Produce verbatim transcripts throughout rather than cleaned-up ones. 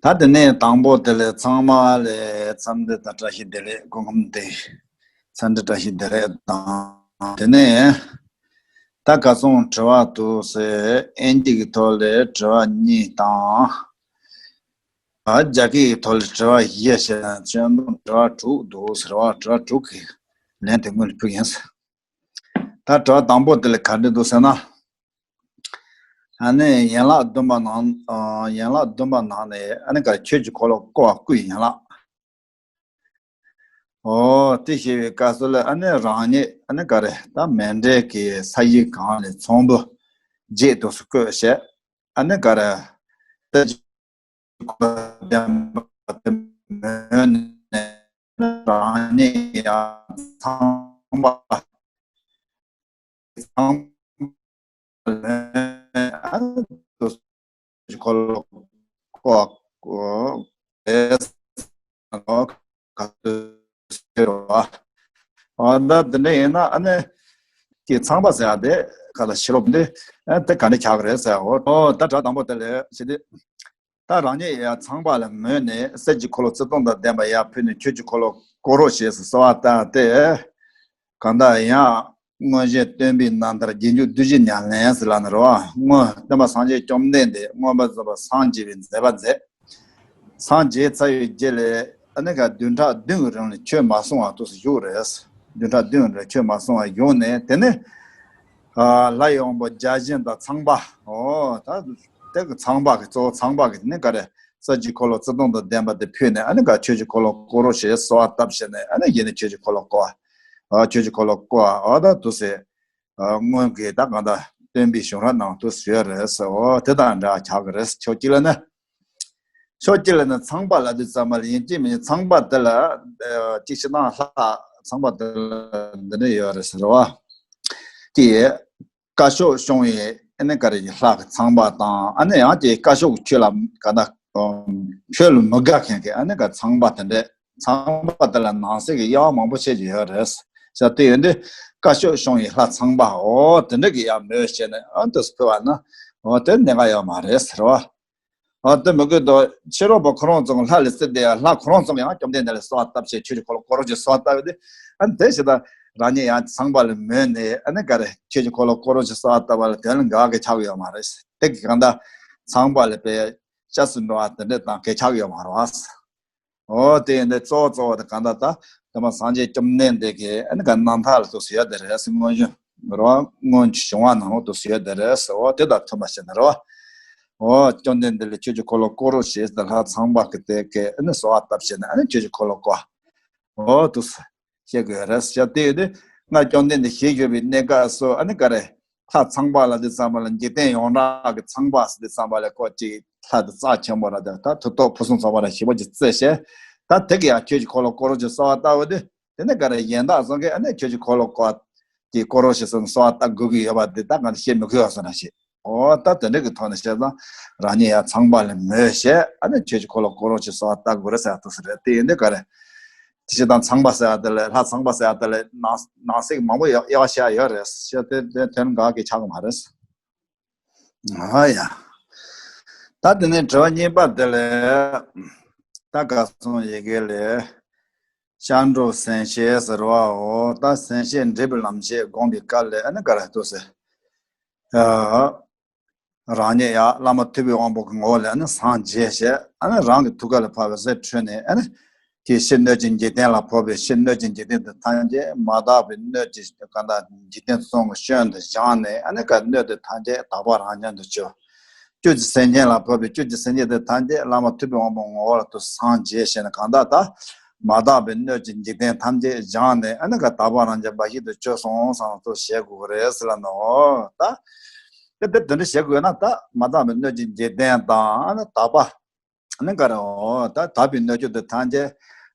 ད་དེ་ནས་དང་པོ་དེ་ལས་ཚང་མ་ལ་འཚམས་འདྲི་དང་བཀྲ་ཤིས་བདེ་ལེགས། སྐུ་ཁམས་བདེ། འཚམས་འདྲི་བཀྲ་ཤིས་བདེ་ལེགས་དང་། དེ་ནས་ད་ཁ་སང་དྲི་བ་འདུག་ཟེར། ཨིན་ཇི་གི་ཐོག་ལས་དྲི་བ་གཉིས་དང་། ཨ། རྒྱ་སྐད་ཀྱི་ཐོག་ལ་དྲི་བ་བཞི་བྱས་ན་ཁྱོན་བསྡོམས་དྲི་བ་དྲུག་འདུག་ཟེར་བ། དྲི་བ་དྲུག་གི་ལན་དེ་སྔོན་ལ་ཕུལ་ཡིན། ད་དྲི་བ་དང་པོ་དེ་ལ་ག་འདྲ་འདུག་ཟེར་ན། ཨ་ནི་ཡན་ལག་བདུན་པ་ནང་། ཨ། ཡན་ལག་བདུན་པ་ནང་ནས་ཨ་ནི་ག་ཆོས་ཀྱི་འཁོར་ལོ་བསྐོར་བ་བསྐུལ་ཡན་ལག་འོ། དེ་བྱེད་པའི་སྐབས་སུ་ལ་ཨ་ནི་རང་ཉིད་ཨ་ནི་ག་རེ་ད་མཎྜལ་གྱི་ས་གཞི་སྒང་ལས་ཚོམ་བུ་བརྒྱད་དུ་བཀོད་བྱས། ཨ་ནི་ག་རེ་ད་ལྟ་ཅི་གོ་བདེན་པ་དེ་མོས་ནས་རང་ཉིད་ཡང་ཚངས་པ། ཚངས་པ་ལ་ཨ་ནི་འཁོར་ལོ་བསྐོར་བ་བསྐོར་བའི་ག་དུས་ཟེར་བ། ཨ། ད་དེ་འདྲ་ཡིན་ན་ཨ་ནི་ཀྱི་ཚངས་པ་ཟེར་ཡ་དེ་ག་ལ་ཕྱི་རོལ་འདི་ཨ་དེ་ག་འདྲ་ཆགས་ཀྱི་རེད་ཟེར། འོ། ད་དྲི་བ་དང་པོ་དེ་ལ་ཞེ་དེ། ད་རང་ཉིད་ཡང་ཚངས་པ་ལ་མོས་ནས་གསེར་གྱི་འཁོར་ལོ་རྩི་སྟོང་དང་ལྡན་པ་ཡར་ཕུལ་ནས་ཆོས་ཀྱི་འཁོར་ལོ་བསྐོར་རོགས་ཞེས་སུ་གསོལ་བ་བཏབ་སྟེ། གང་ལྟར་ཡང་སྔོན་བྱོན་སྟོན་པའི་རྣམ་ཐར་རྗེས་འཇུག་བདུད་བཞི་ཉམས་ལེན་ཟེར་ལབ་ནི་རེད་བ། སྔོན་སྟོན་པ་སངས་རྒྱས་བཅོམ་ལྡན་འདས་མངོན་པར་རྫོགས་པར་སངས་རྒྱས་པའི་མཛད་པ་མཛད། སངས་རྒྱས་ཚར་བའི་རྗེས་ལ་ཨ་ནི་ག་བདུན་ཕྲག་བདུན་གྱི་རིང་ལ་ཆོས་མ་གསུང་བར་དུ་བཞུགས་རེད། བདུན་ཕྲག་བདུན་རིང་ཆོས་མ་གསུང་བར་བཞུགས་ནས། དེ་ནས་ཨ་ལྷ་ཡི་དབང་པོ་བརྒྱ་བྱིན་དང་ཚངས་པ། འོ། ད་དེ་གི་ཚངས་པ་གི་གཙོ་བོ་ཚངས་པ་གི་དེ་ནས་ག་རེ་གསེར་གྱི་འཁོར་ལོ་རྩི་སྟོང་དང་ལྡན་པ་དེ་ཕུལ་ནས་ཨ་ནི་ག་ཆོས་ཀྱི་འཁོར་ལོ་བསྐོར་རོགས་ཞེས་གསོལ་བ་བཏབ་བྱས་ནས། ཨ་ནི་ཡིན་ནས་ཆོས་ཀྱི་འཁོར་ལོ་བསྐོར་བ། ཨ། ཆོས་ཀྱི་འཁོར་ལོ་བསྐོར་བ། འོ། ད་དུ་ཟེར། ཨ། སྔོན་གྱི་ད་གང་ལྟར་སྟོན་པའི་བྱུང་རབས་ནང་དུ་ཡོད་རེད་ཟེར། འོ། དེ་དང་འདྲ་ཆགས་ཀྱི་རེད། ཕྱོགས་གཅིག་ལ་ནི། ཕྱོགས་གཅིག་ལ་ནི་ཚངས་པ་ལབ་དུས་ཙམ་པ་ལ་ཡིན་གཅིག་མིན་གཅིག་ཚངས་པ་དེ་ལ་ཨ་གཅིག་ཕྱི་ནང་ལྷ་ཚངས་པ་དེ་ལ་འདི་འདྲ་ཡོད་རེད་ཟེར་བ། དེ་བཀའ་ཤོག་ཤོང་བའི་ཨ་ནི་ག་རེ་ཡི་ལྷ་གི་ཚངས་པ་དང་། ཨ་ནི་ཡང་དེ་བཀའ་ཤོག་ཆོས་ལ་ག་ད་ཆོས་ལ་མི་དགའ་མཁན་གྱི་ཨ་ནི་ག་ཚངས་པ་དེ་འདྲ། ཚངས་པ་དེ་ལ་ནང་གསེས་ཀྱི་དབྱེ་བ་མང་པོ་ཕྱེ་རྒྱུ་ཡོད་རེད་ཟེར། དེ་ཡིན་དུས་བཀའ་ཤོག་ཤོང་བའི་ལྷ་ཚངས་པ། འོ། དེ་འདྲ་གི་ཡང་མོས་བྱས་ནས་ཨ་འདུག་སེ་ཕུལ་བ་ན། འོ། དེ་གནད་འགག་ཡོད་མ་རེད་ཟེར་བ། འོ། དེ་མི་དགོས་དོ། ཕྱི་རོལ་པ་ཁོ་རང་ཚོ་ལྷ་ལ་བརྩིས་ཏེ་ཡང་ལྷ་ཁོ་རང་ཚོ་ཡང་བཅོམ་ལྡན་འདས་ལ་གསོལ་བ་བཏབ་བྱས་ཆོས་ཀྱི་འཁོར་ལོ་བསྐོར་རོགས་ཞེས་གསོལ་བ་བཏབ་པ་དེ། ཨ་ནི་དེ་བྱས་ད་རང་ཉིད་ཡང་ཚངས་པ་ལ་མོས་ནས་ཨ་ནི་ག་རེ་ཆོས་ཀྱི་འཁོར་ལོ་བསྐོར་རོགས་ཞེས་གསོལ་བ་བཏབ་པ་ལ་དོན་ལ་འགལ་བ་གི་ཆགས་ཀྱི་ཡོད་མ་རེད། དེ་གི་གང་ལྟར་ཚངས་པ་ལ་དཔེ་སྐྱབས་སུ་འགྲོ་བ་དེ་འདྲ་དང་གལ་ཆགས་ཀྱི་ཡོད་མ་རེད་བ། འོ། དེ་ཡིན་དུས་གཙོ་བོ་གཙོ་བོ་དེ་གང་ལྟར་ད་དེ་མ་སངས་རྒྱས་བཅོམ་ལྡན་འདས་ཀྱི་ཨ་ནི་ག་རྣམ་ཐར་ལ་འདུག་སེ་ཡོད་དེ་རེད་ཟེར། སྔོན་བྱོན་རོ། སྔོན་གྱི་བྱུང་བ་ནང་ལ་འདུག་སེ་ཡོད་དེ་རེད་ཟེར། འོ། དེ་དང་མཐུན་པ་བྱས་ནས་རོ། འོ། བཅོམ་ལྡན་འདས་ལ་ཆོས་ཀྱི་འཁོར་ལོ་བསྐོར་རོགས་ཞེས་དེ་ལྷ་ཚངས་པ་གི་དེ་གས་ཨ་ནི་གསོལ་བ་བཏབ་བྱས་ནས་ཨ་ནི་ཆོས་ཀྱི་འཁོར་ལོ་བསྐོར། འོ། འདུག་སེ་བཤད་དགོས་རེད་ཟེར། དེ་ཡོད་དུས་སྔར་བཅོམ་ལྡན་འདས་ཞལ་བཞུགས་པའི་གནས་སྐབས་སུ་ཨ་ནི་ག་རེ་ལྷ་ཚངས་པ་ལབ་དུས་ཙམ་པ་ལ་འཇིག་རྟེན་ཡོངས་གྲགས་ཀྱི་ཚངས་པ་ཟེར་དུས་ཙམ་པ་ལ་ཁོ་ཅིག་ལྷ་དེ་རྩ་ཆེན་པོ་ར་དེ་ད་མཐུ་སྟོབས་ཕུན་སུམ་ཚོགས་པ་ར་ཞེ་པོ་ཅིག་བརྩི་བྱས། ད་དེ་གི་ཡང་ཆོས་ཀྱི་འཁོར་ལོ་བསྐོར་རོགས་ཞེས་གསོལ་བ་བཏབ་པ་དེ། དེ་ནས་ག་རེ་གཞན་དག་ཚང་གིས་ཨ་ནི་ཆོས་ཀྱི་འཁོར་ལོ་བསྐོར་དེ་བསྐོར་རོགས་ཞེས་གསོལ་བ་བཏབ་དགོས་ཀྱི་ཡོད་པ་དེ་ད་ང་ཚོ་བཤད་མི་དགོས་པ་བཟོ་འདྲ་ཞིག་འོ། ད་དེ་འདྲ་གི་ཐོག་ནས་བཤད་ཙང་རང་ཉིད་ཡང་ཚངས་པ་ལ་མོས་བྱས་ཨ་ནི་ཆོས་ཀྱི་འཁོར་ལོ་བསྐོར་རོགས་ཞེས་གསོལ་བ་བཏབ་དགོས་རེད་ཟེར་ཡ་འདུག་སེ་རེད། དེ་ཡིན་དུས་ག་རེ། དེ་བྱས་ཙང་ཚངས་པ་ཟེར་ཡ་དེ་ལ་ལྷ་ཚངས་པ་ཟེར་ཡ་དེ་ལ་ནང་ནང་གསེས་མང་པོ་དབྱེ་བ་ཕྱེ་ཡ་ཡོད་རེད་ཟེར། དེ་དེ་དོན་འགལ་གྱི་ཆགས་ཀྱི་མ་རེད། ཨ་ཡ། ད་དེ་ནས་དྲི་བ་གཉིས་པ་དེ་ལ། ད་ཁ་སང་ཡི་གེ་ལས། སྐྱབས་འགྲོ་སེམས་བསྐྱེད་ཟེར་བའོ། ད་སེམས་བསྐྱེད་འདྲེན་པའི་ལམ་བྱེད་བསྒོམ་པའི་སྐབས་ལ་ཨ་ནི་ག་རེ་འདུག་ཟེར། ཨ། རང་ཉིད་ཡང་བླ་མ་ཐུབ་པའི་དབང་པོ་གི་ངོ་བོ་ལ་ཨ་ནི་སངས་རྒྱས་ཞེས། ཨ་ནི་རང་གི་ཐུགས་ཀ་ལ་ཕབ་པའི་ཟེར་འཕྲོས་ནས། ཨ་ནི་དེ་ཕྱིར་སྣོད་ཀྱི་འཇིག་རྟེན་ལ་ཕོག་པའི་ཕྱིར་སྣོད་ཀྱི་འཇིག་རྟེན་དུ་ཐམས་ཅད་མ་དག་པའི་སྣོད་ཀྱི་གང་དག་འཇིག་རྟེན་གསུམ་གྱི་སྐྱོན་དུ་སྦྱངས་ནས། ཨ་ནི་ག་སྣོད་དེ་ཐམས་ཅད་དག་པ་རང་བྱུང་དུ་གྱུར། བཅུད་ཀྱི་སེམས་ཅན་ལ་ཕོག་པའི་བཅུད་ཀྱི་སེམས་ཅན་དེ་ཐམས་ཅད་བླ་མ་ཐུབ་པའི་དབང་པོ་ངོ་བོ་ལ་དུ་སངས་རྒྱས་ཞེས་ནས། གང་དག་ད་མ་དག་པའི་སྣོད་ཀྱི་འཇིག་རྟེན་ཐམས་ཅད་སྦྱངས་ནས། ཨ་ནི་ག་དག་པ་རང་བྱུང་འབའ་ཞིག་ཏུ་གྱུར་སོང་བསམ་སྟེ་བྱེད་དགོས་རེད་ཟེར་ལབ་ནོ། ད་དེ་དེ་འདྲ་བྱེད་དགོས་ན་ད་མ་དག་པའི་སྣོད་ཀྱི་འཇིག་རྟེན་དང་། ཨ་ནི་དག་པ་ཨ་ནི་ག་རེ། འོ། ད་དག་པའི་སྣོད་བཅུད་དེ་ཐམས་ཅད་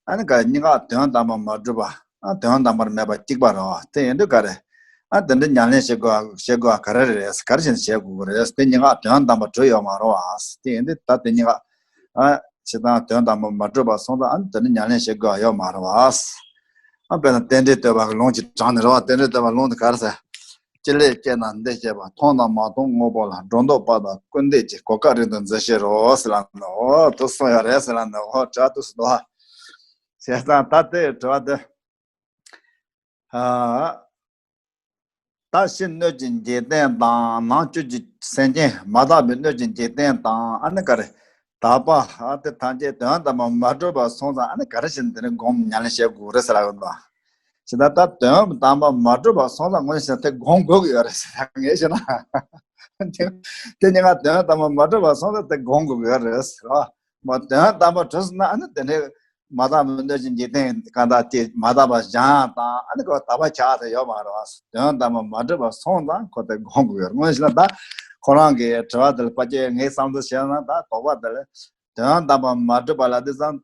ཨ་ནི་ག་རེ་སྙིང་ག་དོན་དམ་པར་མ་གྲུབ་པ། ཨ། དོན་དམ་པར་མེད་པ་གཅིག་པ་རེད་བ། དེ་ཡིན་དུས་ག་རེ། ཨ། དེ་འདྲ་ཉམས་ལེན་བྱེད་དགོས་བྱེད་དགོས་ག་རེ་རེད། ག་རེ་བྱས་ནས་བྱེད་དགོས་ཀྱི་རེད། དེ་སྙིང་ག་དོན་དམ་པར་གྲུབ་ཡོད་མ་རེད་བ། དེ་ཡིན་དུས་ད་དེ་སྙིང་ག་ཨ། བྱེད་སྟངས་དོན་དམ་པར་མ་གྲུབ་པ་སོང་ཙང་། ཨ། དེ་འདྲ་ཉམས་ལེན་བྱེད་དགོས་ཡོད་མ་རེད་བ། ཨ། དཔེར་ན་རྟེན་འབྲེལ་བསྟོད་པ་གི་ལུང་གཅིག་དྲངས་ནས་རེད་བ། རྟེན་འབྲེལ་བསྟོད་པ་ལུང་དེ་ག་རེ་ཟེར། ཅི་ལས་སྐྱེས་ན་འདི་སྐྱེས་པ། མཐོང་དང་མ་མཐོང་དངོས་པོ་ལ། སྒྲོ་འདོགས་པ་དང་སྐུར་འདེབས་ཀྱིས། གོ་སྐབས་རིང་དུ་འཛིན་ཤེས་རོགས་ཟེར་ལབ་འདུག་འོ་དེ་གསུངས་ཡོད་རེད་ཟེར་ལབ་འདུག་འོ་དྲི་བ་དེ་སུ་འདུག་བྱས་ཙང་ད་དེ་དྲི་བ་དེ། ཨ། ད་ཕྱི་སྣོད་ཀྱི་འཇིག་རྟེན་དང་ནང་བཅུད་ཀྱི་སེམས་ཅན་མ་དག་པའི་སྣོད་ཀྱི་འཇིག་རྟེན་དང་ཨ་ནི་ག་རེ། དག་པ་ཨ་དེ་ཐམས་ཅད་དོན་དམ་པར་མ་གྲུབ་པ་སོང་ཙང་ཨ་ནི་ག་རེ་བྱས་ནས་དེ་ནི་སྒོམ་ཉམས་ལེན་བྱེད་དགོས་རེད་ཟེར་ལབ་ཡོད་པ། ཇི་ལྟར་ད་དོན་དམ་པར་མ་གྲུབ་པ་སོང་ཙང་དངོས་གནས་བྱས་ན་དེ་སྒོམ་དགོས་ཀྱི་ཡོད་རེད་ཟེར་ངས་བཤད་ན། དེ་གཉིས་ཀ་དོན་དམ་པར་མ་གྲུབ་པ་སོང་ཙང་དེ་སྒོམ་དགོས་ཀྱི་ཡོད་རེད་ཟེར་བ། མ་དོན་དམ་པར་གྲུབ་སོང་ན་ཨ་ནི་དེ་འདྲའི་མ་དག་པའི་སྣོད་ཀྱི་འཇིག་རྟེན་གང་དག་དེ་མ་དག་པ་གཞན་དང་ཨ་ནི་ཁོ་དག་པ་ཆགས་ཏེ་ཡོད་མ་རེད་བ། དོན་དམ་པར་མ་གྲུབ་པ་སོང་ཙང་ཁོ་དེ་སྒོམ་དགོས་ཡོད་རེད། དངོས་གནས་བྱས་ན་ད་ཁོ་རང་གི་དྲི་བ་དེ་ལ་ཕལ་ཆེར་ངའི་བསམ་ཚུལ་བྱས་ན་ད་དོགས་པ་དེ་ལ་དོན་དམ་པར་མ་གྲུབ་པ་ལ་དེ་ཙང་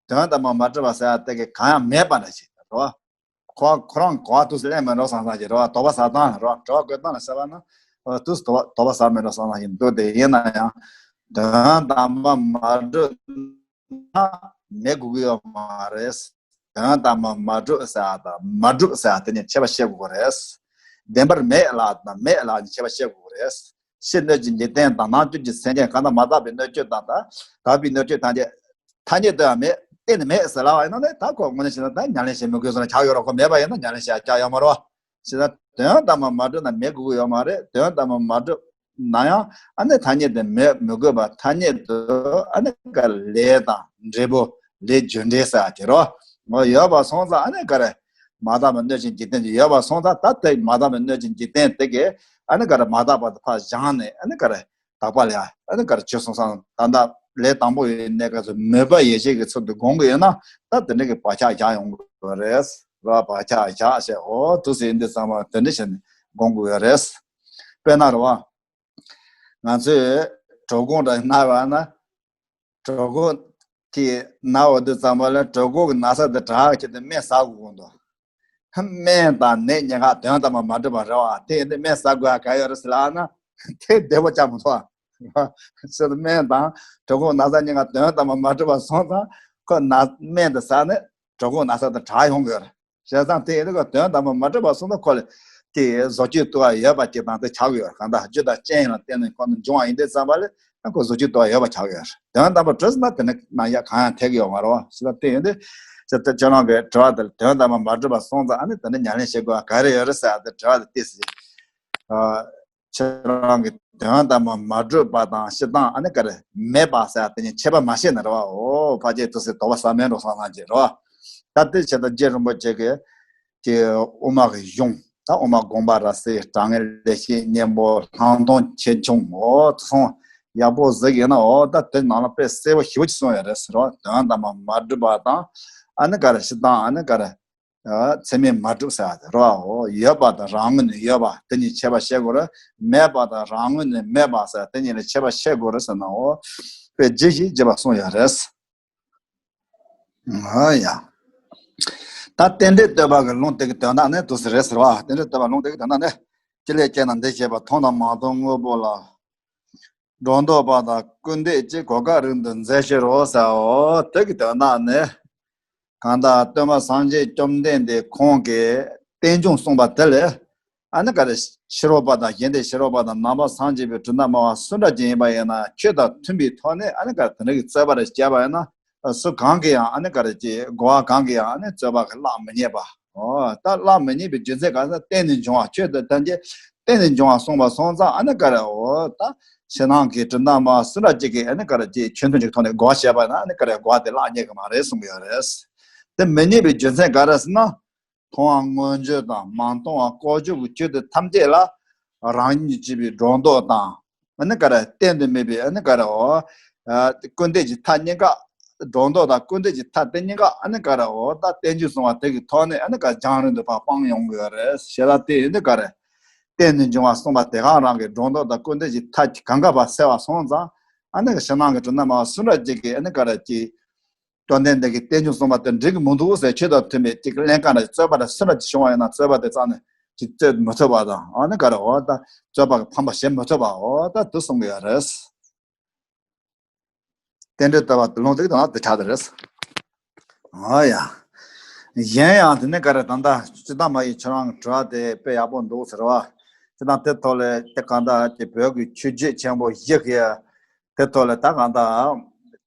དོན་དམ་པར་མ་གྲུབ་པ་ཟེར་ཡ་དེ་གི་གང་ཡང་མེད་པ་འདྲ་ཞིག་རེད་བ། ཁོ་ཁོ་རང་གོ་བ་དུས་སུ་ལེན་མི་འགྲོ་བསམ་བསམ་གྱི་རེད་བ། དོགས་པ་ཟ་སྟངས་ལ་རེད་བ། དྲི་བ་བཀོད་སྟངས་ལ་བཤད་པ་ན་དུས་སུ་དོགས་པ་དོགས་པ་ཟ་མི་འགྲོ་བསམ་བསམ་གྱི་འདུག་དེ་ཡིན་ན་ཡང་དོན་དམ་པར་མ་གྲུབ་ན་མེད་དགོས་ཀྱི་ཡོད་མ་རེད། དོན་དམ་པར་མ་གྲུབ་ཟེར་བ་དང་མ་གྲུབ་ཟེར་བ་དེ་གཉིས་ཁྱད་པར་ཤེས་དགོས་རེད། བདེན་པར་མེད་ལབ་དང་མེད་ལབ་གཉིས་ཁྱད་པར་ཤེས་དགོས་རེད། ཕྱི་སྣོད་ཀྱི་འཇིག་རྟེན་དང་ནང་བཅུད་ཀྱི་སེམས་ཅན་གང་དག་མ་དག་པའི་སྣོད་བཅུད་དང་ད་དག་པའི་སྣོད་བཅུད་ཐམས་ཅད་ཐ་སྙད་དུ་ཡང་མེད། གཏན་ནས་མེད་ཟེར་ལབ་པ་ཡིན་ན་ནི་ད་ཁོ་དངོས་གནས་བྱས་ན་ད་ཉམས་ལེན་བྱེད་མི་དགོས་ཟེར་ན་ཆགས་ཡོད་རེད། ཁོ་མེད་པ་ཡིན་ན་ཉམས་ལེན་བྱེད་ཡ་ཡོད་མ་རེད་བ། ཞེ་ན་དོན་དམ་པར་མ་གྲུབ་ན་མེད་དགོས་ཀྱི་ཡོད་མ་རེད། དོན་དམ་པར་མ་གྲུབ་ན་ཡང་ཨ་ནི་ཐ་སྙད་དུ་མེད་མི་དགོས་པ་ཐ་སྙད་དུ་ཨ་ནི་ག་ལས་དང་འབྲས་བུ་ལས་རྒྱུ་འབྲས་ཟེར་བ་དེ་རེད་བ། ཡོད་པ་སོང་ཙང་ཨ་ནི་ག་རེ་མ་དག་པའི་སྣོད་ཀྱི་འཇིག་རྟེན་ཅིག་ཡོད་པ་སོང་ཙང་ད་དེ་མ་དག་པའི་སྣོད་ཀྱི་འཇིག་རྟེན་དེ་གས་ཨ་ནི་ག་རེ་མ་དག་པ་དེ་ཕར་བཞག་ནས་ཨ་ནི་ག་རེ་དག་པ་ལ་ཨ་ནི་ག་རེ་བྱེད་སོང་ཙང་ད་ལྟ་ལས་དང་པོ་ཡོད་ནས་ག་ཚོད་མོས་པ་ཡེ་ཤེས་ཀྱི་ཚུལ་དུ་སྒོམ་གྱི་ཡོད་ན་ད་དེ་འདྲ་གི་བག་ཆགས་བཞག་ཡོང་གི་རེད། ར་བག་ཆགས་བཞག་བྱས་འོ་དུས་སུ་ཡིན་དུས་ཙམ་པ་དེ་འདྲ་བྱས་ནས་སྒོམ་དགོས་ཡོད་རེད། དཔེར་ན་རེད་བ། ང་ཚོས་གྲོད་ཁོག་འདྲ་ན་བ་ན། གྲོད་ཁོག་དེ་ན་འོ་དུས་ཙམ་པ་ལ་གྲོད་ཁོག་གི་ན་ཚ་དེ་དྲག་ཆེད་དུ་སྨན་ཟ་དགོས་ཀྱི་འདུག་སྨན་དང་ནད་གཉིས་ཀ་དོན་དམ་པར་མ་གྲུབ་པ་རེད་བ། དེ་ཡིན་དུས་སྨན་ཟ་དགོས་ཡ་ག་ཡོད་རེད་ཟེར་ལབ་ན་དེ་བདེ་པོ་ཅང་མི་འདུག་བ། ཟེར་དུས་སྨན་དང་གྲོད་ཁོག་ན་ཚ་གཉིས་ཀ་དོན་དམ་པར་མ་གྲུབ་པ་སོང་ཙང་ཁོ་ན་སྨན་དེ་ཟ་ནས་གྲོད་ཁོག་ན་ཚ་དེ་དྲག་ཡོང་གི་ཡོད་རེད། བྱས་ཙང་དེ་ཡིན་དུས་དོན་དམ་པར་མ་གྲུབ་པ་སོང་ཙང་ཁོ་ལ་དེ་བཟོ་བཅོས་གཏོང་བ་ཡོད་པ་ཅིག་དང་དེ་ཆགས་ཀྱི་ཡོད་རེད། གང་ལྟར་རྒྱུ་དང་རྐྱེན་ལ་བརྟེན་ནས་ཁོ་ན་འབྱུང་བ་ཡིན་དུས་ཙམ་པ་ལ་ཁོ་བཟོ་བཅོས་གཏོང་བ་ཡོད་པ་ཆགས་ཀྱི་ཡོད་རེད། དོན་དམ་པར་གྲུབ་སོང་ན་དེ་ནི་ན་ཡ་གང་ཡང་ཐེབས་ཀྱི་ཡོད་མ་རེད་བ། བྱས་ཙང་དེ་ཡིན་དུས་ཅི་ལྟར་ཁྱེད་རང་གི་དྲི་བ་དེ་དོན་དམ་པར་མ་གྲུབ་པ་སོང་ཙང་ཨ་ནི་དེ་ནི་ཉམས་ལེན་བྱེད་དགོས་པ་ག་རེ་ཡོད་རེད་ཟེར་ཡ་དེ་དྲི་བ་དེ་ཏོག་ཙམ། ཁྱེད་རང་གི་དོན་དམ་པར་མ་གྲུབ་པ་དང་སྤྱིར་བཏང་ཨ་ནི་ག་རེ་མེད་པ་ཟེར་ཡ་དེ་གཉིས་ཁྱད་པར་མ་ཤེས་ན་རེད་བ། འོ་ཕལ་ཆེར་དུས་སུ་དོགས་པ་ཟ་མེད་འགྲོ་སོང་ལབ་ཀྱི་རེད་བ། ད་དེ་བྱས་ཙང་རྗེ་རིན་པོ་ཆེ་གིས་ཀྱི་དབུ་མ་གི་གཞུང་ད་དབུ་མ་དགོངས་པ་རབ་གསལ་དྲང་ངེས་ལེགས་བཤད་སྙིང་པོ་ལྷག་མཐོང་ཆེ་ཆུང་འོ་ཚང་ཡག་པོ་གཟིགས་ཡིན་ན་འོ་ད་དེ་ནང་ལ་དཔེ་གསལ་པོ་ཞེ་པོ་ཅིག་གསུངས་ཡོད་རེད་ཟེར་བ། དོན་དམ་པར་མ་གྲུབ་པ་དང་ཨ་ནི་ག་རེ་སྤྱིར་བཏང་ཨ་ནི་ག་རེ། ཚད་མས་མ་གྲུབ་ཟེར་བ་དེ་རེད་བ། འོ་ཡོད་པ་དང་རང་ངོས་ནས་ཡོད་པ་དེ་གཉིས་ཁྱད་པར་ཕྱེ་དགོས་རེད། མེད་པ་དང་རང་ངོས་ནས་མེད་པ་ཟེར་དེ་གཉིས་ལ་ཁྱད་པར་ཕྱེ་དགོས་རེད་ཟེར་ན་འོ་དཔེ་ལྗིད་ཞིག་ལྗིད་པ་གསུངས་ཡོད་རེད། ཨ་ཡ། ད་རྟེན་འབྲེལ་བསྟོད་པ་གི་ལུང་དེ་གི་དོན་དག་ནི་དུས་སུ་རེད་ཟེར་བ། རྟེན་འབྲེལ་བསྟོད་པ་ལུང་དེ་གི་དོན་དག་ནི། ཅི་ལས་སྐྱེས་ན་འདི་སྐྱེས་པ། མཐོང་དང་མ་མཐོང་དངོས་པོ་ལ། སྒྲོ་འདོགས་པ་དང་སྐུར་འདེབས་ཀྱིས། གོ་སྐབས་རིང་དུ་འཛིན་ཤེས་རོགས་ཟེར་བ། དེ་གི་དོན་དག་ནི། གང་ལྟར་སྟོན་པ་སངས་རྒྱས་བཅོམ་ལྡན་འདས་ཁོང་གིས་རྟེན་འབྱུང་གསུངས་པ་དེ་ལས། ཨ་ནི་ག་རེ། ཕྱི་རོལ་པ་དང་གཞན་སྡེ་ཕྱི་རོལ་པ་དང་ནང་པ་སངས་རྒྱས་པའི་གྲུབ་མཐའ་སྨྲ་བ་སུ་འདྲ་ཅིག་ཡིན་པ་ཡིན་ན་ཆོས་དང་མཐུན་པའི་ཐོག་ནས་ཨ་ནི་ག་རེ་དེ་འདྲ་གི་རྩོད་པ་རེ་བྱས་པ་ཡིན་ན། སུ་གང་གིས་ཡང་ཨ་ནི་ག་རེ་ཅིག་གོ་བ་གང་གིས་ཡང་ཨ་ནི་རྩོད་པ་གི་བརླག་མི་ཉན་པ། ཨོ། ད་བརླག་མི་ཉན་པའི་རྒྱུ་མཚན་གང་ཟེར་ན་རྟེན་ནས་འབྱུང་བ་ཆོས་དང་ལྡན་གྱི་རྟེན་ནས་འབྱུང་བ་གསུངས་པ་སོང་ཙང་ཨ་ནི་ག་རེ། ཨོ། ད་ཕྱི་ནང་གི་གྲུབ་མཐའ་སྨྲ་བ་སུ་འདྲ་ཅིག་གིས་ཨ་ནི་ག་རེ་ཅིག་ཆོས་མཐུན་གྱི་ཐོག་ནས་གོ་བ་བྱས་པ་ན་ཨ་ནི་ག་རེ་གོ་བ་དེ་བརླག་ཉན་གི་མ་རེད་གསུངས་ཡོད་རེད། དེ་མི་ཉན་པའི་རྒྱུ་མཚན་ག་རེ་ཟེར་ན། མཐོང་བ་མངོན་བརྗོད་དང་མ་མཐོང་བ་ལྐོག་གྱུར་གྱི་ཆོས་དེ་ཐམས་ཅད་ལ་རང་ཉིད་ཀྱིས་བྱས་པའི་སྒྲོ་འདོགས་དང་། ཨ་ནི་ག་རེ་གཏན་དུ་མེད་པའི་ཨ་ནི་ག་རེ། འོ། ཨ། སྐུར་འདེབས་ཀྱི་མཐའ་གཉིས་ཀ། སྒྲོ་འདོགས་དང་སྐུར་འདེབས་ཀྱི་མཐའ་དེ་གཉིས་ཀ་ཨ་ནི་ག་རེ། འོ། ད་རྟེན་འབྱུང་གསུངས་པ་དེ་གི་ཐོག་ནས་ཨ་ནི་ག་རེ་རྒྱང་རིང་དུ་ཕར་སྤང་ཡོང་གི་ཡོད་རེད། ཞེ་ལ་དེ་ཡིན་དུས་ག་རེ། རྟེན་ནས་འབྱུང་བ་གསུངས་པ་དེ་གང་རང་གི་སྒྲོ་འདོགས་དང་སྐུར་འདེབས་ཀྱི་མཐའ་གང་ག་བར་སེལ་བ་སོང་ཙང་ཨ་ནི་ག་ཕྱི་ནང་གི་གྲུབ་མཐའ་སྨྲ་བ་སུ་འདྲ་ཅིག་གིས་ཨ་ནི་ག་རེ་ཅིག་བཅོམ་ལྡན་འདས་ཀྱིས་རྟེན་འབྱུང་གསུངས་པ་དེ་འགྲིག་གི་མི་འདུག་ཟེར་ཆོས་དང་མཐུན་པའི་ཅིག་གླེང་ག་འདྲ་རྩོད་པ་འདྲ་སུ་འདྲ་ཅིག་བྱུང་བ་ཡིན་ན་རྩོད་པ་དེ་རྩ་ནས་ཅིག་རྩོད་མི་ཐུབ་པ་དང་ཨ་ནི་ག་རེ། འོ་ད་རྩོད་པ་གི་ཕམ་པ་བྱེད་མི་ཐུབ་པ། འོ་ད་དེ་གསུང་གི་ཡོད་རེད། རྟེན་འབྲེལ་བསྟོད་པ་དེ་ལུང་དེ་གི་དོན་དག་དེ་ཆགས་དེ་རེད། འོ་ཡ། གཞན་ཡང་དེ་ནས་ག་རེ། ད་ལྟ་སྤྱིར་བཏང་མ་ཡིན་ཁྱེད་རང་གི་དྲི་བ་དེ་དཔེ་ཡག་པོ་འདུག་ཟེར་བ། ཅི་དང་དེ་ཐོག་ལ་དེ་གང་ལྟར་དེ་བོད་ཀྱི་ཆོས་བརྒྱུད་ཆེན་པོ་བཞི་གི་དེ་ཐོག་ལ་ད་གང་ལྟར་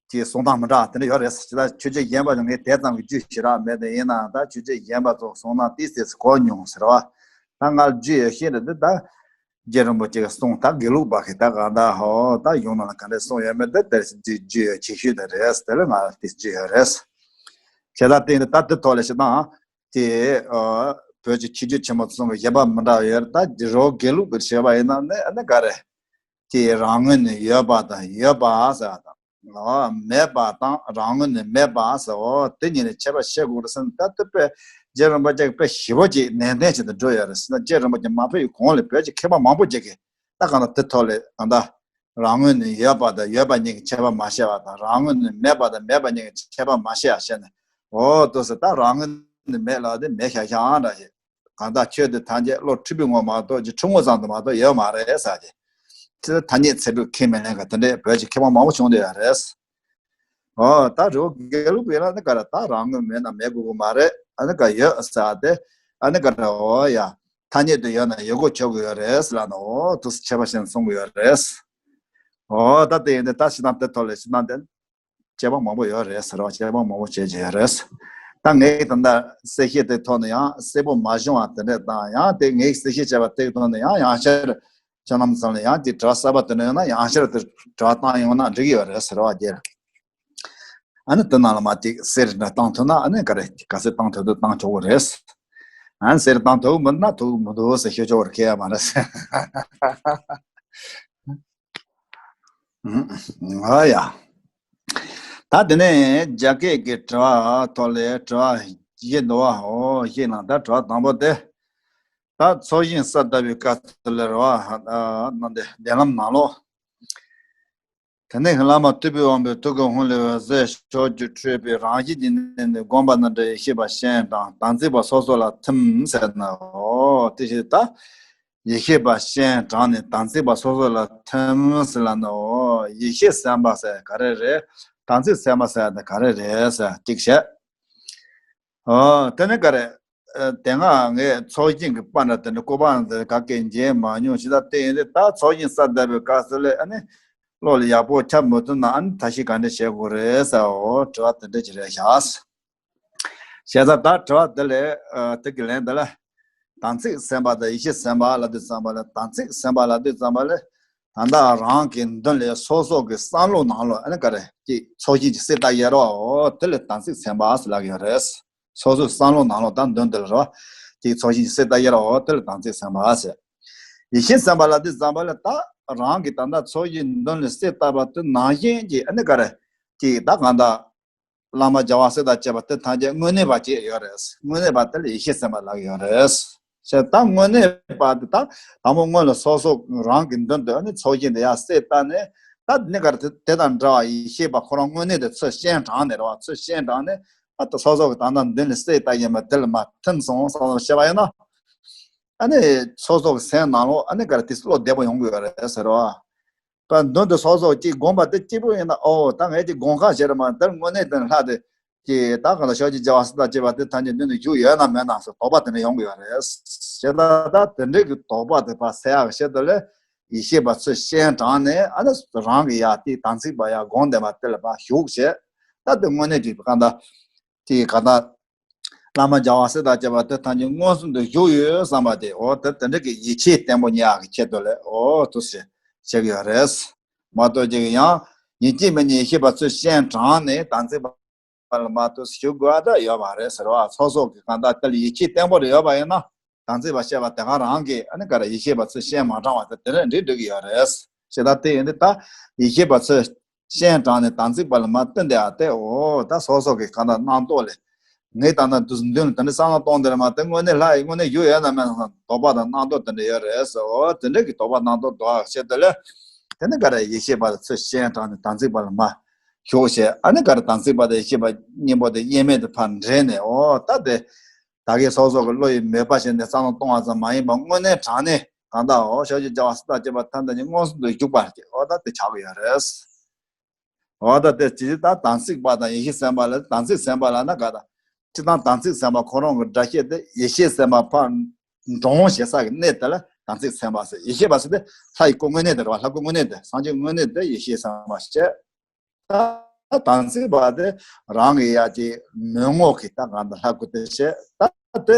གྱི་གསུང་སྟངས་མི་འདྲ་དེ་འདྲ་ཡོད་རེད། ཅི་ལྟར་ཆོས་བརྒྱུད་གཞན་པ་ལ་ངས་དེ་ཙམ་གྱི་རྒྱུས་ཞེ་དྲག་མེད་དེ། ཡིན་ནའང་ད་ཆོས་བརྒྱུད་གཞན་པ་ཚོ་གསུང་སྟངས་ཏོག་ཙམ་གོ་མྱོང་ཟེར་བ། ད་ང་རྒྱུས་ཡོད་ཤེས་རེད་འདི་ད། རྗེ་རིན་པོ་ཆེ་གི་གསུང་ད་དགེ་ལུགས་པ་གི་ད་གང་ལྟར་ཧོ་ད་གཞུང་ནང་ལ་ག་འདྲས་གསུངས་ཡོད་མེད་དེ་དེ་རྒྱུས་ཡོད་ཆེ་ཤོས་དེ་རེད། དེ་ལ་ང་དེ་རྒྱུས་ཡོད་རེད། བྱས་ད་དེ་ད་དེ་ཐོག་ལ་ཞེ་དྲག་དེ་བོད་ཀྱི་ཆོས་བརྒྱུད་ཆེན་མོ་གསུམ་གྱི་བཞེད་པ་མི་འདྲ་བ་ཡོད་རེད། ད་རོ་དགེ་ལུགས་ཀྱི་བྱས་པ་ཡིན་ན་ནི་ཨ་ནི་ག་རེ། དེ་རང་ངོས་ནས་ཡོད་པ་དང་ཡོད་པ་ཟེར་བ་དང་། ཨོ། མེད་པ་དང་རང་ངོས་ནས་མེད་པ་ཟེར། ཨོ། དེ་གཉིས་ནས་ཁྱད་པར་ཕྱེ་དགོས་རེད་ཟེར་ན། ད་དེ་དཔེ་རྗེ་རིན་པོ་ཆེ་གིས་དཔེ་ཞིབ་པོ་ཅིག་ནན་ཏན་བྱས་ཏེ་འགྲོ་ཡོད་རེད་ཟེར་ན། རྗེ་རིན་པོ་ཆེ་མ་ཕེབས་གོང་ལ་བོད་ཀྱི་མཁས་པ་མང་པོ་ཅིག་གིས་ད་གང་ལྟར་དེ་ཐོག་ལ་གང་ལྟར་རང་ངོས་ནས་ཡོད་པ་དང་ཡོད་པ་གཉིས་ཀྱི་ཁྱད་པར་མ་བཤད་པ་དང་། རང་ངོས་ནས་མེད་པ་དང་མེད་པ་གཉིས་ཀྱི་ཁྱད་པར་མ་བཤད་པ་བྱས་ནས། ཨོ། དེ་ཟེར་ད་རང་ངོས་ནས་མེད་ལབ་དེ་མེད་ཤག་ཤག་ཨང་འདྲ་ཞིག་གང་ལྟར་ཆོས་འདི་ཐམས་ཅད་བློ་འཁྲུལ་པའི་ངོ་མ་གཏོགས་ཀྱི་འཁྲུལ་ངོ་ཙམ་དུ་མ་གཏོགས་ཡོད་མ་རེད་ཟེར་གྱི། དེ་ཐ་སྙད་ཚད་གྲུབ་ཁས་མི་ལེན་ག་དེ་འདྲའི་བོད་ཀྱི་མཁས་པ་མང་པོ་བྱུང་བསྡད་ཡོད་རེད། ཨོ། ད་རི་བོ་དགེ་ལུགས་པའི་ལ་ནི་ག་རེ་ད་རང་ངོས་མེད་ན་མེད་དགོས་ཀྱི་མ་རེད། ཨ་ནི་ག་ཡོད་ཟེར་ཏེ། ཨ་ནི་ག་རེ་ཨོ་ཡ། ཐ་སྙད་དུ་ཡོད་ན་ཡོད་དགོས་ཆོག་གི་ཡོད་རེད་ལབ་ན། ཨོ་དུ་ཁྱད་པར་ཞིག་གསུང་གི་ཡོད་རེད། ཨོ་ད་དེ་ཡིན་དུས་ད་ཕྱི་ནང་དེ་ཐོག་ལ་ཕྱི་ནང་དེ། དཔྱད་པ་མང་པོ་ཡོད་རེད་ཟེར་བ། དཔྱད་པ་མང་པོ་བྱས་བྱས་ཡོད་རེད། ད་ངས་ད་ལྟ་གསལ་བཤད་དེ་ཐོག་ནས་ཡང་གསལ་པོ་མ་བྱུང་བ་དེ་འདྲས་དང་། ཡང་དེ་ངས་གསལ་བཤད་བྱས་པ་དེའི་ཐོག་ནས་ཡང་ཡང་བསྐྱར་ཁྱེད་རྣམ་ཚང་ལ་ཡང་དེ་དྲི་བ་གསར་པ་དེ་འདྲ་ཡོད་ན་ཡང་བསྐྱར་དེ་དྲི་བ་བཏང་ཡོང་ན་འགྲིག་གི་ཡོད་རེད་ཟེར་བ་རྒྱལ། ཨ་ནི་དེ་ནང་ལ་མ་ཅིག་གསལ་འདྲ་བཏང་ཐུབ་ན་ཨ་ནི་ག་རེ་ག་ཚོད་བཏང་ཐུབ་ཐུབ་བཏང་ཆོག་གི་རེད། ཨ་ནི་གསལ་བཏང་ཐུབ་མིན་ན་ཐུབ་མི་འདུག་ཟེར་ཤོད་ཆོག་གི་རེད། ཁྱད་ཡོད་མ་རེད། ཨ་ཡ། ད་དེ་ནས་རྒྱ་སྐད་ཀྱི་དྲི་བ་ཐོག་ལས་དྲི་བ་བཞི་འདུག་བ། ཨོ་བཞི་ནང་ད་དྲི་བ་དང་པོ་དེ། ད་ཚོགས་ཞིང་ས་བཏབ་པའི་སྐབས་སུ་ལ་རེད་བ། ཨ་ནང་དེ་གདན་ལམ་ནང་ལོགས། དེ་ནས་བླ་མ་ཐུབ་པའི་དབང་པོས་ཐུགས་ཀའི་ཧཱུྃ་ལས་འོད་ཟེར་ཕྱོགས་བཅུར་འཕྲོས་པས་རང་བཞིན་གྱི་གནས་ནས་བསྒོམས་པ་ན་འདྲ་ཡེ་ཤེས་པ་སྤྱན་དྲངས། དམ་ཚིག་པ་སོ་སོ་ལ་ཐིམ་ཟེར་ན། ཨོ་དེ་བཞིན་ད། ཡེ་ཤེས་པ་སྤྱན་དྲངས་ནས་དམ་ཚིག་པ་སོ་སོ་ལ་ཐིམ་ཟེར་ལབ་ན། ཨོ་ཡེ་ཤེས་སེམས་དཔའ་ཟེར་ག་རེ་རེད། དམ་ཚིག་སེམས་དཔའ་ཟེར་དེ་ག་རེ་རེད་ཟེར་གཅིག་བཤད། ཨོ་དེ་ནི་ག་རེ། ཨ་དེ་སྔ་ངས་ཚོགས་ཞིང་གི་པར་འདྲ་དེ་འདྲ་བཀོད་པ་འདི་ག་གེ་མཇལ་མ་མྱོང་། ཇི་ལྟར་དེ་ཡིན་དུས་ད་ཚོགས་ཞིང་ས་བཏབ་པའི་སྐབས་སུ་ལས་ཨ་ནི་བློ་ལ་ཡག་པོ་ཁྱབ་མི་ཐུབ་ན་ཨ་ནི་ཐབས་ཤེས་ག་འདྲ་བྱེད་དགོས་རེད་ཟེར། ཨོ་དྲི་བ་དེ་འདྲ་ཅིག་རེད་ཤག་བྱས་ཙང་ད་དྲི་བ་འདི་ལས་ཨ་དེ་གི་ལན་འདི་ལ། དམ་ཚིག་སེམས་དཔའ་དང་ཡེ་ཤེས་སེམས་དཔའ་ལབ་དུས་ཙམ་པ་ལ། དམ་ཚིག་སེམས་དཔའ་ལབ་དུས་ཙམ་པ་ལ། ད་ལྟ་རང་གི་མདུན་ལ་སོ་སོ་གི་བསམ་བློ་ནང་ལོགས་ཨ་ནི་ག་རེ་ཅིག་ཚོགས་ཞིང་གི་གསེར་རྟ་གཡར་བའོ། དེ་ལ་དམ་ཚིག་སེམས་དཔའ་ཟེར་ལབ་ཀྱི་ཡོད་རེད། སོ་སོའི་བསམ་བློ་ནང་ལོགས་ད་མདུན་དེ་ལ་རེད་བ། ཅིག་ཚོགས་ཞིང་གི་གསེར་རྟ་གཡར་བའོ། དེ་ལ་དམ་ཚིག་སེམས་དཔའ་ཟེར། ཡེ་ཤེས་སེམས་དཔའ་ལབ་དུས་ཙམ་པ་ལ་ད་རང་གི་ད་ལྟ་ཚོགས་ཞིང་མདུན་ལ་གསེར་བཏབ་པ་དེ་ནང་བཞིན་གྱི་ཨ་ནི་ག་རེ་ཅིག་ད་གང་ལྟར། བླ་མ་རྒྱལ་བ་སྲས་དང་བཅས་པ་དེ་ཐམས་ཅད་དངོས་གནས་པ་ཅིག་ཡོད་རེད། དངོས་གནས་པ་དེ་ལ་ཡེ་ཤེས་སེམས་དཔའ་ལབ་ཀྱི་ཡོད་རེད། ཞེས་ད་དངོས་གནས་པ་དེ་ད་དང་པོ་སྔོན་ལ་སོ་སོ་རང་གི་མདུན་དུ་ཨ་ནི་ཚོགས་ཞིང་དེ་ཡར་གསལ་བཏབ་ནས། ད་ནི་ག་རེ་དེ་དེ་དང་འདྲ་བ་ཡེ་ཤེས་པ་ཁོ་རང་དངོས་གནས་དེ་ཚུར་སྤྱན་དྲངས་ནས་རེད་བ། ཚུར་སྤྱན་དྲངས་ནས་ཨ་ད་སོ་སོ་གི་ད་ལྟ་མདུན་ལ་གསལ་བཏབ་ཡིན་པ་དེ་ལ་མར་ཐིམ་སོང་བསམ་བློ་བྱས་པ་ཡིན་ན། ཨ་ནི་སོ་སོ་གི་སེམས་ནང་ལོགས་ཨ་ནི་ག་རེ་དེ་བློ་བདེ་པོ་ཡོང་གི་ཡོད་རེད་ཟེར་བ། པ་མདུན་དུ་སོ་སོ་གཅིག་བསྒོམས་པ་དེ་གཅིག་པུ་ཡིན་ན། ཨོ་ད་ངས་ཅིག་དགོངས་ཁ་བཞེས་ར་མ་དེར་དངོས་གནས་དེ་ལྷ་དེ་ཀྱི་ད་གང་ལ་ཕྱོགས་ཀྱི་རྒྱལ་བ་སྲས་དང་བཅས་པ་དེ་ཐམས་ཅད་མདུན་དུ་བཞུགས་ཡོད་ན་མེད་ན་ཟེར་དོགས་པ་དེ་འདྲ་ཡོང་གི་ཡོད་རེད། ཞེ་ད་ད་དེ་འདྲའི་གི་དོགས་པ་དེ་ཕར་སེལ་ཡག་གི་ཆེད་དུ་ལས་ཡེ་ཤེས་པ་ཚུར་སྤྱན་དྲངས་ནས་ཨ་ནི་རང་གི་ཡ་དེ་དམ་ཚིག་པ་ཡ་སྒོམ་བསྡད་པ་དེ་ལ་ཕར་བཞུགས་བྱས། ད་དེ་དངོས་གནས་ཀྱི་གང་ལྟར་དེ་གང་ལྟར། བླ་མ་རྒྱལ་བ་སྲས་དང་བཅས་པ་དེ་ཐམས་ཅད་མངོན་སུམ་དུ་བཞུགས་ཡོད་བསམ་པ་དེ། འོ་དེ་དེ་འདྲ་གི་ཡིད་ཆེས་བརྟན་པོ་རྙེད་ཡག་གི་ཆེད་དུ་ལས་འོ་དུ་ཟེར་བྱེད་ཀྱི་ཡོད་རེད། མ་གཏོགས་ཅིག་ཡང་ཡིན་གཅིག་མིན་གཉིས་ཡེ་ཤེས་པ་ཚུར་སྤྱན་དྲངས་ནས་དམ་ཚིག་པ་ལ་མར་དུ་ཞུགས་དགོས་པ་ད་ཡོད་མ་རེད་ཟེར་བ། སོ་སོ་གི་གང་ལྟར་དེ་ལ་ཡིད་ཆེས་བརྟན་པོ་རེ་ཡོད་པ་ཡིན་ན། དམ་ཚིག་པ་བཤད་པ་དེ་ག་རང་གིས་ཨ་ནི་ག་རེ་ཡེ་ཤེས་པ་ཚུར་སྤྱན་མ་དྲངས་པ་དེ་དེ་ནས་འགྲིག་འགྲིག་གི་ཡོད་རེད། ཞེ་ད་དེ་ཡིན་དུས་ད་ཡེ་ཤེས་པ་ཚུར་སྤྱན་དྲངས་ནས་དམ་ཚིག་པ་ལ་མར་བསྟུན་བསྡད་ཡ་དེ། འོ་ད་སོ་སོ་གི་གང་ལྟར་རྣམ་རྟོག་ལས། ངས་ད་ལྟ་དུས་མདུན་ལ་དེ་འདྲ་བསམ་བློ་གཏོང་བསྡད་རེད་མ་དེ་དངོས་གནས་ལྷ་ཡི་དངོས་གནས་བཞུགས་ཡོད་ན་མེད་ན་དོགས་པ་དང་རྣམ་རྟོག་དེ་འདྲ་ཡོད་རེད་ཟེར། འོ་དེ་འདྲ་གི་དོགས་པ་རྣམ་རྟོག་ཟློག་ཡག་ཆེད་དུ་ལས། དེ་ནས་ག་རེ་ཡེ་ཤེས་པ་ཚུར་སྤྱན་དྲངས་ནས་དམ་ཚིག་པ་ལ་མར་ཞུགས་བྱས། ཨ་ནི་ག་རེ་དམ་ཚིག་པ་དང་ཡེ་ཤེས་པ་གཉིས་པོ་དེ་དབྱེར་མེད་དུ་ཕར་འདྲེས་ནས། འོ་ད་དེ་ད་གིན་སོ་སོ་གི་བློ་ཡི་མོས་པ་བྱས་ནས་བསམ་བློ་གཏོང་བ་ཙམ་མ་ཡིན་པར་དངོས་གནས་དྲང་གནས་གང་ལྟར་འོ་ཕྱོགས་བཅུའི་རྒྱལ་བ་སྲས་དང་བཅས་པ་ཐམས་ཅད་ཀྱི་མངོན་སུམ་དུ་བཞུགས་པ་རེད། འོ་ད་དེ་ཆགས་ཀྱི་ཡོད་རེད། འོ་ད་དེ་ཇི་ལྟར་དམ་ཚིག་པ་དང་ཡེ་ཤེས་སེམས་དཔའ་ལ། དམ་ཚིག་སེམས་དཔའ་ལབ་ན་ག་ད། སྤྱིར་བཏང་དམ་ཚིག་སེམས་དཔའ་ཁོ་རང་གི་སྒྲ་བཤད་དེ་ཡེ་ཤེས་སེམས་དཔའ་ཕར་འདྲོངས་བྱེད་ས་གི་གནས་དེ་ལ་ དམ་ཚིག་སེམས་དཔའ་ཟེར། ཡེ་ཤེས་པ་ཟེར་དེ་ལྷ་ཡི་སྐུ་དངོས་གནས་དེ་རེད་བ། ལྷ་སྐུ་དངོས་གནས་དེ། སངས་རྒྱས་དངོས་གནས་དེ་ཡེ་ཤེས་སེམས་དཔའ་ཞེས། ད་དམ་ཚིག་པ་དེ་རང་གི་ཡ་གི་མོས་ངོ་གི་ད་གང་ལྟར་ལྷ་སྐུ་དེ་བྱས། ད་དེ་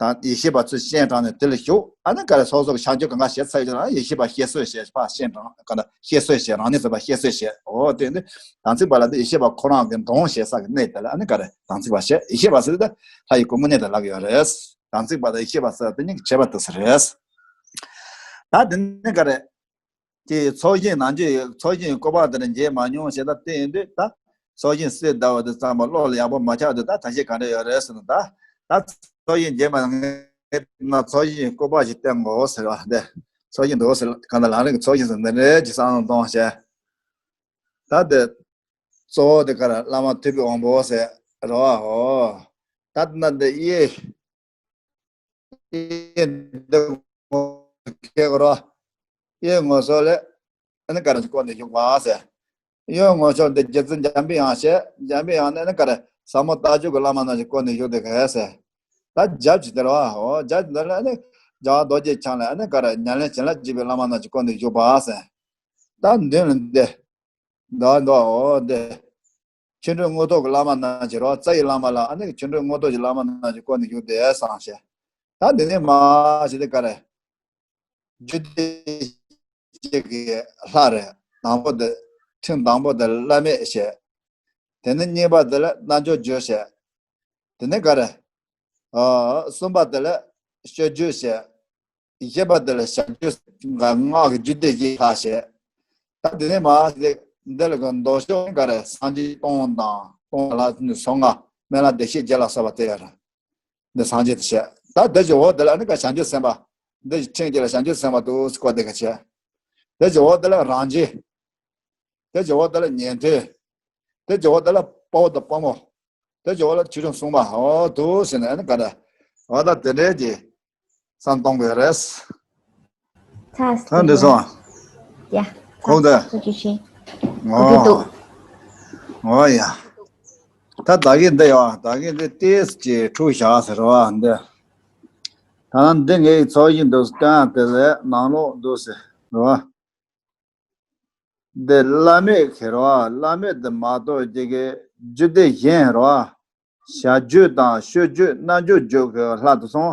དང་ཡེ་ཤེས་པ་ཚོས་སྤྱན་དྲངས་ནས་དེ་ལ་བཞུགས། ཨ་ནི་ག་རེ་སོ་སོ་གི་ཕྱག་མཆོད་གང་ག་བྱས་ཚར་ཡོད་ན་ཡེ་ཤེས་པ་བཤད་སྲོལ་བྱས། ཕར་སྤྱན་དྲངས། གང་ལྟར་བཤད་སྲོལ་བྱས། རང་ཉིད་ཚོ་ཕར་བཤད་སྲོལ་བྱས། འོ་དེ་ནི་དམ་ཚིག་པ་ལ་དེ་ཡེ་ཤེས་པ་ཁོ་རང་གི་འདྲོངས་བྱེད་ས་གི་གནས་དེ་ལ་ཨ་ནི་ག་རེ་དམ་ཚིག་པ་བྱས། ཡེ་ཤེས་པ་ཟེར་དེ་ལྷ་ཡི་སྐུ་དངོས་གནས་དེ་ལབ་ཡོད་རེད། དམ་ཚིག་པ་དང་ཡེ་ཤེས་པ་ཟེར་དེ་གཉིས་ཀྱི་ཁྱད་པར་དེ་ཚོ་རེད། ད་དེ་ནི་ག་རེ། ཀྱི་ཚོགས་ཞིང་ནང་རྒྱུ་ཡི་ཚོགས་ཞིང་གི་བཀོད་པ་དེ་འདྲ་མཇལ་མ་མྱོང་ཞེས། ད་དེ་ཡིན་དུས་ད་ཚོགས་ཞིང་གསོས་ཟླ་བ་དེ་ཙམ་པ་བློ་ལ་ཡག་པོ་མ་ཆགས་དུས་ད་ཐབས་ཤེས་ག་འདྲ་ཡོད་རེད་ཟེར་ན། ད་ད་ཚོགས་ཞིང་མཇལ་མ་ངེས་ན་ཚོགས་ཞིང་གི་བཀོད་པ་ཞིག་བསྟན་དགོས་ཟེར་བ། འདི་ཚོགས་ཞིང་འདུག་ཟེར། གང་ལྟར་ལམ་རིམ་གྱི་ཚོགས་ཞིང་ཟེར་འདི་འདྲའི་ཅིག་བསམ་བློ་གཏོང་བྱས། ད་དེ་གཙོ་བོ་དེ་ག་རེ་བླ་མ་ཐུབ་པའི་དབང་པོ་ཟེར་རེད་བ། འོ་ད་ན་འདི་ཡེ་ཡེ་འདི་ངོ་སྐལ་གོ་རོ། ཡེ་ངོ་སོ་ལས་ཨ་ནི་ག་རེ་བསྐོར་ནས་བཞུགས་པ་ཟེར། ཡེ་ངོ་སོ་འདི་རྗེ་བཙུན་འཇམ་པའི་དབྱངས་བྱས། འཇམ་པའི་དབྱངས་ནས་ཨ་ནི་ག་རེ་ཟབ་མོ་རྟགས་བརྒྱད་ཀྱི་བླ་མ་རྣམས་ཀྱིས་བསྐོར་ནས་བཞུགས་དེ་ག་ཟེར། ད་རྒྱབ་ཅིག་དེ་རེད་བ། འོ་རྒྱབ་ཅིག་དེ་ལ་ཨ་ནི་རྒྱལ་བ་རྡོ་རྗེ་འཆང་ལས་ཨ་ནི་ག་རེ་ཉམས་ལེན་བྱིན་རླབས་ཀྱི་བླ་མ་རྣམས་ཀྱིས་བསྐོར་ནས་བཞུགས་པ་ཟེར། ད་མདུན་ལ་འདི། མདོ་མདོ་འོ་འདི། ཆོ་འཕྲུལ་དངོས་ཐོབ་ཀྱི་བླ་མ་རྣམས་ཀྱིས་རོ། རྩ་བའི་བླ་མ་ལ་ཨ་ནི་ཆོ་འཕྲུལ་དངོས་ཐོབ་ཀྱི་བླ་མ་རྣམས་ཀྱིས་བསྐོར་ནས་བཞུགས་དེ་བསམ་བྱས། ད་འདི་ནས་མར་བྱས་ཏེ་ག་རེ། རྒྱུད་སྡེ་བཞི་གི་ལྷ་རེད། དང་པོ་དེ་ཐུན་དང་པོ་དེ་བླ་མེད་བྱས། དེ་ནས་གཉིས་པ་དེ་ལ་རྣལ་འབྱོར་བརྗོད་བྱས། དེ་ནས་ག་རེ། ཨ་གསུམ་པ་དེ་ལ་སྤྱོད་བརྗོད་བྱས། བཞི་པ་དེ་ལ་བྱ་རྒྱུད་སྔགས་ཀྱི་རྒྱུད་སྡེ་བཞི་ལྷག་བྱས། ད་དེ་ནས་མར་འདི་ལ་གི་མདོ་ཕྱོགས་ག་རེ་སངས་རྒྱས་སྟོང་དང་སྟོང་ལ་ནི་སོ་ལྔ། སྨན་བླ་བདེ་གཤེགས་རྒྱལ་ལ་སོགས་པ་དེ་ཡོད་རེད། འདི་སངས་རྒྱས་དེ་བྱས། ད་འདི་གི་འོག་དེ་ལ་ནི་ག་བྱང་ཆུབ་སེམས་དཔའ། འདི་ཕྲེང་རྒྱས་ལ་བྱང་ཆུབ་སེམས་དཔའ་འདུག་སྐོར་དེ་ག་བྱས། དེ་གི་འོག་དེ་ལ་རང་རྒྱལ། དེ་གི་འོག་དེ་ལ་ཉན་ཐོས། དེ་གི་འོག་དེ་ལ་དཔའ་བོ་དང་དཔའ་མོ། དེ་ཇོ་བོ་ལ་ཆོས་སྐྱོང་སྲུང་མ་འོ་དུ་ཟེར་ནས་ཨ་ནི་ག་རེ། འོ་ད་དེ་འདྲའི་གི་བསམ་གཏོང་དགོས་རེད། ད་འདི་སོང་། ཡ། ཁོང་དེ། ཁོ་ཅི་ཤེས། འོ། འོ་ཡ། ད་ད་གིན་འདི་ཡོ། ད་གིན་འདི་ཏེས་ཀྱི་འཁྲུག་བཞག་ཟེར་བ་འདི། ད་འདི་ངའི་ཚོགས་ཡིན་འདུག་སྟོན་དེ་ལས་ནང་ལོགས་འདུག་ཟེར་བ། འདི་བླ་མེད་ཁེ་རོ། བླ་མེད་དུ་མ་གཏོགས་ཀྱི་གི་རྒྱུད་སྡེ་གཞན་རོ། བྱ་རྒྱུད་དང་སྤྱོད་རྒྱུད་རྣལ་འབྱོར་རྒྱུད་ཀྱི་ལྷ་དུ་སོང་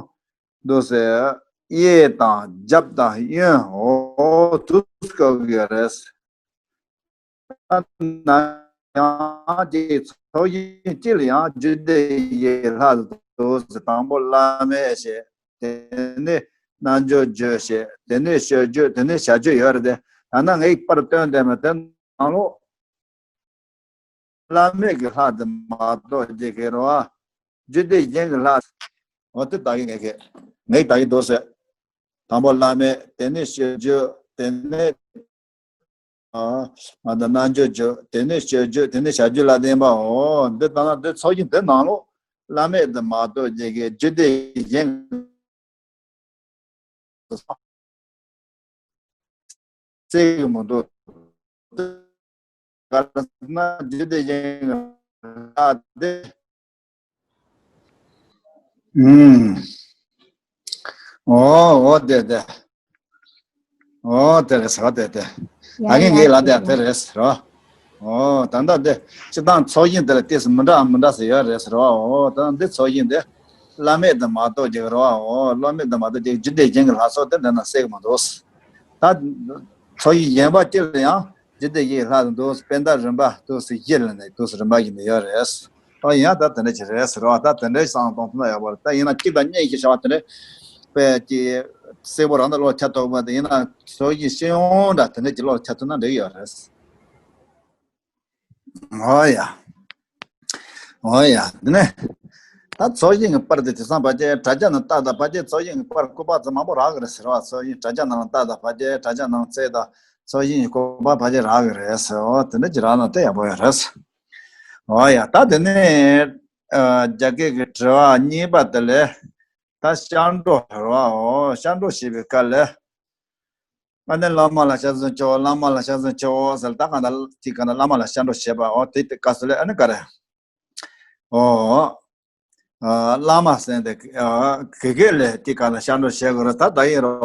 འདུག་ཟེར། གཡས་དང་རྒྱབ་དང་གཡོན་འོ་དུ་སྐབས་ཀྱི་རེད། ན་ཡང་ཀྱི་ཚོགས་ཡིན་གཅིག་ལ་ཡང་རྒྱུད་སྡེ་ཡི་ལྷ་དུ་སོང་དང་པོ་བླ་མེད་ཞེས། དེ་ནས་རྣལ་འབྱོར་རྒྱུད་ཞེས། དེ་ནས་སྤྱོད་རྒྱུད། དེ་ནས་བྱ་རྒྱུད་ཡོད་རེད་དེ། ད་ནང་ངས་པར་བཏོན་བསྡད་མེད་དེ་ནང་ལོགས། བླ་མེད་ཀྱི་ལྷ་དེ་མ་གཏོགས་ཀྱི་ཁེ་རོ། རྒྱུད་སྡེ་གཞན་གྱི་ལྷ། འོ་དེ་ད་གིན་ངས་ཁེ། ངས་ད་གིན་འདུག་ཟེར། དང་པོ་བླ་མེད། དེ་ནས་སྤྱོད་རྒྱུད། དེ་ནས། ཨ། མ་ད་རྣལ་འབྱོར་རྒྱུད། དེ་ནས་སྤྱོད་རྒྱུད། དེ་ནས་བྱ་རྒྱུད་ལ་བརྟེན་པ། འོ་འདི་ད་ན་འདི་ཚོགས་ཀྱི་འདི་ནང་ལོགས་བླ་མེད་དེ་མ་གཏོགས་ཀྱི་རྒྱུད་སྡེ་གཞན། སྲིད་གི་མི་འདུག་ག་ལ་ན་རྒྱུད་སྡེ་གཞན་གྱི་ལྷ་དེ། ཨུམ། འོ་འོ་དེ་དེ། འོ་དེ་རེད་ཟེར་བ་དེ་དེ། ད་ཡ་གིན་ཡ་ངའི་ལ་དེ་དེ་དེ་རེད་ཟེར་བ། འོ་ད་ལྟ་དེ་སྤྱི་བཏང་ཚོགས་ཞིང་དེ་ལ་ཏོག་ཙམ་མི་འདྲ་མི་འདྲ་ཟེར་ཡོད་རེད་ཟེར་བ། འོ་ད་འདི་ཚོགས་ཞིང་དེ་བླ་མེད་དུ་མ་གཏོགས་ཀྱི་རེད་བ། འོ་བླ་མེད་དུ་མ་གཏོགས་ཀྱི་རྒྱུད་སྡེ་གཞན་གྱི་ལྷ་ཚོགས་དེ་འདི་ན་གསལ་གི་མི་འདུག་ད་ཚོགས་ཞིང་གཞན་པ་སྤྱིར་ཡང་རྒྱུད་སྡེ་བཞིའི་ལྷ་དང་འདུག་པད་ཟླ་རིམ་པ་འདུག་སེ་བཞི་ལ་ནས་འདུག་སེ་རིམ་པ་བཞིན་དུ་ཡོད་རེད། ཨ་ཡང་ད་དེ་འདྲ་ཅིག་རེད་ཟེར་བ། ད་དེ་འདྲའི་བསམ་བློ་གཏོང་ཐུབ་ན་ཡག་པོ་རེད། ད་ཡིན་ན་གཅིག་དང་གཉིས་ཤིག་བྱ་བ་དེ་འདྲ་དཔེ་ཀྱི་གསལ་པོ་རང་ད་བློ་ཁྱབ་ཐུབ་པ་དེ་ཡིན་ན་ཚོགས་ཞིང་སྤྱི་ཡོངས་འདྲ་དེ་འདྲ་ཅིག་བློ་ཁྱབ་ཐུབ་ན་འགྲིག་ཡོད་རེད། འོ་ཡ། འོ་ཡ། དེ་ནས་ད་ཚོགས་ཞིང་གི་པར་དེ་དེང་སང་ཕལ་ཆེར་དྲ་རྒྱ་ནང་ལྟ་ད་ཕལ་ཆེར་ཚོགས་ཞིང་གི་པར་སྐུ་པར་ཚོ་མང་པོ་རག་གི་རེད་ཟེར་བ། ཚོགས་ཞིང་དྲ་རྒྱ་ནང་ལ་ལྟ་ད་ཕལ་ཆེར་དྲ་རྒྱ་ནང་བཙལ་ད་ཚོགས་ཞིང་གི་སྐུ་པར་ཕལ་ཆེར་རག་གི་རེད་ཟེར་བ། དེ་འདྲ་ཅིག་རག་ན་དེ་ཡག་པོ་ཡོད་རེད། འོ་ཡ། ད་དེ་ནས་ཨ་རྒྱ་སྐད་ཀྱི་དྲི་བ་གཉིས་པ་དེ་ལས། ད་སྐྱབས་འགྲོ་རེད་བ། འོ་སྐྱབས་འགྲོ་ཞེས་པའི་སྐབས་ལ། ཨ་ནི་བླ་མ་ལ་སྐྱབས་སུ་མཆིའོ། བླ་མ་ལ་སྐྱབས་སུ་མཆིའོ་ཟེར། ད་གང་ལྟར་དེ་གང་ལྟར་བླ་མ་ལ་སྐྱབས་འགྲོ་བྱེད་པ། འོ་དེ་དེ་སྐབས་སུ་ལ་ཨ་ནི་ག་རེ། འོ། བླ་མ་ཟེར་དེ་དགེ་རྒན་ལས་ཀྱི་ག་ལ་ཤར་འགྲོ་བྱེད་དགོས་རེད། ད་ད་ཡིན་རོ།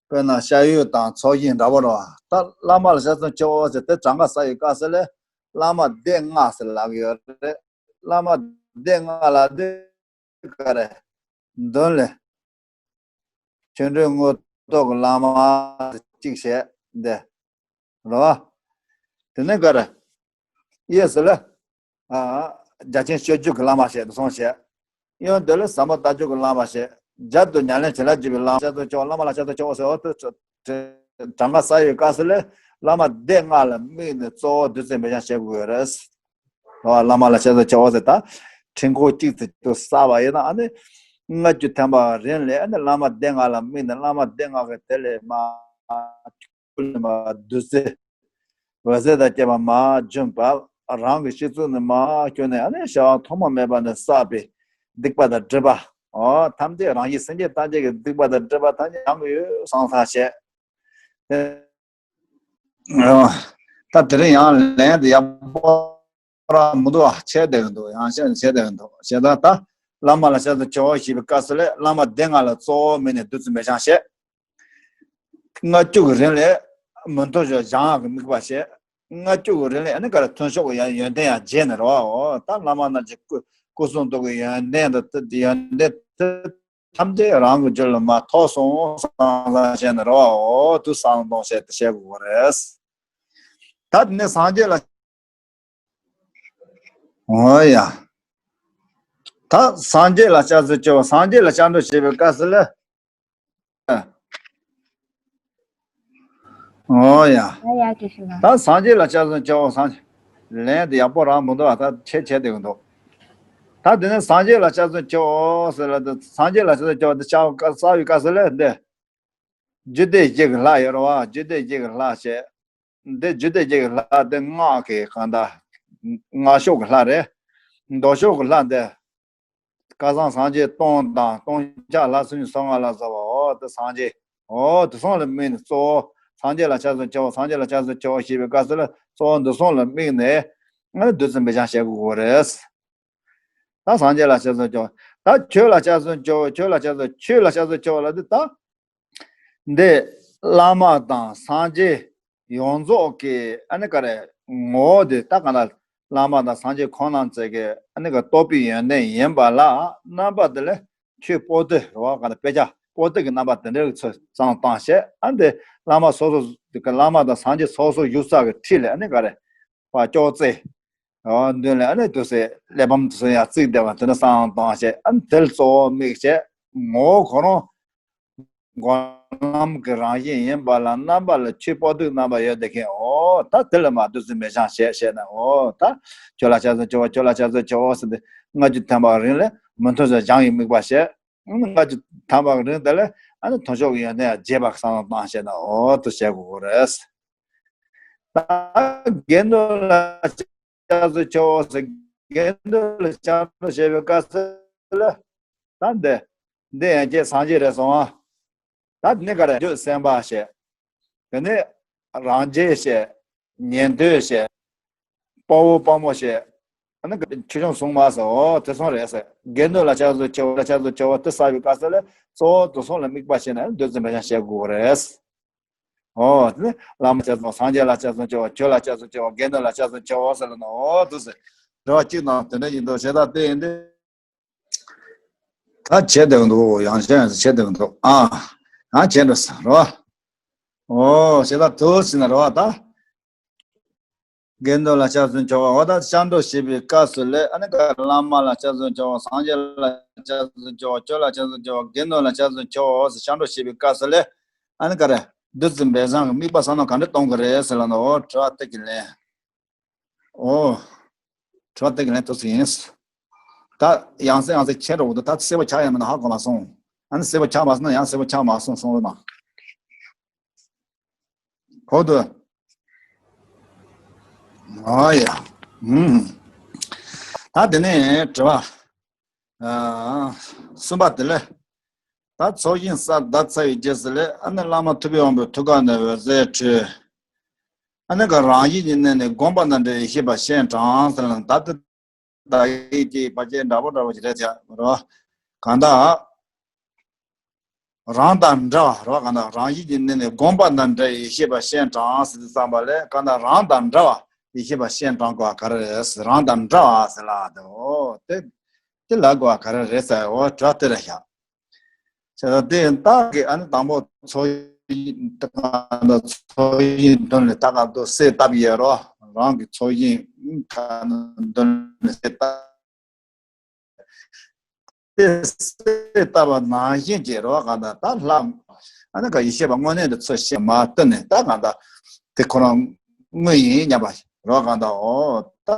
དཔེར་ན་ཤ་ཡོད་དང་ཚོགས་ཞིང་འདྲ་བོ་རོ། ད་བླ་མ་ལ་ཤ་ཚོན་ཆེ་བོ་ཟེར་དེ་གྲངས་ཀ་ས་ཡི་ཀ་ཟེར་ལས་བླ་མ་སྡེ་ལྔ་ཟེར་ལབ་ཡོད་རེད། བླ་མ་སྡེ་ལྔ་ལ་དེ་ག་རེ། མདུན་ལས། ཆོ་འཕྲུལ་དངོས་ཐོག་གི་བླ་མ་གཅིག་བྱས་འདི། རོ། དེ་ནས་ག་རེ། གཡས་ཟེར་ལ། རྒྱ་ཆེན་སྤྱོད་བརྒྱུད་ཀྱི་བླ་མ་བྱས་དུ་སོང་བྱས། གཡོན་དེ་ལ་ཟབ་མོ་ལྟ་སྤྱོད་ཀྱི་བླ་མ་བྱས། རྒྱབ་ཏུ་ཉམས་ལེན་བྱེད་ལ་བརྒྱུད་པའི་བླ་མ་ལ་ཤ་ཚོན་ཆེ་བོ། བླ་མ་ལ་ཤ་ཚོན་ཆེ་བོ་ཟེར་བ་དེ་གྲངས་ཀ་ས་ཡི་ཀ་ཟེར་ལས་བླ་མ་སྡེ་ལྔ་ལ་དམིགས་ནས་གཙོ་བོ་བདུད་རྩི་འབེབས་སྦྱང་བྱེད་དགོས་རེད། བླ་མ་ལ་ཤ་ཚོན་ཆེ་བོ་ཟེར་ད། ཁྲིད་འགོ་གཅིག་ཏུ་དུ་བསགས་པ་ཡིན་ན་ཨ་ནི། ལྔ་བཅུ་ཐམ་པ་རིང་ལས་ཨ་ནི་བླ་མ་སྡེ་ལྔ་ལ་དམིགས་ནས་བླ་མ་སྡེ་ལྔ་གི་དེ་ལས་མ། ལས་མ་བདུད་རྩི། འོད་ཟེར་དང་བཅས་པ་མར་བྱུང་བ། རང་གི་སྤྱི་གཙུག་ནས་མར་བྱུང་ནས་ཨ་ནི་ཞལ་ཐོག་མ་མེད་པ་ནས་བསགས་པའི་སྡིག་པ་དང་སྒྲིབ་པ། འོ་ཐམས་ཅད་རང་བཞིན་སེམས་ཅན་ཐམས་ཅད་ཀྱི་སྡིག་པ་དང་སྒྲིབ་པ་ཐམས་ཅད་སྦྱང་གི་ཡོད་བསམ་བསམ་བྱས། ད་དེ་རིང་ཡང་ལན་དུ་ཡག་པོ་རང་མི་འདུག་ཨ། ཆད་བསྡད་ཀྱི་འདུག་ཡང་ཆད་ཆད་བསྡད་ཀྱི་འདུག་བྱས་ཙང་ད་བླ་མ་ལ་ཤ་ཚོན་ཆེ་བོ་ཞེས་པའི་སྐབས་སུ་ལས་བླ་མ་སྡེ་ལྔ་ལ་གཙོ་བོ་དམིགས་ནས་བདུད་རྩི་འབེབས་སྦྱང་བྱས། ལྔ་བཅུ་གི་རིང་ལས་མུན་འཐོམས་ཤོག་སྦྱང་ཡག་གི་དམིགས་པ་བྱས། ལྔ་བཅུ་གི་རིང་ལས་ཨ་ནི་ག་རེ་ཐོན་ཤོག་གི་ཡོན་ཏན་ཡང་རྗེས་ནས་རོ། འོ་ད་བླ་མ་རྣམས་ཀྱི་སྐུ་སྐུ་གསུང་ཐུགས་ཀྱི་ཡོན་ཏན་དང་ཡོན་ཏན་དེ། ཐམས་ཅད་རང་གི་རྒྱུད་ལ་མ་ཐོགས་སོང་བསམ་བསམ་བྱས་ནས་རོ། འོ་དུ་བསམ་གཏོང་བྱས་ཏེ་བྱེད་དགོས་རེད། ད་དེ་ནས་སངས་རྒྱས་ལ། འོ་ཡ། ད་སངས་རྒྱས་ལ་ཤ་ཚོན་ཆེ་བོ། སངས་རྒྱས་ལ་ཤར་འགྲོ་བྱེད་པའི་སྐབས་སུ་ལ། འོ་ཡ། ཡ་ཡ་དགེ་བཤེས་ལགས། ད་སངས་རྒྱས་ལ་ཤ་ཚོན་ཆེ་བོ་སངས། ལན་དེ་ཡག་པོ་རང་མི་འདུག་ད་ཆད་ཆད་བསྡད་ཀྱི་འདུག་ད་དེ་ནས་སངས་རྒྱས་ལ་ཤ་ཚོན་ཆེ་བོ་ཟེར་ལ་དེ་སངས་རྒྱས་ལ་ཤ་ཚོན་ཆེ་བོ་དེ་ཤ་བ་ཀ་ས་བའི་ཀ་ཟེར་ལས་འདི། རྒྱུད་སྡེ་བཞི་གི་ལྷ་ཡོད་རེད་བ། རྒྱུད་སྡེ་བཞི་གི་ལྷ་བྱས། འདི་རྒྱུད་སྡེ་བཞི་གི་ལྷ་དེ་སྔགས་ཀྱི་གང་ལྟར། སྔགས་ཕྱོགས་ཀྱི་ལྷ་རེད། མདོ་ཕྱོགས་ཀྱི་ལྷ་འདི། སྐལ་བཟང་སངས་རྒྱས་སྟོང་དང་སྟོང་རྐྱང་ལྷ་སུམ་ཅུ་སོ་ལྔ་ལ་སོགས་པ། འོ་དེ་སངས་རྒྱས། འོ་དེ་གསུམ་ལ་དམིགས་ནས་གཙོ་བོ། སངས་རྒྱས་ལ་ཤ་ཚོན་ཆེ་བོ། སངས་རྒྱས་ལ་ཤ་ཚོན་ཆེ་བོ་ཞེས་པའི་སྐབས་སུ་ལ་གཙོ་བོ་འདི་གསུམ་ལ་དམིགས་ནས་ང་ཚོ་བདུད་རྩི་འབེབས་སྦྱང་བྱེད་དགོས་རེད། ད་སངས་རྒྱས་ལ་ཤ་ཚོན་ཆེ་བོ། ད་ཆོས་ལ་ཤ་ཚོན་ཆེ་བོ། ཆོས་ལ་ཤ་ཚོན། ཆོས་ལ་ཤ་ཚོན་ཆེ་བོ་ལ་འདི་ད། འདི་བླ་མ་དང་སངས་རྒྱས་ཡོངས་རྫོགས་ཀྱི་ཨ་ནི་ག་རེ་ངོ་བོ་དེ་ད་ག་ན་བླ་མ་དང་སངས་རྒྱས་ཁོང་རྣམ་ཚོ་གི་ཨ་ནི་ག་རྟོགས་པའི་ཡོན་ཏན་ཡིན་པ་ལ་རྣམ་པ་དེ་ལ་ཆོས་པོ་ཏི་རེད་བ། ག་ན་དཔེ་ཆ་པོ་ཏི་གི་རྣམ་པ་དེ་འདྲའི་ཚོ་བསམ་བཏང་བྱས། ཨ་འདི་བླ་མ་སོ་སོ་གི་བླ་མ་དང་སངས་རྒྱས་སོ་སོ་བཞུགས་ས་གི་འཁྲིས་ལ་ཨ་ནི་ག་རེ་བ་ཅོག་ཙེ། འོ་མདུན་ལ་ཨ་ནི་དུ་སེ་གླེགས་བམ་དུ་སེ་ཡང་བརྩིགས་བསྡད་པ་དེ་ནི་བསམ་བཏང་བྱས། ཨ་ནི་དེ་ལ་གཙོ་བོ་དམིགས་བྱས། ངོ་བོ་ཁོ་རང་སྒོམ་ལམ་གྱི་རང་བཞིན་ཡིན་པ་ལ་རྣམ་པ་ལ་ཆོས་པོ་ཏི་རྣམ་པ་ཡོད་དེ་མཁན། འོ་ད་དེ་ལ་མ་བདུད་རྩི་འབེབས་སྦྱང་བྱས་བྱས་ན། འོ་ད་ཆོས་ལ་ཤ་ཚོན་ཆེ་བོ། ཆོས་ལ་ཤ་ཚོན་ཆེ་བོ་ཟེར་ཏེ་ལྔ་བཅུ་ཐམ་པ་རིང་ལས་མུན་འཐོམས་ཤོག་སྦྱང་ཡི་དམིགས་པ་བྱས། ལྔ་བཅུ་ཐམ་པ་རིང་དེ་ལས་ཨ་ནི་ཐོན་ཤོག་གི་ཡོན་ཏན་ཡང་རྒྱས་པ་བསམ་བློ་བཏང་བྱས་ན། འོ་དུ་བྱེད་དགོས་རེད། ད་དགེ་འདུན་ལ་ཤ་ཚོན་ཆེ་བོ་ཟེར། དགེ་འདུན་ལ་ཤ་ཚོན་ཆེ་བའི་སྐབས་སུ་ལ། ད་འདི་འདི་ཡན་ཆད་སངས་རྒྱས་རེད་སོང་ཨ། ད་འདི་ནི་ག་རེ། བདུད་སེམས་དཔའ་བྱས། དེ་ནས་རང་རྒྱལ་བྱས། ཉན་ཐོས་བྱས། དཔའ་བོ་དཔའ་མོ་བྱས། ཨ་ནི་ཆོས་སྐྱོང་སྲུང་མ་ཟེར། འོ་དེ་གསུམ་རེད་ཟེར། དགེ་འདུན་ལ་ཤ་ཚོན་ཆེ་བོ། ལ་ཤ་ཚོན་ཆེ་བོ་དེ་བསགས་པའི་སྐབས་སུ་ལ་གཙོ་བོ་དེ་གསུམ་ལ་དམིགས་པ་བྱས་ནས་བདུད་རྩི་འབེབས་སྦྱང་བྱེད་དགོས་རེད། འོ་དེ་ནི་བླ་མ་ལ་ཤ་ཚོན། སངས་རྒྱས་ལ་ཤ་ཚོན་ཆེ་བོ། ཆོས་ལ་ཤ་ཚོན་ཆེ་བོ། དགེ་འདུན་ལ་ཤ་ཚོན་ཆེ་བོ་ཟེར་ལ་ནི། འོ་དུ་ཟེར། འགྲོ་བ་གཅིག་ནང་དེ་འདྲ་ཡིན་འདུག་བྱས་ད་དེ་ཡིན་དུས། ད་བྱེད་བསྡད་འདུག་ཡང་བྱེད་ཡང་བྱེད་བསྡད་འདུག་ཨ། ཡང་བྱེད་འགྲོ་ས་རོ། འོ་བྱས་ད་དུ་ཟིན་ན་རོ་ད། དགེ་འདུན་ལ་ཤ་ཚོན་ཆེ་བོ། འོ་ད་ཤར་འགྲོ་བྱེད་པའི་སྐབས་སུ་ལས་ཨ་ནི་ག་བླ་མ་ལ་ཤ་ཚོན་ཆེ་བོ། སངས་རྒྱས་ལ་ཤ་ཚོན་ཆེ་བོ། ཆོས་ལ་ཤ་ཚོན་ཆེ་བོ། དགེ་འདུན་ལ་ཤ་ཚོན་ཆེ་བོ་ཟེར་ཤར་འགྲོ་བྱེད་པའི་སྐབས་སུ་ལས་ཨ་ནི་ག་རེ། བདུད་རྩི་འབེབས་སྦྱང་གི་དམིགས་པ་བསམ་བློ་ག་འདྲ་གཏོང་གི་རེད་ཟེར་ལ་ནི། འོ་དྲི་བ་དེ་གི་ལན། འོ། དྲི་བ་དེ་གི་ལན་དུ་ཟིན་ཡིན། ད་ཡང་སེ་ཡང་སེ་ཁྱེད་རོགས་འདུག་ད་གསལ་པོ་ཆགས་ཡ་མིན་ན་ཧ་གོ་མ་སོང་། ཨ་ནི་གསལ་པོ་ཆགས་མ་སོང་ན་ཡང་གསལ་པོ་ཆགས་མ་སོང་སོང་རེད་མ། གོ་འདུག་ཨ་ཡ། ཨུམ། ད་དེ་ནས་དྲི་བ། ཨ། གསུམ་པ་དེ་ལས། ད་ཚོགས་ཞིང་གསར་བཏབ་ཚར་བའི་རྗེས་སུ་ལས་ཨ་ནི་བླ་མ་ཐུབ་པའི་དབང་པོའི་ཐུགས་ཀ་ནས་འོད་ཟེར་འཕྲོས། ཨ་ནི་ག་རང་བཞིན་གྱི་གནས་ནས་བསྒོམས་པ་ན་འདྲ་བའི་ཤེས་པ་སྤྱན་དྲངས་ཟེར་ལ་ད་ལྟ། དག་ཡིག་ཅིག་ཕལ་ཆེར་འདྲ་པོ་འདྲ་པོ་ཞིག་རེད་ཟེར་རོ། གང་ལྟར། རང་དང་འདྲ་བ་རོ། གང་ལྟར་རང་བཞིན་གྱིས་གནས་ནས་བསྒོམས་པ་དང་འདྲ་བའི་ཡེ་ཤེས་པ་སྤྱན་དྲངས་ཟེར་དུས་ཙམ་པ་ལས། གང་ལྟར་རང་དང་འདྲ་བ་ཡེ་ཤེས་པ་སྤྱན་དྲངས་དགོས་པ་ག་རེ་རེད། རང་དང་འདྲ་བ་ཟེར་ལ་དེ། འོ་དེ་དེ་ལ་དགོས་པ་ག་རེ་རེད་ཟེར། འོ་དྲི་བ་དེ་ལ་བཞག་བྱས་ཙང་དེ་ཡིན་སྟབས་ཀྱིས་ཨ་ནི་དང་པོ་ཚོགས་ཞིང་ད་གང་ལྟར་ཚོགས་ཞིང་མདུན་ལ་ད་གང་ལྟར་གསལ་བཏབ་ཡོད་རོ། རང་གི་ཚོགས་ཞིང་གང་ལྟར་མདུན་ལ་གསལ་བཏབ། དེ་གསལ་བཏབ་པ་ནང་བཞིན་གྱི་རོ། གང་ལྟར་ད་ལྷ་ཨ་ནི་ག་ཡེ་ཤེས་པ་དངོས་གནས་དེ་ཚུར་ཤེས་མ་ཐུབ་ནས། ད་གང་ལྟར་དེ་ཁོ་རང་དངོས་ཡིན་སྙམ་པ་རོ། གང་ལྟར་འོ་ད་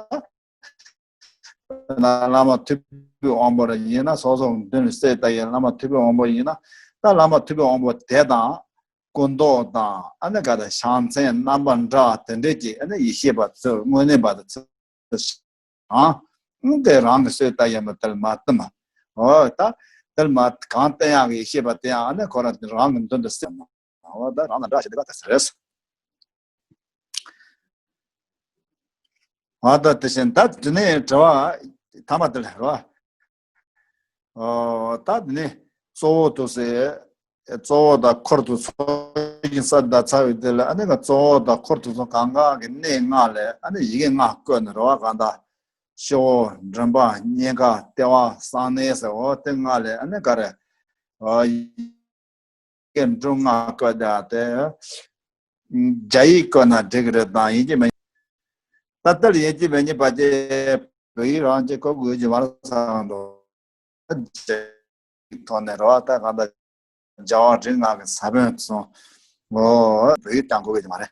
བླ་མ་ཐུབ་པའི་དབང་པོ་རེ་ཡིན་ན། སོ་སོ་མདུན་ལ་གསལ་བཏབ་ཡོད་བླ་མ་ཐུབ་པའི་དབང་པོ་ཡིན་ན། ད་བླ་མ་ཐུབ་པའི་དབང་པོ་དེ་དང་སྐུ་མདོག་དང་ཨ་ནི་ག་ད་ཕྱག་མཚན་རྣམ་པ་འདྲ་དེ་འདྲས་ཀྱི་ཨ་ནི་ཡེ་ཤེས་པ་ཚུར་དངོས་གནས་པ་དེ་ཚུར། ཨང་། དེ་རང་གི་གསལ་བཏབ་ཡོད་མ་དེ་ལ་མ་བསྟུན་པ། འོ་ད་དེ་ལ་མ་གང་བསྟན་ཡག་གི་ཡེ་ཤེས་པ་དེ་ཡང་ཨ་ནི་ཁོ་རང་རང་གི་མདུན་དུ་གསལ་མ། འོ་ད་རང་དང་འདྲ་ཞིག་དེ་ག་དེ་ཟེར་རེད། འོ་ད་དེ་བཞིན་ད་དེ་ནས་དྲི་བ་ཐ་མ་དེ་ལ་རོ། ཨོ། ད་དེ་ནས་གཙོ་བོ་དུ་ཟེར། གཙོ་བོ་དང་འཁོར་དུ་ཚོགས་ཀྱི་ས་ད་ཚ་བའི་དེ་ལ་ཨ་ནི་ག་གཙོ་བོ་དང་འཁོར་དུ་ཚོགས་གང་ག་གི་གནས་ལྔ་ལས་ཨ་ནི་ཡི་གེ་ལྔ་བཀོད་ནས་རོ། གང་ལྟར་ཤོ་མགྲིན་པ་སྙིང་ག་ལྟེ་བ་གསང་གནས་ཟེར། འོ་དེ་ལྔ་ལས་ཨ་ནི་ག་རེ། ཨོ། ཡི་གེ་འབྲུ་ལྔ་བཀོད་དེ་ཨ་དེ། རྒྱ་ཡིག་བཀོད་ན་འགྲིག་གི་རེད་དམ། ཡིན་གཅིག་མིན། ད་ལྟ་ལ་ཡིན་གཅིག་མིན་གཉིས་པ་ཅེ་བོད་ཡིག་རང་ཅེ་བཀོད་དགོས་ཀྱི་མ་རེད་བསམ་འདུག་རྒྱ་ཡིག་ཐོག་ནས་རེད་བ། ད་གང་ལྟར་རྒྱལ་བ་རིགས་ལྔ་གི་ས་བོན་སོང་། འོ་བོད་ཡིག་ཀྱང་བཀོད་དགོས་ཀྱི་མ་རེད།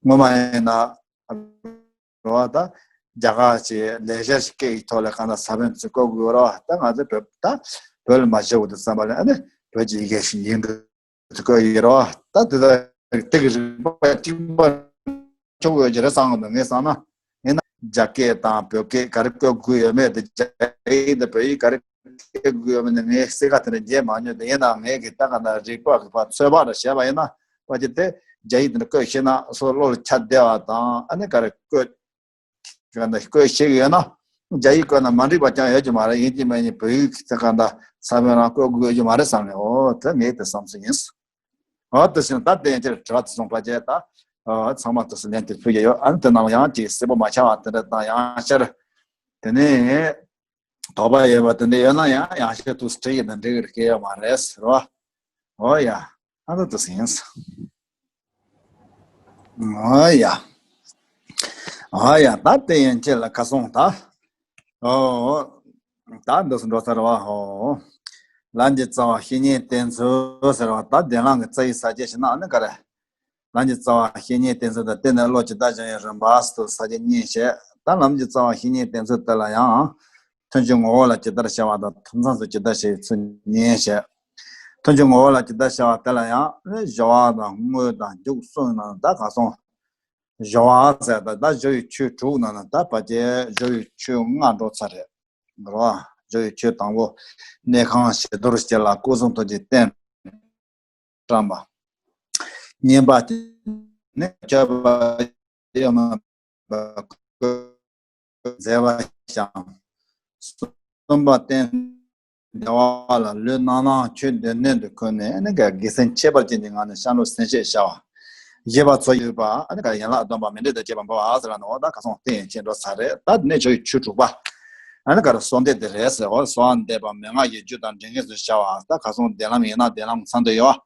སྔོན་མ་ཡིན་ན། རེད་བ། ད་རྒྱ་གར་གྱི་ལེགས་སྦྱར་སྐད་ཡིག་ཐོག་ལ་གང་ལྟར་ས་བོན་ཚུར་བཀོད་དགོས་རེད་བ། ད་ང་ཚོ་བོད་ད་བོད་ལ་མ་བཞུགས་པ་དུས་ཙམ་པ་ལ་ཨ་ནི་བོད་ཀྱི་ཡི་གེ་ཞིག་ཡིན་འགྲོ་ཐུབ་ཀྱི་ཡོད་རེད་བ། ད་དེ་དག་དེ་གི་རིག་པ་གཅིག་པ་ཆོག་ཡོད་ཀྱི་རེད་བསམ་གི་འདུག་ངས་བསམ་ན། ཡིན་ན་རྒྱ་སྐད་དང་བོད་སྐད་ག་རེ་བཀོད་དགོས་ཡོད་མེད་དེ། རྒྱ་ཡིག་དང་བོད་ཡིག་ག་རེ་བཀོད་དགོས་ཡོད་མེད་ནི་ངས་གསལ་ཁ་དེ་འདྲ་མཇལ་མ་མྱོང་། དེ་ཡིན་ན་ངས་གི་ད་ག་ན་རིག་པ་གི་ཕར་ཚོད་དཔག་རེ་བྱས་པ་ཡིན་ན། ཕལ་ཆེར་དེ་རྒྱ་ཡིག་དེ་འདྲ་བཀོད་ཤེས་ན་སོ་བློ་ལ་ཁྱབ་བསྡད་པ་དང་། ཨ་ནི་ག་རེ་བཀོད་ག་འདྲ་བཀོད་ཤེས་ཀྱི་ཡོད་ན། རྒྱ་ཡིག་བཀོད་ན་མ་འགྲིག་པ་ཅང་ཡོད་ཀྱི་མ་རེད། ཡིན་གཅིག་མིན་གཉིས་བོད་ཡིག་དེ་ག་འདྲ་ས་བོན་རང་བཀོད་དགོས་ཀྱི་མ་རེད་བསམ་ནས། འོ་དེ་ངས་དེ་བསམ་ཚུལ་ཡིན། འོ་དེ་བཞིན་ད་དེ་ཡན་ཆད་དྲི་བ་དེ་སོང་པ་བྱས། ད་ཨ་ཚང་མ་དུ་སུ་ལན་དེ་ཕུལ་གྱི་ཡོད། ཨ་ནི་དེ་ནང་ལ་ཡང་ཅིག་གསལ་པོ་མ་ཆགས་པ་དེ་འདྲ་དང་། ཡང་བསྐྱར་དེ་ནས་དོགས་པ་ཡོད་པ་དེ་འདྲ་ཡོད་ན་ཡང་ཡང་བསྐྱར་དུ་དྲི་ཡིན་ན་འགྲིག་གི་རེད། སྐད་ཡོད་མ་རེད་ཟེར་བ། འོ་ཡ། ཨ་ནི་དུ་ཟིན། འོ་ཡ། འོ་ཡ། ད་དེ་ཡན་ཆད་ལ་ཁ་སོང་ད། ཨོ། ད་འདི་སུ་འགྲོ་ཚར་བ་ཧོ། ལམ་གྱི་རྩ་བ་བཤེས་གཉེན་བསྟེན་ཚུལ་ཟེར་བ། ད་གདན་ལམ་གྱི་རྩ་བའི་ས་བཅད་ཞིག་ན་ཨ་ནི་ག་རེ། ལམ་གྱི་རྩ་བ་བཤེས་གཉེན་བསྟེན་ཚུལ་དང་། བསྟེན་ནས་བློ་ཇི་ལྟར་སྦྱང་ཡོད་རིམ་པ་སོགས་ས་བཅད་གཉིས་བཤད། ད་ལམ་གྱི་རྩ་བ་བཤེས་གཉེན་བསྟེན་ཚུལ་དེ་ལ་ཡང་། ཐུན་གྱི་ངོ་བོ་ལ་ཇི་ལྟར་ཤར་བ་དང་ཐབས་མཚམས་སུ་ཇི་ལྟར་བྱེད་ཚུལ་གཉིས་བཤད། ཐུན་གྱི་ངོ་བོ་ལ་ཇི་ལྟར་ཤར་བ་དེ་ལ་ཡང་། སྦྱོར་བ་དང་དངོས་དང་འཇུག་གསུམ་ནང་ད་ག་སོང་། སྦྱོར་བ་ཟེར་ད་ད་སྦྱོར་བའི་ཆོས་དྲུག་ནང་ན་ད་ཕལ་ཆེར་སྦྱོར་བའི་ཆོས་ལྔ་འགྲོ་ཚར་རེད། རོ། སྦྱོར་བའི་ཆོས་དང་པོ། གནས་ཁང་བྱི་དོར་བྱེད་ལ་སྐུ་གསུང་ཐུགས་ཀྱི་རྟེན་བཀྲམ་པ། གཉིས་པ་ནི་སྤྱོད་པ་ཡོད་མ་པ་མཛད་པ་བཤམས། གསུམ་པ་རྟེན་བདེ་བ་ལ་ལུས་རྣམ་སྣང་ཆོས་བདེ་གནས་དུ་འཁོད་ནས་ནི་དགེ་མཚན་ཁྱད་པར་ཅན་གྱི་ངང་ནས་བཤམས་ལུགས་གསན་བཞེས་བྱ་བ། བཞི་པ་ཚོགས་ཡོད་པ་ཨ་ནི་ག་ཡན་ལག་བསྡོམས་པ་མཎྜལ་དང་བཅས་པ་འབུལ་བ་ཟེར་ལ་ནོ། ད་ག་སོང་རྟེན་ཡན་ཆད་འགྲོ་ཚར་རེད། ད་ནི་ཆོས་ཆོས་དྲུག་པ། ཨ་ནི་ག་རེ་གསོལ་འདེབས་དེ་རེད་ཟེར། འོ་གསོལ་བ་འདེབས་པ་མན་ངག་གི་རྒྱུ་དང་འབྲས་ངེས་སུ་བྱ་བ། ད་ག་སོང་གདན་ལམ་ཡིན་ན་གདན་ལམ་ཚང་དུ་ཡོད།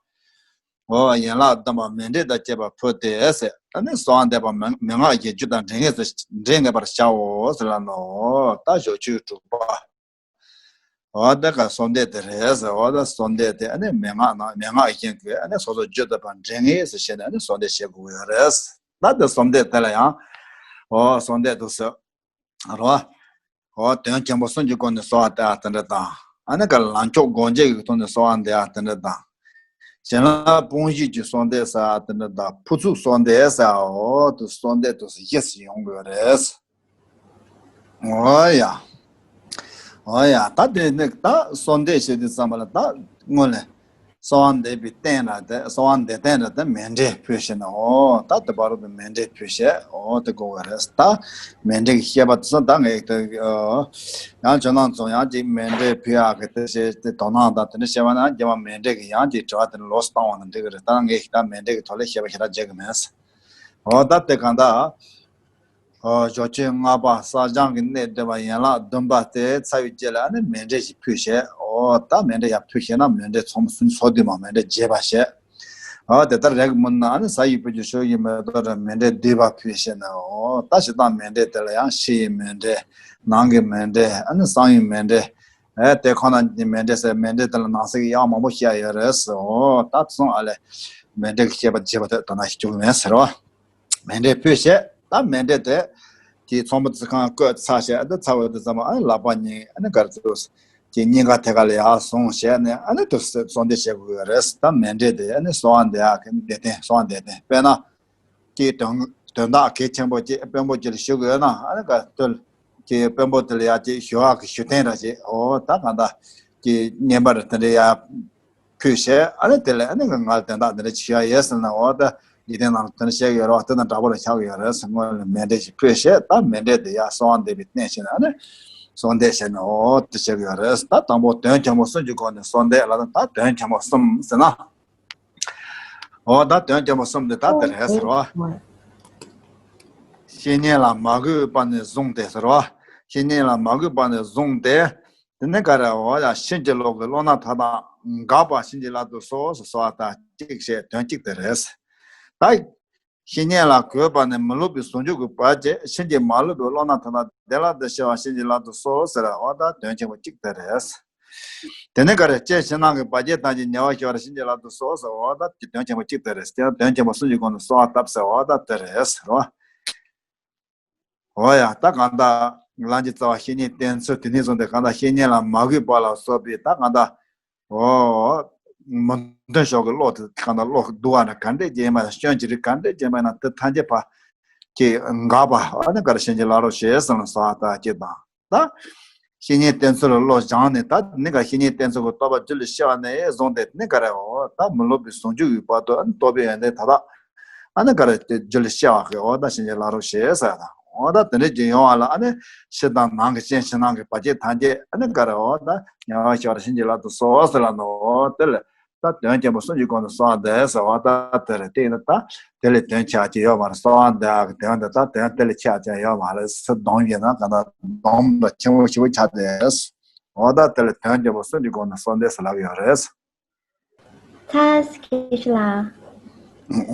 འོ་ཡན་ལག་བསྡོམས་པ་མཎྜལ་དང་བཅས་པ་ཕུལ་ཏེ་ཟེར། ཨ་ནི་གསོལ་བ་འདེབས་པ་མན་མན་ངག་གི་རྒྱུ་དང་འབྲས་ངེས་སུ་འབྲས་ངེས་པར་བྱའོ་ཟེར་ལ་ནོ། ད་ཞོ་ཆོས་དྲུག་པ། འོ་ད་ག་གསོལ་འདེབས་དེ་རེད་ཟེར། འོ་ད་གསོལ་འདེབས་དེ་ཨ་ནི་མན་ངག་ནང་མན་ངག་གཞན་གྱི་ཨ་ནི་སོ་སོ་རྒྱུ་དང་འབྲས་ངེས་སུ་བྱས་ནས་ཨ་ནི་གསོལ་འདེབས་བྱེད་དགོས་ཡོད་རེད། ད་དེ་གསོལ་འདེབས་དེ་ལ་ཡང་། འོ་གསོལ་འདེབས་དུ་ཟེར། རོ། འོ་དོན་ཆེན་པོ་གསུམ་གྱི་སྒོ་ནས་གསོལ་བ་འདེབས་ཡ་དེ་འདྲ་དང་། ཨ་ནི་ག་ལམ་མཆོག་སྒོ་འབྱེད་ཀྱི་ཐོག་ནས་གསོལ་བ་འདེབས་ཡ་དེ་འདྲ་དང་། བྱིན་རླབས་སྤོང་བྱེད་ཀྱི་གསོལ་འདེབས་ཟེར་ཡ་དེ་འདྲ་དང་། ཕུར་ཚུགས་གསོལ་འདེབས་ཟེར་ཡ། འོ་དུ་གསོལ་འདེབས་དུ་བཞི་ཞིག་ཡོང་དགོས་རེད། འོ་ཡ། འོ་ཡ། ད་དེ་ནི་ད་གསོལ་འདེབས་བྱེད་དུས་ཙམ་པ་ལ་ད་སྔོན་ལ། གསོལ་བ་འདེབས་པའི་རྟེན་ར་དེ་གསོལ་བ་འདེབས་རྟེན་ར་དེ་མཎྜལ་ཕུལ་ཞེ་ན། འོ་ད་དེ་བར་དུ་མཎྜལ་ཕུལ་ཞེ། འོ་དེ་གོ་བ་རེད། ད་མཎྜལ་གྱི་བཤད་པ་དེ་ཚོ་ད་ངས་དེ་ཡང་ཇོ་ནང་ཚོ་ཡང་ཅིག་མཎྜལ་ཕུལ་ཡག་གི་དེ་བཤད་དེ་དོ་སྣང་དང་དེ་འདྲ་བཤད་པ་ན་རྒྱ་མ་མཎྜལ་གྱི་ཡང་ཅིག་དྲི་བ་དེ་ལོགས་སུ་བཏང་བ་ན་འགྲིག་གི་རེད། ད་ངས་ད་མཎྜལ་གྱི་ཐོག་ལ་བཤད་པ་ཞེ་དྲག་བརྗེད་གི་མེད། འོ་ད་དེ་གང་ལྟར། ཨོ། ཞོ་ཆུ་ལྔ་པ་བསགས་སྦྱང་གི་གནད་བསྡུས་པ་ཡན་ལག་བདུན་པ་དེ་ཚར་བའི་རྗེས་ལ་ཨ་ནི་མཎྜལ་ཞིག་ཕུལ་བྱས། ཨོ་ད་མཎྜལ་ཡར་ཕུལ་བྱས་ན་མཎྜལ་ཚོགས་མ་ཚུན་ཚོགས་བསྡུས་མ་མཎྜལ་རྒྱས་པ་བྱས། ཨོ་དེ་ལྟར་རེག་མུན་ན་ཨ་ནི་ས་ཡི་བུ་རྒྱུད་ཕྱོགས་ཀྱི་མེ་ཏོག་དང་མཎྜལ་བསྡུས་པ་ཕུལ་བྱས་ན། ཨོ་ད་ཞེ་སྡང་མཎྜལ་དེ་ལ་ཡང་ཕྱི་ཡི་མཎྜལ། ནང་གི་མཎྜལ། ཨ་ནི་གསང་བའི་མཎྜལ། ཨེ་དེ་ཁོ་ན་མཎྜལ་ཟེར་མཎྜལ་དེ་ལ་ནང་གསེས་ཀྱི་དབྱངས་མང་པོ་བཤད་ཡོད་རེད་ཟེར། ཨོ་ད་གསུང་ཨ་ལས་མཎྜལ་གྱི་བཤད་པ་རྒྱས་པ་དེ་དོ་སྣང་ཞིག་བཅུག་མེད་ཟེར་བ། མཎྜལ་ཕུལ་བྱས། ད་མཎྜལ་དེ་གི་ཚོགས་མ་ཚུན་ཚོགས་ཁང་བཀོད་ཚར་བྱས། ཨ་ད་ཚར་བ་དེ་ཙམ་ཨ་ནི་ལག་པ་གཉིས་ཨ་ནི་གར་ཚུགས་ཀྱི་སྙིང་ག་ཐད་ཀ་ལ་ཡར་བཟུང་བྱས་ནས་ཨ་ནི་དུ་གསོལ་འདེབས་བྱེད་དགོས་ཀྱི་རེད། ད་མཎྜལ་དེ་ཨ་ནི་གསོལ་བ་འདེབས་ཡག་གི་འདེབས་རྟེན་གསོལ་བ་འདེབས་རྟེན། དཔེར་ན་ཀྱི་དོན་དོན་དག་གལ་ཆེན་པོ་ཅིག་དཔོན་པོ་ཅིག་ལ་ཞུ་དགོས་ན་ཨ་ནི་ག་དོལ་གྱི་དཔོན་པོ་དེ་ལ་ཡར་ཅིག་ཞུ་བ་གི་ཞུ་རྟེན་ར་ཅིག་འོ་ད་གང་ལྟར་གྱི་བསྙེན་པར་དེ་འདྲ་ཡར་ཕུལ་བྱས། ཨ་ནི་དེ་ལས་ཨ་ནི་ང་ལ་དོན་དག་འདི་འདྲ་ཅིག་ཞུ་ཡ་ཡོད་ཟེར་ན། འོ་ད་འཇིག་རྟེན་ནང་ལ་དོན་བཤད་ཀྱི་ཡོད་རེད་བ། དེ་དང་འདྲ་པོ་ལ་ཆགས་ཀྱི་ཡོད་རེད་ཟེར། སྔོན་ལ་མཎྜལ་ཞིག་ཕུལ་བྱས། ད་མཎྜལ་དེ་ཡར་གསོལ་བ་འདེབས་པའི་རྟེན་བྱས་ནས་ཨ་ནི་གསོལ་འདེབས་བྱས་ནས་འོ་དེ་བྱེད་ཀྱི་ཡོད་རེད། ད་དང་པོ་དོན་ཆེན་པོ་གསུམ་གྱི་སྒོ་ནས་གསོལ་འདེབས་ལ། ད་དོན་ཆེན་པོ་གསུམ་ཟེར་ན། འོ་ད་དོན་ཆེན་པོ་གསུམ་དེ་ད་དེ་རེད་ཟེར་བ། བཤེས་གཉེན་ལ་མ་གུས་པ་ནས་བཟུང་སྟེ་ཟེར་བ། བཤེས་གཉེན་ལ་མ་གུས་པ་ནས་བཟུང་སྟེ། དེ་ནས་ག་རེ། འོ་ཡ་བྱིན་གྱིས་རློབ་པའི་བློ་སྣ་དག་དང་འགགས་པ་བྱིན་གྱིས་བརླབ་ཏུ་གསོལ་ཟེར་བ་དང་གཅིག་བྱས་དོན་གཅིག་དེ་རེད། ད་བཤེས་གཉེན་ལ་གུས་པ་ནས་མི་སློབ་པའི་ཟུང་འཇུག་གི་བར་བཅད། བྱིན་གྱིས་མ་རློབ་པའི་བློ་སྣ་དག་དང་བདེ་བླག་ཏུ་ཤེས་པ་བྱིན་གྱིས་བརླབ་ཏུ་གསོལ་ཟེར་བ་དང་དོན་ཆེན་པོ་གཅིག་དེ་རེད། དེ་ནས་ག་རེ། སྐྱེ་ཕྱི་ནང་གི་བར་ཆད་ཐམས་ཅད་ཉེ་བར་ཞི་བར་བྱིན་གྱིས་བརླབ་ཏུ་གསོལ་ཟེར་བ་དང་དོན་ཆེན་པོ་གཅིག་དེ་རེད། དེ་དོན་ཆེན་པོ་གསུམ་གྱི་སྒོ་ནས་གསོལ་བ་བཏབ་ཟེར་བ་དང་དེ་རེད་ཟེར་བ། འོ་ཡ། ད་གང་ལྟར་ལམ་གྱི་རྩ་བ་བཤེས་གཉེན་བསྟེན་ཚུལ་དེ་ནས་བཟུང་སྟེ་གང་ལྟར་བཤེས་གཉེན་ལ་མ་གུས་པ་ལ་སོགས་པའི་ད་གང་ལྟར། འོ། མི་མཐུན་ཕྱོགས་ཀྱི་བློ་དེ་གང་ལྟར་བློ་བསྡུ་བ་ན་ག་འདྲས་བྱས་མ་ན། སྐྱོན་ཅི་རིགས་ག་འདྲས་བྱས་མ་ན་དེ་ཐམས་ཅད་ཕར་གྱི་འགགས་པ་ཨ་ནི་ག་རེ་བྱིན་གྱིས་བརླབ་རོགས་ཞེས་གསུངས་ལ་གསོལ་བ་བཏབ་ཀྱི་དང་། ད་བཤེས་གཉེན་བསྟེན་ཚུལ་ལ་བློ་སྦྱངས་ནས། ད་ནི་ག་བཤེས་གཉེན་བསྟེན་ཚུལ་གྱི་རྟོགས་པ་རྒྱུད་ལ་སྐྱེ་བ་ནས་བཟུང་སྟེ་ནི་ག་རེ། འོ་ད་མི་སློབ་པའི་ཟུང་འཇུག་གི་བར་དུ་ཨ་ནི་རྟོགས་པའི་ཡོན་ཏན་མཐའ་དག་ཨ་ནི་ག་རེ་དེ་རྒྱུད་ལ་སྐྱེ་བ་གི་འོ་ད་བྱིན་གྱིས་བརླབ་རོགས་ཞེས་ཟེར་དང་། འོ་ད་དེ་འདྲའི་རྒྱུ་ཡོང་བ་ལ་ཨ་ནི་ཕྱི་དང་ནང་གི་སྐྱེ་ཕྱི་ནང་གི་བར་ཆད་ཐམས་ཅད་ཨ་ནི་ག་རེ། འོ་ད་ཉེ་བར་ཞི་བར་བྱིན་གྱིས་བརླབ་ཏུ་གསོལ་ཟེར་ལ་ནོ། འོ་དེ་ལ། ད་དོན་ཆེན་པོ་གསུམ་གྱི་སྒོ་ནས་གསོལ་བ་འདེབས་ཟེར་བ་ད་དེ་རེད། དེ་ཡིན་ན་ད་དེ་ལས་དོན་ཆེ་བ་ཅིག་ཡོད་མ་རེད། གསོལ་བ་འདེབས་ཡག་གི་དོན་དེ་ད་དོན་དེ་ལས་ཆེ་བ་ཅིག་ཡོད་མ་རེད། སུ་སྡོམ་ཡིན་ན་ག་ན་སྡོམ་ད་ཆེན་པོ་ཞེ་པོ་ཆགས་བསྡད། འོ་ད་དེ་ལས་དོན་ཆེན་པོ་གསུམ་གྱི་སྒོ་ནས་གསོལ་འདེབས་ཟེར་ལབ་ཡོད་རེད། ཐ་སི་ཁེ་ཤི་ལ།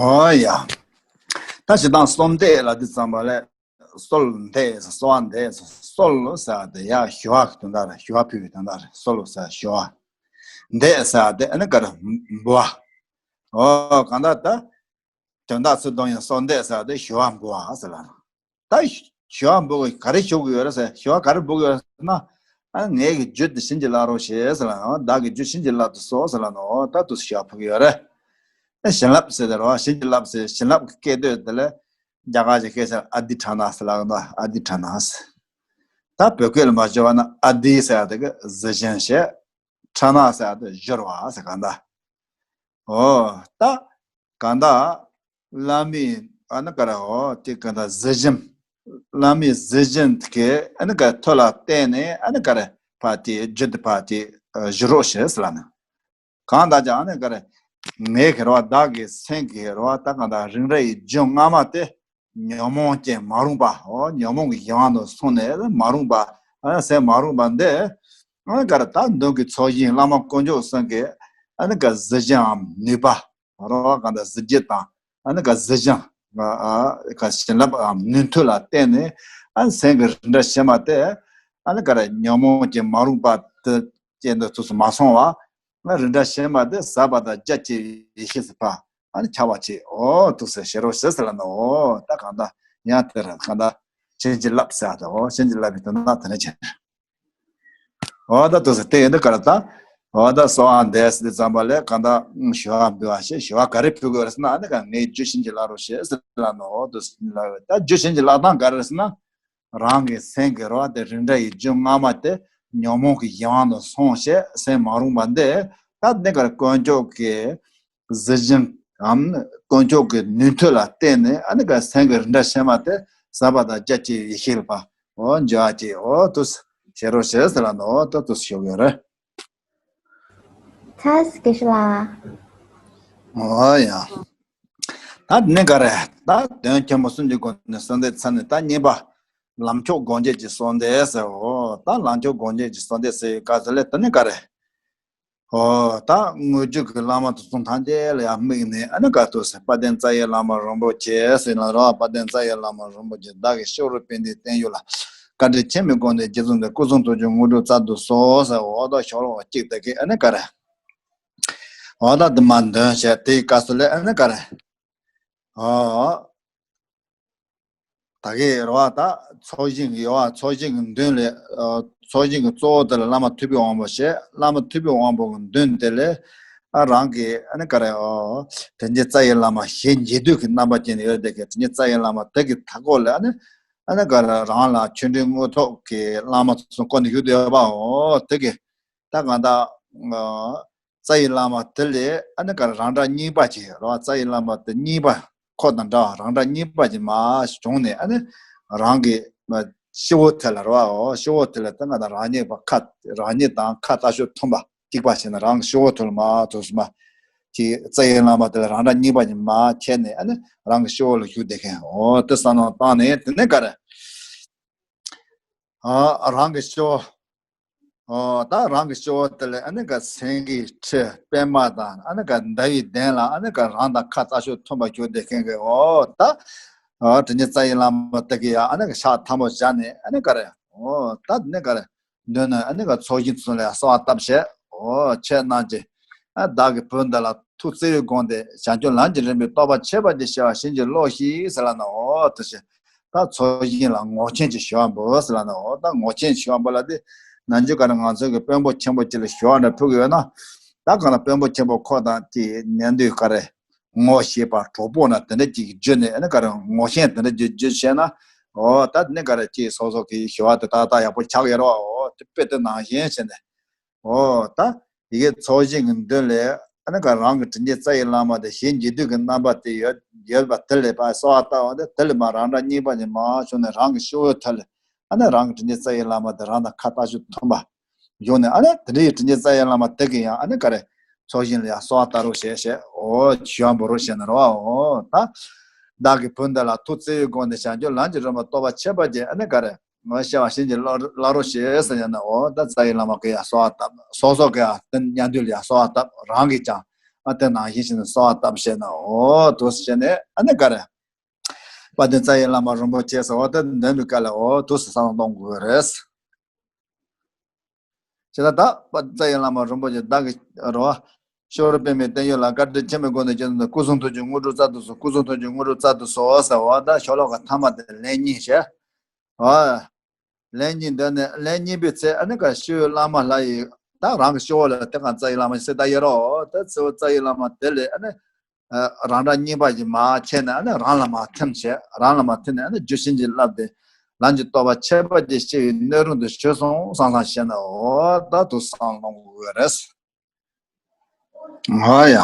འོ་ཡ། ད་ཞེ་སྡང་གསོལ་འདེབས་ལ་འདི་ཙམ་པ་ལས། གསོལ་འདེབས། གསོལ་བ་འདེབས། གསོལ་ཟེར་དེ་ཡ་ཞུ་བ་གི་དོན་དག་རེད། ཞུ་བ་ཕུལ་བའི་དོན་དག་རེད། གསོལ་ཟེར་ཞུ་བ། འདེབས་ཟེར་དེ་ཨ་ནི་ག་རེ། འབུལ་བ། འོ་གང་ལྟར་ད་དོན་དག་ཚུར་བསྡོམས་ཡང་གསོལ་འདེབས་ཟེར་དེ་ཞུ་བ་འབུལ་བ་ཟེར་ལ། ད་ཞུ་བ་འབུལ་བ་ག་རེ་ཞུ་གི་ཡོད་རེད་ཟེར། ཞུ་བ་ག་རེ་འབུལ་གི་ཡོད་རེད་ཟེར་ན། ཨ་ངའི་གི་རྒྱུད་དེ་བྱིན་གྱིས་བརླབ་རོགས་ཞེས་ཟེར་ལ། འོ་བདག་གི་རྒྱུད་བྱིན་གྱིས་བརླབ་ཏུ་གསོལ་ཟེར་ལ་ནོ། འོ་ད་དུ་ཞུ་བ་ཕུལ་གི་ཡོད་རེད། ཨ་བྱིན་རླབས་ཟེར་དེ་རོ། བྱིན་གྱིས་བརླབས་ཟེར། བྱིན་རླབས་ཀྱི་སྐད་དོད་དེ་ལས། རྒྱ་གར་གྱི་སྐད་ཆ་ཨ་དྷི་ཥ་ན་ཟེར་ལབ་ཀྱི་འདུག་ཨ་དྷི་ཥ་ན་ཟེར། ད་བོད་སྐད་ལ་མ་བསྒྱུར་བ་ན་ཨ་དྷི་ཟེར་ཡ་དེ་གི་གཟི་བྱིན་བྱས། ཥ་ན་ཟེར་ཡ་དེ་བཞུར་བ་ཟེར་ག་འདྲ། འོ་ད་ག་འདྲ་བླ་མའི་ཨ་ནི་ག་རེ། འོ་དེ་ག་འདྲ་གཟི་བྱིན། བླ་མའི་གཟི་བྱིན་དེ་གི་ཨ་ནི་ག་ཐོད་ལ་བརྟེན་ནས་ཨ་ནི་ག་རེ་ཕར་དེ་རྒྱུད་དེ་ཕར་དེ་བཞུར་རོགས་ཞེས་ཟེར་ལབ་ནས། གང་ལྟར་ཀྱང་ཨ་ནི་ག་རེ། ངའི་གི་རོ་བདག་གི་སེམས་ཀྱི་རོ་ད་གང་ལྟར་རིགས་འདྲ་ཡི་རྒྱུ་སྔ་མ་དེ་ཉོན་མོངས་ཅན་མ་རུངས་པ། འོ་ཉོན་མོངས་ཀྱི་གཞན་དབང་དུ་སོང་ནས་མ་རུངས་པ། ཨ་སེམས་མ་རུངས་པ་འདི་ཨ་ནི་ག་རེ་ད་མདུན་གྱི་ཚོགས་ཞིང་བླ་མ་དཀོན་མཆོག་གསུམ་གྱི་ཨ་ནི་ག་གཟི་བྱིན་འམ་ནུས་པ་རོ་གང་ལྟར་གཟི་བརྗིད་དང་ཨ་ནི་ག་གཟི་བྱིན་ག་བྱིན་རླབས་འམ་ནུས་མཐུ་ལ་བརྟེན་ནས་ཨ་ནི་སེམས་ཀྱི་རིགས་འདྲ་ཕྱི་མ་དེ་ཨ་ནི་ག་རེ་ཉོན་མོངས་ཀྱི་མ་རུངས་པ་དེ་ཅན་དུ་ཚུགས་སུ་མ་སོང་བ། ང་རིགས་འདྲ་ཕྱི་མ་དེ་ཟབ་པ་དང་རྒྱ་ཆེ་བའི་ཡེ་ཤེས་སུ་ཕར་ཨ་ནི་ཁྱབ་པ་ཅིག་འོ་འདུག་སེ་ཤེས་རོགས་ཞེས་ཟེར་ལ་ནོ། འོ་ད་གང་ལྟར་ཡང་དེར་གང་ལྟར་བྱིན་གྱིས་བརླབས་ཟེར་ཡ་དེ། འོ་བྱིན་གྱིས་བརླབས་པའི་དོན་དག་དེ་འདྲ་ཅན། འོ་ད་འདུག་སེ་དེ་ཡིན་དུས་ག་རེ་ད། འོ་ད་གསོལ་བ་འདེབས་ཟེར་དུས་ཙམ་པ་ལས་གང་ལྟར་ཞུ་བ་འབུལ་བ་ཞེས། ཞུ་བ་ག་རེ་ཕུལ་དགོས་རེད་ཟེར་ན་ཨ་ནི་ག་ངའི་རྒྱུད་བྱིན་གྱིས་བརླབ་རོགས་ཞེས་ཟེར་ལ་ནོ། འོ་འདུག་སེ་ལབ་ད་རྒྱུད་བྱིན་གྱིས་བརླབ་སྟངས་ག་རེ་རེད་ཟེར་ན། རང་གི་སེམས་ཀྱི་རོ་དེ་རིགས་འདྲ་ཡི་རྒྱུ་སྔ་མ་དེ་ཉོན་མོངས་ཀྱི་གཞན་དབང་དུ་སོང་བྱས་སེམས་མ་རུངས་པ་འདི་ ད་ནི་གར་དཀོན་མཆོག་གི་གཟི་བྱིན་འམ་དཀོན་མཆོག་གི་ནུས་མཐུ་ལ་བརྟེན་ནས་ཨ་ནི་གར་སེམས་ཀྱི་རིགས་འདྲ་ཕྱེ་མ་དེ་ཟབ་པ་དང་རྒྱ་ཆེ་བའི་ཡེ་ཤེས་ལ་ཕར་འོ་འཇུག་ཅེས་འོ་དུ་བྱེད་རོགས་ཞེས་ཟེར་ལ་ནོ་ད་དུ་ཞུ་གི་ཡོད་རེད། ཚ་སྐད་ཤི་ལ། འོ་ཡ། ད་དེ་ནས་ག་རེ། ད་དོན་ཆེན་པོ་གསུམ་གྱི་སྒོ་ནས་གསོལ་འདེབས་ཚར་ནས་ད་གཉིས་པ། ལམ་མཆོག་སྒོམ་བྱེད་ཀྱི་གསོལ་འདེབས་ཟེར་འོ། ད་ལམ་མཆོག་སྒོམ་བྱེད་ཀྱི་གསོལ་འདེབས་ཟེར་བའི་སྐབས་སུ་ལས་དེ་ནས་ག་རེ། འོ་ད་དངོས་བརྒྱུད་ཀྱི་བླ་མ་དེ་ཚོ་ཐམས་ཅད་ལ་ཡང་དམིགས་ནས་ཨ་ནི་ག་ཏོ་ཟེར་དཔལ་ལྡན་རྩ་བའི་བླ་མ་རིན་པོ་ཆེ་ཟེར་ལ་རོ། དཔལ་ལྡན་རྩ་བའི་བླ་མ་རིན་པོ་ཆེ་བདག་གིས་གཤེགས་རབ་དཔལ་ལྡན་བསྟན་ཡོད་ལ། བཀའ་དྲིན་ཆེན་པོའི་སྒོ་ནས་རྗེ་བཙུན་འདི་སྐུ་གསུང་ཐུགས་ཀྱི་དངོས་གྲུབ་སྩལ་དུ་གསོལ་ཟེར་འོ་ད་ཤོ་ལོ་ཀ་གཅིག་དེ་གི་ཨ་ནི་ག་རེ། འོ་ད་དེ་མ་འདོན་བྱས་དེའི་སྐབས་སུ་ལས་ཨ་ནི་ག་རེ། འོ། ད་གི་རེད་བ། ད་ཚོགས་ཞིང་གི་ཡོད་བ། ཚོགས་ཞིང་གི་མདུན་ལས་ཚོགས་ཞིང་གི་གཙོ་བོ་དེ་ལ་བླ་མ་ཐུབ་པའི་དབང་པོ་བྱས། བླ་མ་ཐུབ་པའི་དབང་པོ་གི་མདུན་དེ་ལས་ཨ་རང་གི་ཨ་ནི་ག་རེ། འོ་དྲིན་ཅན་རྩ་བའི་བླ་མ་ཞལ་མཇལ་དུས་ཀྱི་རྣམ་པ་ཅན་ཡོད་དེ་གི་དྲིན་ཅན་རྩ་བའི་བླ་མ་དེ་གི་མཐའ་སྐོར་ལ་ཨ་ནི་ཨ་ནི་ག་རེ་རང་ལ་ཆོས་འབྲེལ་དངོས་ཐོབ་ཀྱི་བླ་མ་ཚོ་བསྐོར་ནས་བཞུགས་བསྡད་ཡོད་པའོ། དེ་གི་ད་གང་ལྟར། རྩ་བའི་བླ་མ་དེ་ལས་ཨ་ནི་ག་རེ་རང་འདྲ་གཉིས་པ་ཅིག་རེད་བ། རྩ་བའི་བླ་མ་དེ་གཉིས་པ་ཁོ་དང་འདྲ་བ་རང་འདྲ་གཉིས་པ་ཅིག་མར་བྱུང་ནས་ཨ་ནི་རང་གི་སྤྱི་བོ་དེ་ལ་རེད་བ། འོ་སྤྱི་བོ་དེ་ལ་ད་གང་ལྟར་རང་ཉིད་པ་ཁ་རང་ཉིད་དང་ཁ་ལྟ་ཞོར་མཐུན་པ་གཅིག་པ་བྱས་ནས་རང་གི་སྤྱི་བོ་དེ་ལ་མར་ཐུག་སོང་བ། ཅིག་རྩ་བའི་བླ་མ་དེ་ལ་རང་འདྲ་གཉིས་པ་ཅིག་མར་ཁྱེར་ནས་ཨ་ནི་རང་གི་སྤྱི་བོ་ལ་བཞུགས་བསྡད་མཁན་འོ་དེ་བསམ་བློ་བཏང་ནས་དེ་ནས་ག་རེ། ཨ་རང་གི་སྤྱི་བོ། ཨོ་ད་རང་གི་སྤྱི་བོ་དེ་ལ་ཨ་ནི་ག་སེང་གེའི་ཁྲི་པདྨ་དང་ཨ་ནི་ག་ཟླ་བའི་གདན་ལ་ཨ་ནི་ག་རང་དང་ཁ་ལྟ་ཞོར་མཐུན་པར་གྱུར་བསྡད་མཁན་གྱི་འོ་ད། ཨོ་དྲིན་ཅན་རྩ་བའི་བླ་མ་དེ་གི་ཡ་ཨ་ནི་ག་ཕྱག་ཐལ་མོ་སྦྱར་ནས་ཨ་ནི་ག་རེ། ཨོ་ད་དེ་ནས་ག་རེ། མདུན་ན་ཨ་ནི་ག་ཚོགས་ཞིང་ཚུན་ལ་ཡ་གསོལ་བ་བཏབ་བྱས་འོ་ཁྱེད་རྣམས་ཀྱིས་ཨ་བདག་གི་བུ་འདི་ལ་ཐུགས་བརྩེ་བས་དགོངས་ཏེ་བྱང་ཆུབ་ལམ་གྱི་རིམ་པའི་རྟོགས་པ་ཁྱད་པར་ཅན་ཞི་བ་བྱིན་གྱིས་རློབས་ཤིག་ཟེར་ལ་ནི་འོ་དེ་བཞིན། ད་ཚོགས་ཞིང་ལ་ངོར་ཆེན་གྱི་ཞུ་བ་འབུལ་ཟེར་ལ་ནི་འོ་ད་ངོར་ཆེན་ཞུ་བ་འབུལ་ལ་དེ་ནང་ཆོས་ག་རེ་ང་ཚོ་གི་དཔོན་པོ་ཆེན་པོ་ཅིག་ལ་ཞུ་བ་འདྲ་ཕུལ་གི་ཡོད་ན། ད་ག་ན་དཔོན་པོ་ཆེན་པོ་ཁོ་དང་དེ་ཉན་དུས་ག་རེ་ངོ་ཤེས་པ་གྲོགས་པོ་ན་དེ་འདྲ་ཅིག་བརྒྱུད་ནས་ཨ་ནི་ག་རེ་ངོར་ཆེན་དེ་འདྲ་ཅིག་བརྒྱུད་བྱས་ན། འོ་ད་ནི་ག་རེ་ཅིག་སོ་སོ་གི་ཞུ་བ་དེ་ཏག་ཏག་ཡག་པོ་ཆགས་ཡོད་རེད་བ། འོ་དེ་དཔེ་དེ་ནང་བཞིན་བྱས་ནས། འོ་ད་ཡི་གེ་ཚོགས་ཞིང་གི་མདུན་ལས་ཨ་ནི་ག་རང་གི་དྲིན་ཅན་རྩ་བའི་བླ་མ་དེ་ཞལ་མཇལ་དུས་ཀྱི་རྣམ་པ་དེ་ཡོད་ཡོད་པ་དེ་ལས་ཕར་གསོལ་བ་བཏབ་པ་དེ་དེ་ལས་མར་རང་འདྲ་གཉིས་པ་ནས་མར་བྱུང་ནས་རང་གི་སྤྱི་བོའི་ཐད་ལ་ཨ་ནི་རང་གི་དྲིན་ཅན་རྩ་བའི་བླ་མ་དེ་རང་དང་ཁ་ལྟ་ཞོར་མཐུན་པ་བྱུང་ནས་ཨ་ནི་དེ་འདྲའི་དྲིན་ཅན་རྩ་བའི་བླ་མ་དེ་གི་ཡང་ཨ་ནི་ག་རེ་ཚོགས་ཞིང་ལ་ཡང་གསོལ་བ་བཏབ་རོགས་བྱས་བྱས་འོ་ཞུ་བ་འབུལ་རོགས་བྱས་ནས་རོ། འོ་ད་བདག་གི་བུ་འདི་ལ་ཐུགས་བརྩེ་བས་དགོངས་ཏེ་བྱང་ཆུབ་ལམ་གྱི་རིམ་པ་རྟོགས་པ་ཁྱད་པར་ཅན་ཨ་ནི་ག་རེ། ངོ་ཤེས་པ་བྱིན་གྱིས་བརླབ་རོགས་ཞེས་ཟེར་ཡང་ན་འོ་ད་རྩ་བའི་བླ་མ་གི་ཡང་གསོལ་བ་བཏབ། སོ་སོ་གི་ཡང་དེ་ཉན་དུས་ལ་ཡང་གསོལ་བ་བཏབ། རང་གིས་ཀྱང་ཨ་དེ་ནང་བཞིན་བྱས་ནས་གསོལ་བ་བཏབ་བྱས་ན་འོ་དུ་བྱས་ནས་ཨ་ནི་ག་རེ། དཔལ་ལྡན་རྩ་བའི་བླ་མ་རིན་པོ་ཆེ་ཟེར་འོ་དེ་འདོན་པའི་སྐབས་ལ་འོ་དུ་བསམ་བློ་གཏོང་དགོས་རེད། ཇི་ལྟར་བདག་པ་རྩ་བའི་བླ་མ་རིན་པོ་ཆེ་བདག་གི་རོ། གཤེགས་རབ་པདྨའི་བསྟན་ཡོད་ལ་བཀའ་དྲིན་ཆེན་པོའི་སྒོ་ནས་ཀྱང་སྐུ་གསུང་ཐུགས་ཀྱི་དངོས་གྲུབ་སྩལ་དུ་གསོལ། སྐུ་གསུང་ཐུགས་ཀྱི་དངོས་གྲུབ་སྩལ་དུ་གསོལ་ཟེར་བ་ད་ཤོ་ལོ་ཀ་ཐ་མ་དེ་ལན་གཉིས་བྱས། ཨ། ལན་གཉིས་འདོན་ནས་ལན་གཉིས་པའི་ཚེ་ཨ་ནི་ག་ཤེས་ཡོན་བླ་མ་ལྷ་ཡི་ད་རང་གི་ཤོ་ལ་དེ་གང་རྩ་བའི་བླ་མ་ཞིག་སེ་ད་ཡོད་རོ། ད་ཚེ་བོ་རྩ་བའི་བླ་མ་དེ་ལས་ཨ་ནི། རང་འདྲ་གཉིས་པ་ཞིག་མར་ཁྱེར་ནས་ཨ་ནི་རང་ལ་མར་ཐིམ་བྱས། རང་ལ་མར་ཐིམ་ནས་ཨ་ནི་རྒྱུ་བྱིན་གྱིས་བརླབས་ཏེ་ལམ་གྱི་རྟོགས་པ་ཁྱད་པར་ཅན་སྐྱེ་བའི་སྣོད་རུང་དུ་བྱོན་སོང་བསམ་བསམ་བྱས་ན་འོ་ད་དུ་བསམ་བློ་གཏོང་དགོས་རེད། འོ་ཡ།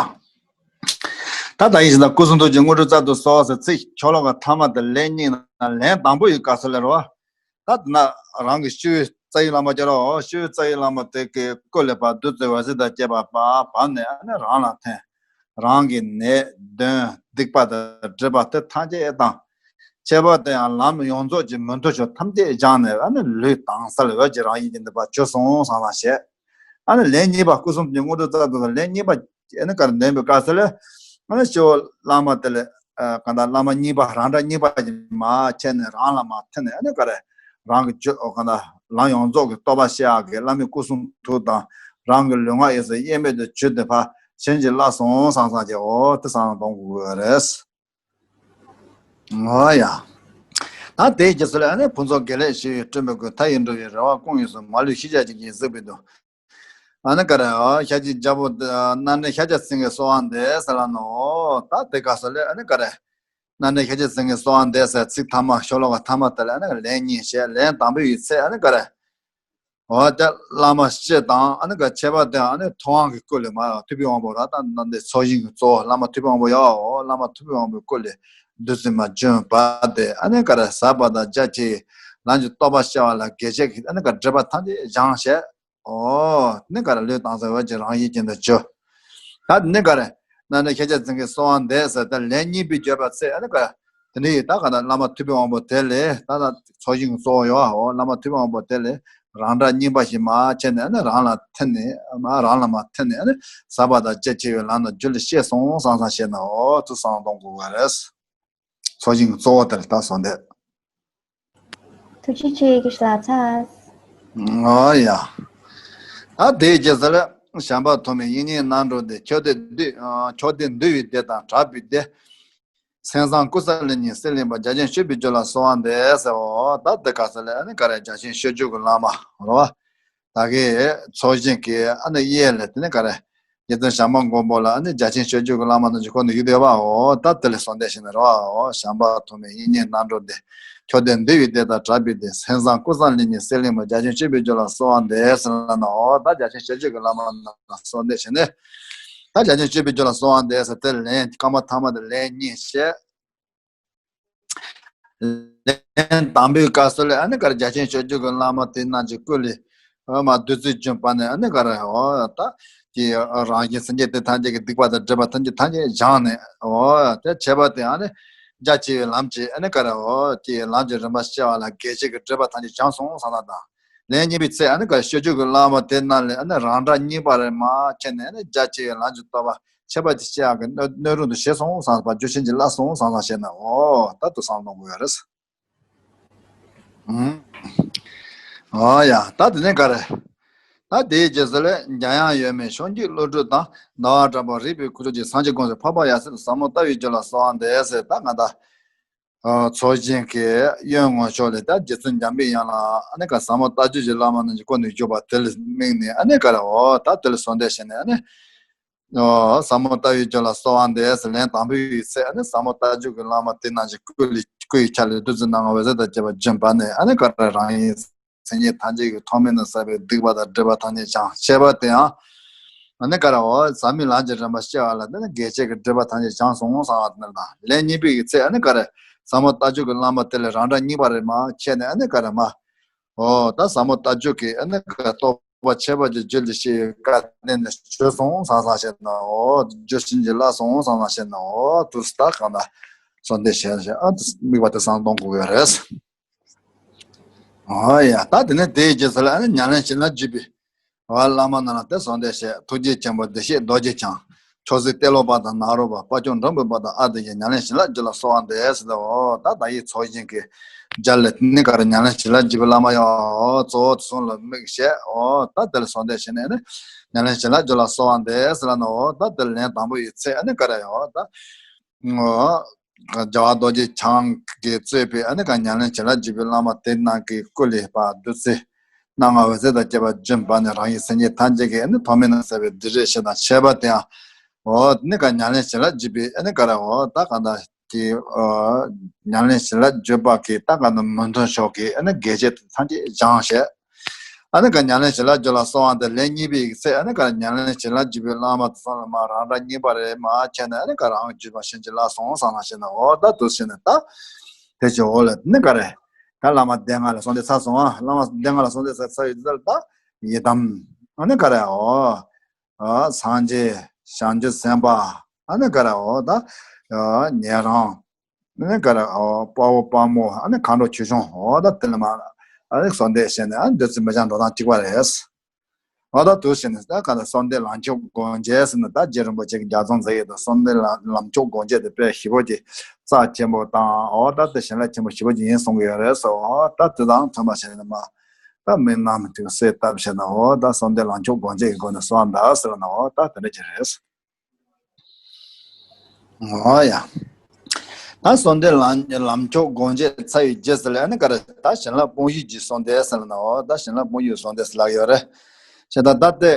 ད་ད་ཡིན་ཞིག་ན་སྐུ་གསུང་ཐུགས་ཀྱི་དངོས་གྲུབ་སྩལ་དུ་གསོལ་ཟེར་ཚིག་ཤོ་ལོ་ཀ་ཐ་མ་དེ་ལན་གཉིས་ན་ལན་དང་པོ་ཡི་སྐབས་སུ་ལ་རོ། ད་དེ་ན་རང་གི་ཤེས་ཡོན་རྩ་བའི་བླ་མ་ཅིག་རོ། ཤེས་ཡོན་རྩ་བའི་བླ་མ་དེ་གི་སྐུ་ལས་ཕར་བདུད་རྩི་འོད་ཟེར་དང་བཅས་པ་ཕར་བབས་ནས་ཨ་ནི་རང་ལ་ཐིམ། རང་གི་ནད་གདོན་སྡིག་པ་དང་སྒྲིབ་པ་དེ་ཐམས་ཅད་དང་། ཁྱད་པར་དུ་ཡང་ལམ་ཡོངས་རྫོགས་ཀྱི་མི་མཐུན་ཕྱོགས་ཐམས་ཅད་སྦྱངས་ནས་ཨ་ནི་ལུས་དྭངས་གསལ་འོད་ཀྱི་རང་བཞིན་གྱི་འདུན་པ་བྱོན་སོང་བསམ་བསམ་བྱས། ཨ་ནི་ལན་གཉིས་པ་སྐུ་གསུང་ཐུགས་ཀྱི་དངོས་གྲུབ་སྩལ་དུ་ལན་གཉིས་པ་ཨ་ནི་ག་རེ་འདོན་པའི་སྐབས་སུ་ལ། ཨ་ནི་ཤེས་ཡོན་བླ་མ་དེ་ལ་གང་ལྟར་བླ་མ་གཉིས་པ་རང་འདྲ་གཉིས་པ་ཞིག་མར་ཁྱེར་ནས་རང་ལ་མར་ཐིམ་ནས་ཨ་ནི་ག་རེ་རང་གི་ཆོས་གང་ལྟར་ལམ་ཡོངས་རྫོགས་ཀྱི་རྟོགས་པ་ཤེས་ཡག་གི་བླ་མའི་སྐུ་གསུང་ཐུགས་དང་རང་གི་ལུས་ངག་ཡིད་གསུམ་དབྱེར་མེད་དུ་གྱུར་ཏེ་ཕར་བྱིན་གྱིས་བརླབས་སོང་བསམ་བསམ་བྱས་འོ་དེ་བསམ་བློ་གཏོང་དགོས་རེད། འོ་ཡ། ད་དེའི་རྗེས་སུ་ལ་ཨ་ནི་ཕུན་ཚོགས་དགེ་ལེགས་ཞེས་པའི་སྤྲུལ་པའི་སྐུ་མཐའ་ཡས་འགྲོ་བའི་རེ་བ་སྐོང་ཡུལ་སུ་མ་ལུས་ཤེས་བྱ་ཅན་གྱིས་གཟིགས་པའི་དུས། ཨ་ནི་ག་རེ་ཨ་ཤཱཀྱའི་རྒྱལ་པོ་སྣ་འདྲེན་ཤཱཀྱ་སེང་གེའི་གསོལ་བ་འདེབས་ཟེར་ལ་ནོ། ད་དེ་སྐབས་སུ་ལ་ཨ་ནི་ག་རེ། སྣ་འདྲེན་ཤཱཀྱ་སེང་གེའི་གསོལ་བ་འདེབས་ཟེར་ཚིག་ཐ་མ་ཤོ་ལོ་ཀ་ཐ་མ་དེ་ལ་ཨ་ནི་ལན་གཉིས་བྱས་ལན་དང་པོའི་ཚེ་ཨ་ནི་ག་རེ། འོ་དེ་བླ་མ་སྤྱི་དང་ཨ་ནི་ག་ཆེ་བ་དེ་ཨ་ནི་ཐུབ་དབང་གི་སྐུ་ལས་མ་ཐུབ་པའི་དབང་པོ་ར་ད་ནང་དེ་ཚོགས་ཞིང་གི་གཙོ་བོ་བླ་མ་ཐུབ་པའི་དབང་པོ་ཡོད། འོ་བླ་མ་ཐུབ་པའི་དབང་པོའི་སྐུ་ལས་བདུད་རྩི་མ་བྱོན་པ་དེ་ཨ་ནི་ག་ར་ཟབ་པ་དང་རྒྱ་ཆེ་ལམ་གྱི་རྟོགས་པ་སྐྱེ་བ་ལ་དགེ་བྱེད་ཀྱི་ཨ་ནི་ག་སྒྲིབ་པ་ཐམས་ཅད་སྦྱངས་བྱས། འོ་ནི་ག་ར་ལུས་དང་ཟེར་བ་ཅིག་རང་ཡིད་ཀྱི་འདི་བཅུ། ད་ནི་ག་ར་ན་ནི་ཁྱེད་ཅག་འཛིན་གྱི་གསོལ་བ་འདེབས་ཟེར་ད་ལན་གཉིས་པའི་བརྗོད་པ་ཚེ་ཨ་ནི་ག་ར་དེ་ནི་ད་ག་ན་བླ་མ་ཐུབ་པའི་དབང་པོ་དེ་ལས་ད་ད་ཚོགས་ཞིང་གཙོ་བོ་ཡོད། འོ་བླ་མ་ཐུབ་པའི་དབང་པོ་དེ་ལས་རང་སྒྲ་རྙིང་པ་ཞིག་མ་བྱས་ནས་ཨ་ནི་རང་ལ་ཐིམ་ནས་མ་རང་ལ་མ་ཐིམ་ནས་ཨ་ནི་ཟབ་པ་དང་རྒྱ་ཆེ་བའི་ལམ་ལ་རྒྱུད་ལ་སྐྱེས་སོང་བསམ་བསམ་བྱས་ན་འོ་ཐུགས་བསམ་གཏོང་དགོས་པ་རེད། ཚོགས་ཞིང་གཙོ་བོ་དེར་ད་གསོལ་འདེབས། ཐུགས་རྗེ་ཆེ་དགེ་བཤེས་ལགས་ཚར། ཨོ་ཡ། ད་དེའི་རྗེས་སུ་ལ་བྱམས་པ་ཐོགས་མེད་དབྱིག་གཉེན་རྣམ་གྲོལ་འདི་ཁྱོད་བདེ་འདུས་ཁྱོད་བདེ་འདུས་པའི་བདེ་དང་གྲགས་པའི་བདེ། མཚན་བཟང་ཀུན་བསམ་ལེགས་ཉིད་གསེར་གླིང་པ་རྒྱ་ཆེན་སྤྱོད་པའི་རྒྱུད་ལ་གསོལ་བ་འདེབས་ཟེར་བ། ད་དེ་ག་ས་ལས་ཨ་ནི་ག་རེ་རྒྱ་ཆེན་སྤྱོད་རྒྱུད་ཀྱི་བླ་མ་རོ། ད་གའི་ཚོགས་ཞིང་གི་ཨ་ནི་གཡས་ལས་དེ་ནི་ག་རེ། རྗེ་བཙུན་བྱམས་པ་མགོན་པོ་ལ་ཨ་ནི་རྒྱ་ཆེན་སྤྱོད་རྒྱུད་ཀྱི་བླ་མ་རྣམས་ཀྱི་སྐོར་ནས་ཡོད་དེ་བའོ། ད་དེ་ལས་གསོལ་འདེབས་ཤིག་ནི་རོ། བྱམས་པ་ཐོགས་མེད་དབྱིག་གཉེན་རྣམ་གྲོལ་འདི། ཁྱོད་བདེ་འདུས་པའི་བདེ་དང་གྲགས་པའི་བདེ། མཚན་བཟང་ཀུན་བསམ་ལེགས་ཉིད་གསེར་གླིང་པ། རྒྱ་ཆེན་སྤྱོད་པའི་རྒྱུད་ལ་གསོལ་བ་འདེབས་ཟེར་ལ་ནོ། ད་རྒྱ་ཆེན་སྤྱོད་རྒྱུད་ཀྱི་བླ་མ་རྣམས་ལ་གསོལ་འདེབས་ཤིག་ནི། ད་རྒྱ་ཆེན་སྤྱོད་པའི་རྒྱུད་ལ་གསོལ་བ་འདེབས་ཟེར་དེ་ལན་སྐར་མ་ཐ་མ་དེ་ལན་གཉིས་བཤད། ལན་དང་པོའི་སྐབས་སུ་ལ་ཨ་ནི་ག་རེ་རྒྱ་ཆེན་སྤྱོད་རྒྱུད་ཀྱི་བླ་མ་དེ་རྣམས་ཀྱི་སྐུ་ལས་འོ་མ་བདུད་རྩི་བྱོན་པ་ནས་ཨ་ནི་ག་རེ་འོ་ད་ཀྱི་རང་བཞིན་སེམས་ཅན་དེ་ཐམས་ཅད་ཀྱི་སྡིག་པ་དང་སྒྲིབ་པ་ཐམས་ཅད་ཐམས་ཅད་སྦྱངས་ནས་འོ་དེ་བྱས་པ་དེ་ཨ་ནི་རྒྱ་ཆེ་བའི་ལམ་གྱི་ཨ་ནི་ག་རེ་འོ་ཀྱི་ལམ་གྱི་རིམ་པ་སྐྱེ་བ་ལ་དགེ་བྱེད་ཀྱི་སྒྲིབ་པ་ཐམས་ཅད་སྦྱངས་སོང་བསམ་ན་དང་། ལན་གཉིས་པའི་ཚེ་ཨ་ནི་ག་རེ་སྤྱོད་རྒྱུད་ཀྱི་བླ་མ་དེ་རྣམས་ལས་ཨ་ནི་རང་སྒྲ་རྙིང་པ་རེ་མ་ཁྱེར་ནས་ཨ་ནི་རྒྱ་ཆེ་བའི་ལམ་གྱི་རྟོགས་པ་ཁྱད་པར་གྱི་སྤྱི་ཡག་གི་སྣོད་རུང་དུ་བྱས་སོང་བསམ་པ་རྒྱུ་ཆེན་གྱི་བླ་སོང་བསམ་བསམ་བྱས་ན་འོ་ད་དུ་བསམ་གཏོང་དགོས་ཡ་རེད། ཨང་། ཨོ་ཡ་ད་དེ་ནས་ག་རེ། ད་དེའི་རྗེས་སུ་ལས་འཇམ་དབྱངས་ཡོད་མེད་ཤོང་རྒྱུད་བློ་གྲོས་དང་ཟླ་བ་གྲགས་པ་རིག་པའི་ཁུ་ཚུར་གྱི་སངས་རྒྱས་དགོངས་སུ་འཕགས་པ་ཡབ་སྲས་ཟབ་མོ་ལྟ་བའི་རྒྱུད་ལ་གསོལ་བ་འདེབས་ཟེར་ད་ང་ད། ཚོགས་ཞིང་གི་གཡོན་ངོས་ཕྱོགས་ལས་ད་རྗེ་བཙུན་འཇམ་པའི་དབྱངས་ལ་ཨ་ནི་ག་ཟབ་མོ་ལྟ་རྒྱུད་ཀྱི་བླ་མ་རྣམས་ཀྱི་སྐུ་ནས་བརྒྱུད་པ་དེ་ལ་དམིགས་ནས་ཨ་ནི་ག་རེ་འོ་ད་དེ་ལ་གསོལ་འདེབས་བྱས་ནས་ཨ་ནི། ཟབ་མོ་ལྟ་བའི་རྒྱུད་ལ་གསོལ་བ་འདེབས་ཟེར་ལན་དང་པོའི་ཚེ་ཨ་ནི་ཟབ་མོ་ལྟ་རྒྱུད་ཀྱི་བླ་མ་དེ་རྣམས་ཀྱི་སྐུ་ལས་སྐུ་ཡི་ཆ་ལས་བདུད་རྩི་སྣ་ལྔ་འོད་ཟེར་དང་བཅས་པ་བྱོན་པ་ནས་ཨ་ནི་ག་རེ་རང་ཡིན་སེམས་ཅན་ཐམས་ཅད་ཀྱི་ཐོག་མེད་ན་བསགས་པའི་སྡིག་པ་དང་སྒྲིབ་པ་ཐམས་ཅད་སྦྱངས་བྱས་པ་དེ་ཡང་། ཨ་ནི་ག་རེ་འོ་ཟབ་མོའི་ལམ་གྱི་རིམ་པ་སྐྱེ་བ་ལ་དེ་ནི་དགེ་བྱེད་ཀྱི་སྒྲིབ་པ་ཐམས་ཅད་སྦྱངས་སོང་བསམ་པ་དེ་ནི་དང་ལན་གཉིས་པའི་ཚེ་ཨ་ནི་ག་རེ་ཟབ་མོ་ལྟ་རྒྱུད་ཀྱི་བླ་མ་དེ་ལས་རང་སྒྲ་རྙིང་པ་རེ་མ་ཁྱེར་ནས་ཨ་ནི་ག་རེ་མ། འོ་ད་ཟབ་མོ་ལྟ་རྒྱུད་ཀྱི་ཨ་ནི་ག་རྟོགས་པ་ཁྱད་པར་གྱི་རྒྱུད་ལ་སྐྱེ་བའི་སྐལ་ལྡན་ནི་བྱོན་སོང་བསམ་བསམ་བྱས་ན་འོ་རྒྱུ་ཆེན་གྱི་བླ་སོང་བསམ་བསམ་བྱས་ན་འོ་དུས་ད་གང་ལ་གསོལ་འདེབས་བྱས་བྱས་ཨ་དམིགས་པ་དེ་བསམ་གཏོང་དགོས་ཡོད་རེད། འོ་ཡ་ད་དེ་ནས་དེའི་རྗེས་སུ་ལ་ཨ་ནི་ཉམས་ལེན་བྱེད་ལ་འཇུག་པའི་བླ་མ་རྣམས་ལ་དེ་གསོལ་འདེབས་བྱས། ཐུགས་རྗེ་ཆེན་པོ་བདེ་གཤེགས་རྡོ་རྗེ་འཆང་། མཆོག་སྲེད་ཏེ་ལོ་པ་དང་ནཱ་རོ་པ། དཔལ་སྐྱོང་འབྲོམ་པའི་དཔལ་དང་ཨ་ཏི་ཤའི་ཉམས་ལེན་བྱིན་རླབས་རྒྱུད་ལ་གསོལ་བ་འདེབས་ཟེར་ཏེ་འོ་ད་ད་ཡི་ཚོགས་ཞིང་གི་རྒྱ་ལས་ནི་ག་རེ་ཉམས་ལེན་བྱིན་རླབས་རྒྱུད་པའི་བླ་མ་ཡང་འོ་གཙོ་བོ་དེ་གསུམ་ལ་དམིགས་བྱས་འོ་ད་དེ་ལ་གསོལ་འདེབས་བྱས་ནས་ནི་ཉམས་ལེན་བྱིན་རླབས་རྒྱུད་ལ་གསོལ་བ་འདེབས་ཟེར་ལ་ནི་འོ་ད་དེ་ལ་ལན་དང་པོ་ཡི་ཚེ་ཨ་ནི་ག་རེ་ཡང་འོ་ད། རྒྱལ་བ་རྡོ་རྗེ་འཆང་གིས་གཙོས་པའི་ཨ་ནི་ག་ཉམས་ལེན་བྱིན་རླབས་རྒྱུད་པའི་བླ་མ་དེ་རྣམས་ཀྱི་སྐུ་ལས་ཕར་བདུད་རྩི་སྣ་ལྔ་འོད་ཟེར་དང་བཅས་པ་བྱོན་པ་ནས་རང་ཡིད་སེམས་ཅན་ཐམས་ཅད་ཀྱི་ཨ་ནི་ཐོག་མེད་ན་བསགས་པའི་སྡིག་སྒྲིབ་ཞེ་སྡང་ཆད་པ་དེའང་འོ་ནི་ག་ཉམས་ལེན་བྱིན་རླབས་རྒྱུད་པའི་ཨ་ནི་ག་ར་འོ་ད་ག་ད་ཀྱི་ཉམས་ལེན་བྱིན་རླབས་རྒྱུད་པ་གི་ད་ག་ད་མི་མཐུན་ཕྱོགས་ཀྱི་ཨ་ནི་དགེ་བྱེད་ཐམས་ཅད་སྦྱངས་བྱས། ཨ་ནི་ག་ཉམས་ལེན་བྱིན་རླབས་རྒྱུད་ལ་གསོལ་བ་འདེབས་ལན་གཉིས་པའི་ཚེ་ཨ་ནི་ག་ཉམས་ལེན་བྱིན་རླབས་རྒྱུད་པའི་བླ་མ་དེ་ཚོ་ལ་མ་རང་སྒྲ་རྙིང་པ་རེ་མ་ཁྱེར་ནས་ཨ་ནི་ག་རང་བརྒྱུད་པ་བྱིན་གྱིས་བརླབས་སོང་བསམ་བློ་བྱས་ནས་འོ་ད་དུ་བྱས་ནས་ད་དེ་བཞིན་འོ་ལ་ནི་ག་རེ་ད་བླ་མ་སྡེ་ལྔ་ལ་གསོལ་འདེབས་ཚར་སོང་། ཨ་བླ་མ་སྡེ་ལྔ་ལ་གསོལ་འདེབས་ཚར་ཚར་ཡོད་དུས་ད་ཡི་དམ་ཨ་ནི་ག་རེ་འོ་སངས་རྒྱས་བྱང་ཆུབ་སེམས་དཔའ་ཨ་ནི་ག་རེ་འོ་ད་ཉན་རང་། ནི་ག་ར་དཔའ་བོ་དཔའ་མོ་ཨ་ནི་མཁའ་འགྲོ་ཆོས་སྐྱོང་འོ་ད་དེ་ལ་མ་ཨ་ནི་གསོལ་འདེབས་བྱས་ནས་ཨ་ནི་བདུད་རྩི་མི་འཆང་འགྲོ་སྟངས་གཅིག་པ་རེད། འོ་ད་དུ་བྱས་ནས་ད་ག་ད་གསོལ་འདེབས་ལམ་མཆོག་སྒོ་འབྱེད་ཟེར་ནས་ད་རྗེ་རིན་པོ་ཆེ་གི་རྒྱ་མཚོ་མཛད་ཡོད་དུ་གསོལ་འདེབས་ལམ་ལམ་མཆོག་སྒོ་འབྱེད་དེ་དཔེ་ཞེ་པོ་ཅིག་རྩ་ཆེན་པོ་དང་འོ་ད་དེ་བྱིན་རླབས་ཆེན་པོ་ཞེ་པོ་ཅིག་ཡིན་གསུང་གི་ཡོད་རེད་ཟེར། འོ་ད་དེ་དང་མཐུན་པ་བྱས་ནས་མ་ད་མི་རྣམས་དེ་གསལ་བཏབ་བྱས་ནས་འོ་ད་གསོལ་འདེབས་ལམ་མཆོག་སྒོ་འབྱེད་ཀྱི་སྒོ་ནས་གསོལ་བ་འདེབས་ཟེར་ན་འོ་ད་དེ་འདྲ་ཅིག་རེད། འོ་ཡ། ད་གསོལ་འདེབས་ལམ་ལམ་མཆོག་སྒོ་འབྱེད་ཚར་བའི་རྗེས་སུ་ལ་ནི་ག་རེ་ད་བྱིན་རླབས་དཔུང་བཞི་གི་གསོལ་འདེབས་ཟེར་ན་འོ་ད་བྱིན་རླབས་དཔུང་བཞི་གི་གསོལ་འདེབས་ཟེར་ལབ་ཡོད་རེད། བྱས་ད་ད་ལྟའི་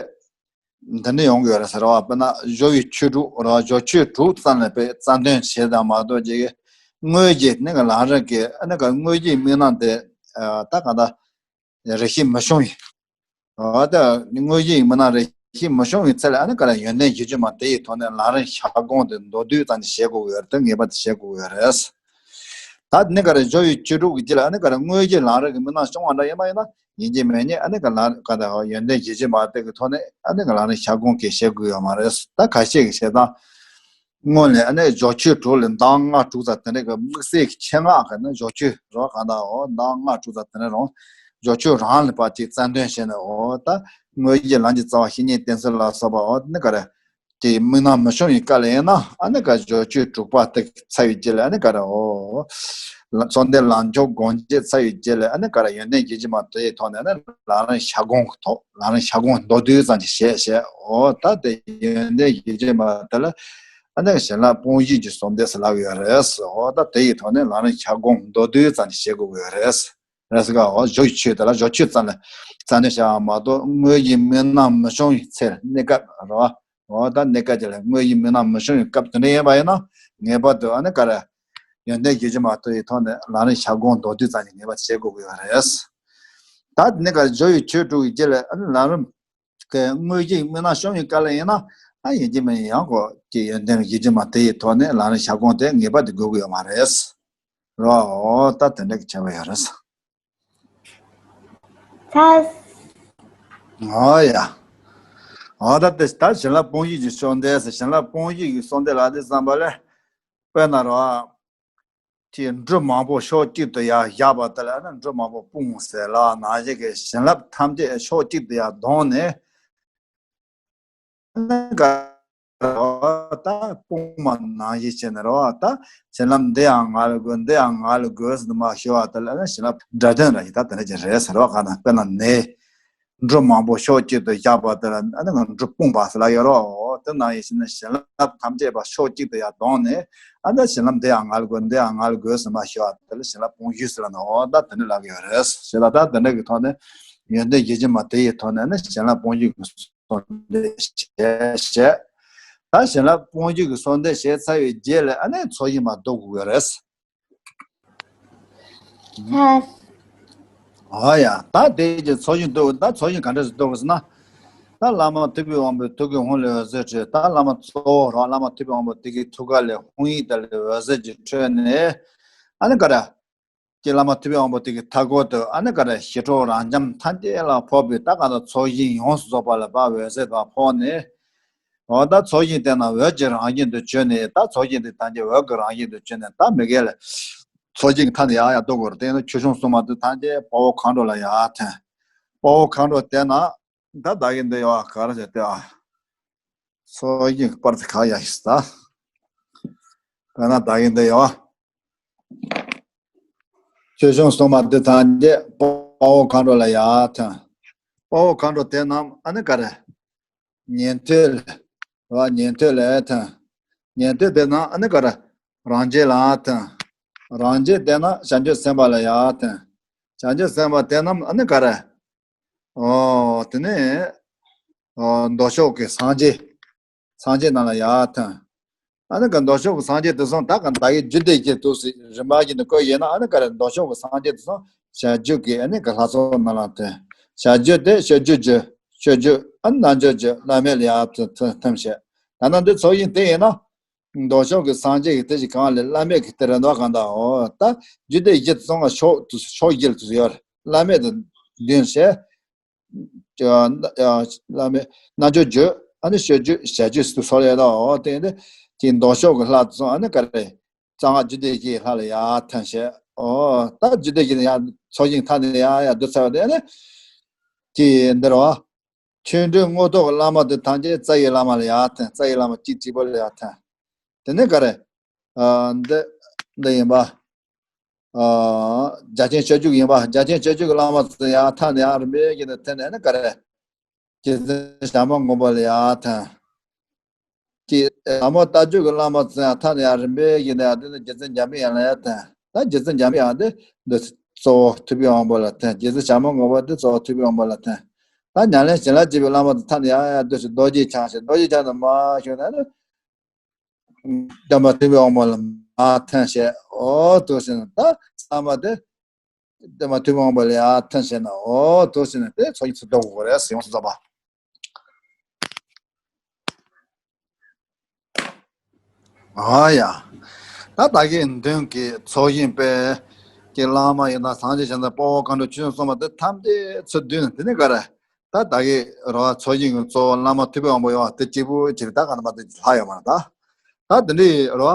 འདི་འདྲ་ཡོང་གི་ཡོད་རེད་ཟེར་བ་དཔེར་ན་སྦྱོར་བའི་ཆོས་དྲུག་ར་སྦྱོར་ཆོས་དྲུག་ཙམ་ལས་པའི་རྩ་དོན་བྱེད་དང་མ་གཏོགས་ཀྱི་དངོས་ཀྱི་ནི་ག་ལམ་རིམ་གྱི་ནི་ག་དངོས་ཀྱི་དམིགས་རྣམ་དེ་ད་ག་ད་རེ་ཞིག་མི་བྱུང་ཡིན། འོ་ད་དངོས་གཞི་ཡི་མི་སྣ་རེ་ཞིག་མི་བྱུང་བའི་ཚེ་ལ་ཨ་ནི་ག་རེ་ཡོན་ཏན་བཞི་བཅུ་མ་དེ་ཡི་ཐོག་ནས་ལམ་རིམ་ཞལ་སྒོམ་དེ་མདོར་བསྡུས་ཙམ་ཞིག་བྱེད་དགོས་ཀྱི་ཡོད་རེད། དེ་ངེས་པར་དུ་བྱེད་དགོས་ཀྱི་ཡོད་རེད། ད་ནི་ག་རེ་སྦྱོར་བའི་བཅུ་དྲུག་གི་རྗེས་ལ་ཨ་ནི་ག་རེ་དངོས་གཞི་ལམ་རིམ་གྱི་མི་སྣ་བྱུང་བ་འདྲ་ཡིན་པ་ཡིན་ན་ཡིན་གཅིག་མིན་གཉིས་ཨ་ནི་ག་ལམ་ག་ད་ཡོན་ཏན་བཞི་བཅུ་མ་དེ་གི་ཐོག་ནས་ཨ་ནི་ག་ལམ་རིམ་ཞལ་སྒོམ་གྱི་བྱེད་དགོས་ཡོད་མ་རེད། ད་ཁ་ཤས་ཀྱི་བྱེད་སྟངས་སྔོན་ལ་ཨ་ནི་སྦྱོར་ཆོས་དྲུག་ལ་གདམས་ལྔ་དྲུག་ཙམ་དེ་འདྲ་གི་དམིགས་བསལ་གྱི་ཆེད་མངགས་གི་ནི་སྦྱོར་ཆོས་རོ་ག་ད་འོ་གདམས་ལྔ་དྲུག་ཙམ་དེ་འདྲ་རུང་སྦྱོར་ཆོས་རང་ལ་ཕར་ཅིག་རྩལ་འདོན་བྱས་ནས་འོ་ད་དངོས་གཞི་ལམ་གྱི་རྩ་བ་བཤེས་གཉེན་བསྟེན་ཚུལ་ལ་སོགས་པ་འོ་ནི་ག་རེ། དེ་དམིགས་རྣམ་མི་བྱུང་བའི་སྐབས་ལ་ཡིན་ན་ཨ་ནི་ག་སྦྱོར་ཆོས་དྲུག་པ་དེ་ཚར་བའི་རྗེས་ལ་ཨ་ནི་ག་རེ་འོ། གསོལ་འདེབས་ལམ་མཆོག་སྒོམ་བྱེད་ཚར་བའི་རྗེས་ལ་ཨ་ནི་ག་རེ་ཡོན་ཏན་བཞི་བཅུ་མ་དེ་ཡི་ཐོག་ནས་ཨ་ནི་ལམ་རིམ་ཞལ་སྒོམ་གྱི་ཐོག་ལམ་རིམ་ཞལ་སྒོམ་མདོར་བསྡུས་ཙམ་ཞིག་བྱས་བྱས་འོ་ད་དེ་ཡོན་ཏན་བཞི་བཅུ་མ་དེ་ལ་ཨ་ནི་བྱིན་རླབས་སྤོང་བྱེད་ཀྱི་གསོལ་འདེབས་ཟེར་ལབ་ཡོད་རེད། འོ་ད་དེ་ཡི་ཐོག་ནས་ལམ་རིམ་ཞལ་སྒོམ་མདོར་བསྡུས་ཙམ་ཞིག་བྱེད་དགོས་ཀྱི་ཡོད་རེད། རེས་འགའ་འོ་སྦྱོར་ཆོས་དེ་ལ་སྦྱོར་ཆོས་ཙམ་ལ་རྩལ་འདོན་བྱ་བ་མ་གཏོགས་དངོས་གཞི་དམིགས་རྣམ་མི་བྱུང་བའི་ཚེ་གནས་སྐབས་རོ། འོ་ད་གནས་སྐབས་དེ་ལ་དངོས་གཞི་དམིགས་རྣམ་མི་བྱུང་བའི་སྐབས་དེ་འདྲ་ཡིན་པ་ཡིན་ན་ངེས་པར་དུ་ཨ་ནི་ག་རེ་ཡོན་ཏན་བཞི་བཅུ་མ་དེ་ཡི་ཐོག་ནས་ལམ་རིམ་ཞལ་སྒོམ་མདོར་བསྡུས་ཙམ་ཞིག་ངེས་པར་བྱེད་དགོས་ཀྱི་ཡོད་རེད། ད་དེ་ནས་ག་རེ་སྦྱོར་བའི་ཆོས་དྲུག་གི་རྗེས་ལ་ཨ་ནི་ལམ་རིམ་གི་དངོས་གཞི་དམིགས་རྣམ་བྱུང་བའི་སྐབས་ལ་ཡིན་ན་ཨ་ཡིན་གཅིག་མིན་གཅིག་ཡང་ཁོ་གི་ཡོན་ཏན་བཞི་བཅུ་མ་དེ་ཡི་ཐོག་ནས་ལམ་རིམ་ཞལ་སྒོམ་དེ་ངེས་པར་དུ་དགོས་ཀྱི་ཡོད་མ་རེད། རོ། འོ་ད་དེ་འདྲ་གི་བྱ་བ་ཡོད་རེད། ཚ། འོ་ཡ། འོ་ད་དེ་ད་བྱིན་རླབས་སྤོང་བྱེད་ཀྱི་གསོལ་འདེབས་ཟེར་བྱིན་རླབས་སྤོང་བྱེད་ཀྱི་གསོལ་འདེབས་ལ་དེ་བསམ་པ་ལས། དཔེར་ན་རོ། དེ་འབྲུ་མང་པོ་ཕྱོགས་གཅིག་ཏུ་ཡར་བཞག་པ་དེ་ལ་ནི་འབྲུ་མང་པོ་སྤུངས་ཟེར་ལ་ནང་བཞིན་གྱི་བྱིན་རླབས་ཐམས་ཅད་ཕྱོགས་གཅིག་ཏུ་ཡར་བསྡོམས་ནས། ད་སྤུངས་པ་ནང་བཞིན་བྱས་ནས་རོ། ད་བྱིན་རླབས་འདི་ཡང་ང་ལ་དགོས་འདི་ཡང་ང་ལ་དགོས་ཟེར་མ་ཞུ་བ་དེ་ལ་ནི་བྱིན་རླབས་སྒྲ་དོན་ར་ཞིག་ད་དེ་འདྲ་ཅིག་རེད་ཟེར་བ་ག་ན་དཔེར་ན་ནི། འབྲུ་མང་པོ་ཕྱོགས་གཅིག་ཏུ་བཞག་པ་དེ་ལ་ཨ་ནི་ང་འབྲུ་སྤུངས་པ་ཟེར་ལ་ཡོད་རོ། དེ་ནང་བཞིན་བྱིན་རླབས་ཐམས་ཅད་པ་ཕྱོགས་གཅིག་ཏུ་ཡར་བསྡོམས་ནས་ཨ་ནི་བྱིན་རླབས་འདི་ཡང་ང་ལ་དགོས་འདི་ཡང་ང་ལ་དགོས་ཟེར་མ་ཞུ་བ་དེ་ལ་བྱིན་རླབས་སྤོང་བྱེད་ཟེར་ལ་ནོ། ད་དེ་འདྲ་ལབ་ཀྱི་ཡོད་རེད། ཞེས་ལ་ད་དེ་འདྲ་གི་ཐོག་ནས་ཡོན་ཏན་བཞི་བཅུ་མ་དེ་ཡི་ཐོག་ནས་ནི་བྱིན་རླབས་སྤོང་བྱེད་ཀྱི་གསོལ་འདེབས་བྱས་བྱས། ད་བྱིན་རླབས་སྤོང་བྱེད་ཀྱི་གསོལ་འདེབས་བྱས་ཚར་བའི་རྗེས་ལ་ཨ་ནི་ཚོགས་ཞིང་མ་བསྡུ་དགོས་ཀྱི་ཡོད་རེད། ཨ་ཡ། ད་དེ་ཀྱི་ཚོགས་ཞིང་བསྡུ་ད་ཚོགས་ཞིང་ག་འདྲ་ཞིག་བསྡུ་དགོས་ཟེར་ན། ད་བླ་མ་ཐུབ་པའི་དབང་པོའི་ཐུགས་ཀའི་ཧཱུྃ་ལས་འོད་ཟེར་འཕྲོས། ད་བླ་མ་གཙོ་བོ་རང་བླ་མ་ཐུབ་པའི་དབང་པོ་དེ་གི་ཐུགས་ཀ་ལས་ཧཱུྃ་ཡིག་དེ་ལས་འོད་ཟེར་གྱི་འཕྲོས་ནས། ཨ་ནི་ག་རེ། ཀྱི་བླ་མ་ཐུབ་པའི་དབང་པོ་དེ་གི་མཐའ་སྐོར་དུ་ཨ་ནི་ག་རེ་ཞི་ཁྲོ་རབ་འབྱམས་ཐམས་ཅད་ལ་ཕོག་པའི་ད་ག་ད་ཚོགས་ཞིང་ཡོངས་སུ་རྫོགས་པ་ལ་ཕར་འོད་ཟེར་དུ་ཕོག་ནས། འོ་ད་ཚོགས་ཞིང་དེ་ན་འོད་ཀྱི་རང་བཞིན་དུ་གྱུར་ནས་ད་ཚོགས་ཞིང་དེ་ཐམས་ཅད་འོད་ཀྱི་རང་བཞིན་དུ་གྱུར་ནས་ད་མི་དགེ་ལས་ཚོགས་ཞིང་མཐའ་ནས་ཡར་ཡར་བསྡུ་དགོས་རེད། དེ་ནི་ཆོས་སྐྱོང་སྲུང་མ་དེ་ཐམས་ཅད་དཔའ་བོ་མཁའ་འགྲོ་ལ་ཡར་འཐོན། དཔའ་བོ་མཁའ་འགྲོ་དེ་ན་ད་བདག་གིས་འདི་ཡོད་ག་རེ་བྱས་ཏེ་ཨ། ཚོགས་ཞིང་གི་པར་དེ་ག་ཡ་ཞིག་ད། དཔེར་ན་བདག་གིས་འདི་ཡོད། ཆོས་སྐྱོང་སྲུང་མ་དེ་ཐམས་ཅད་དཔའ་བོ་མཁའ་འགྲོ་ལ་ཡར་འཐོན། དཔའ་བོ་མཁའ་འགྲོ་དེ་རྣམས་ཨ་ནི་ག་རེ། ཉན་ཐོས་ལ། རོ། ཉན་ཐོས་ལ་འཐོན། ཉན་ཐོས་དེ་རྣམས་ཨ་ནི་ག་རེ། རང་རྒྱལ་ལ་འཐོན། རང་རྒྱལ་དེ་རྣམས་བྱང་ཆུབ་སེམས་དཔའ་ལ་ཡར་འཐོན། བྱང་ཆུབ་སེམས་དཔའ་དེ་རྣམས་ཨ་ནི་ག་རེ། ཨོ། དེ་ནས། ཨོ། མདོ་ཕྱོགས་ཀྱི་སངས་རྒྱས། སངས་རྒྱས་རྣམས་ལ་ཡར་འཐོན། ཨ་ནི་ག་མདོ་ཕྱོགས་ཀྱི་སངས་རྒྱས་དེ་ཚོ་ད་ག་ད་གི་རྒྱུད་སྡེ་བཞི་དུ་ཟེར་རིམ་པ་བཞིན་དུ་བཀོད་ཡོད་ན་ཨ་ནི་ག་རེ་མདོ་ཕྱོགས་ཀྱི་སངས་རྒྱས་དེ་ཚོ་བྱ་རྒྱུད་ཀྱི་ཨ་ནི་ག་ལྷ་ཚོགས་རྣམས་ལ་འཐོན། བྱ་རྒྱུད་དེ་སྤྱོད་རྒྱུད་རྒྱུད་སྤྱོད་རྒྱུད་ཨ་ནི་རྣལ་འབྱོར་རྒྱུད་བླ་མེད་ལ་ཡར་འཐོན་འཐོན་བྱས། ད་ནང་འདི་ཚོགས་ཞིང་དེ་ཡིན་ན། མདོ་ཕྱོགས་ཀྱི་སངས་རྒྱས་ཀྱི་དེ་ཞིག་གང་ལས་བླ་མེད་ཀྱི་དེ་རེད་འདུག་གང་ལྟར་འོ་ད་རྒྱུད་སྡེ་བཞི་དེ་ཚོ་ཕྱོགས་དེ་ཕྱོགས་བཞི་ལ་དེ་ཚོ་ཡོད་རེད། བླ་མེད་དུ་བདུན་བྱས། བླ་མེད་རྣལ་འབྱོར་རྒྱུད་ཨ་ནི་སྤྱོད་རྒྱུད་བྱ་རྒྱུད་སུ་ཚོགས་ཡོད་དོ། དེ་ནི་དེ་མདོ་ཕྱོགས་ཀྱི་ལྷ་དེ་ཚོ་ཨ་ནི་ག་རེ་གཙང་བ་རྒྱུད་སྡེ་བཞིའི་ལྷ་ལ་ཡར་འཐོན་བྱས། ཨོ་ད་རྒྱུད་སྡེ་བཞི་ནས་ཡར་ཚོགས་ཞིང་མཐའ་ནས་ཡར་ཡར་བསྡུ་ཚར་བ་དེ་ཨ་ནི་དེ་འདིར་བ། ཆོས་འབྲེལ་དངོས་ཐོག་གི་བླ་མ་དེ་ཐམས་ཅད་རྩ་བའི་བླ་མ་ལ་ཡར་འཐོན། རྩ་བའི་བླ་མ་གཅིག་གཅིག་པོ་ལ་ཡར་འཐོན། དེ་ནས་ག་རེ། ཨ་འདི་འདི་ཡིན་པ། ཨ་རྒྱ་ཆེན་སྤྱོད་འཇུག་ཡིན་པ། རྒྱ་ཆེན་སྤྱོད་འཇུག་གི་བླ་མ་ཚོ་ཡར་མཐའ་ནས་ཡར་རིམ་པས་བཞིན་དུ་འཐོན་ནས་ནི་ག་རེ། རྗེ་བཙུན་བྱམས་པ་མགོན་པོ་ལ་ཡར་འཐོན། ཀྱི་ཟབ་མོ་ལྟ་སྤྱོད་ཀྱི་བླ་མ་ཚོ་ཡང་མཐའ་ནས་ཡར་རིམ་པས་བཞིན་དུ་ཡར་འཐོན་ནས་རྗེ་བཙུན་འཇམ་པའི་དབྱངས་ལ་ཡར་འཐོན། ད་རྗེ་བཙུན་འཇམ་པའི་དབྱངས་དེ་འདི་གཙོ་བོ་ཐུབ་པའི་དབང་པོ་ལ་འཐོན། རྗེ་བཙུན་བྱམས་པ་མགོན་པོ་དེ་གཙོ་བོ་ཐུབ་པའི་དབང་པོ་ལ་འཐོན། ད་ཉམས་ལེན་བྱིན་རླབས་ཀྱི་བླ་མ་ཚོ་མཐའ་ནས་ཡར་ཡར་འཐོན་ཞིང་རྡོ་རྗེ་འཆང་ཞིང་རྡོ་རྗེ་འཆང་དུ་མར་ཞུགས་ནས་ནི། བྱམས་པ་ཐུབ་པའི་དབང་པོ་ལ་མར་འཐོན་བྱས། ཨོ་དུ་ཞིང་ད་ཚང་མ་དེ། ལྟད་མ་ཐུབ་པའི་དབང་པོ་ལ་ཡར་ཐོན་བྱས་ན། འོ་དེ་བྱས་ནས་དེ་ཚོགས་ཀྱི་ཚུལ་ལྡོག་དགོས་རེད་ཟེར། ཡོངས་སུ་རྫོགས་པ། ཨ་ཡ། ད་ད་གིན་མདུན་གྱི་ཚོགས་ཞིང་པའི་གི་བླ་མ་ཡི་དམ་སངས་རྒྱས་བྱང་སེམས་དཔའ་བོ་མཁའ་འགྲོ་ཆོས་སྐྱོང་སྲུང་མ་དེ་ཐམས་ཅད་ཚུར་བསྡུས་ནས། དེ་ནས་ག་རེ། ད་ད་གིན་རོ་ཚོགས་ཞིང་གི་གཙོ་བོ་བླ་མ་ཐུབ་པའི་དབང་པོ་ཡོད་པ་དེ་གཅིག་པུ་གཅིག་ད་ག་ནས་མ་དེ་ལྷག་ཡོད་མ་རེད་ད། ད་དེ་འདྲའི་རོ་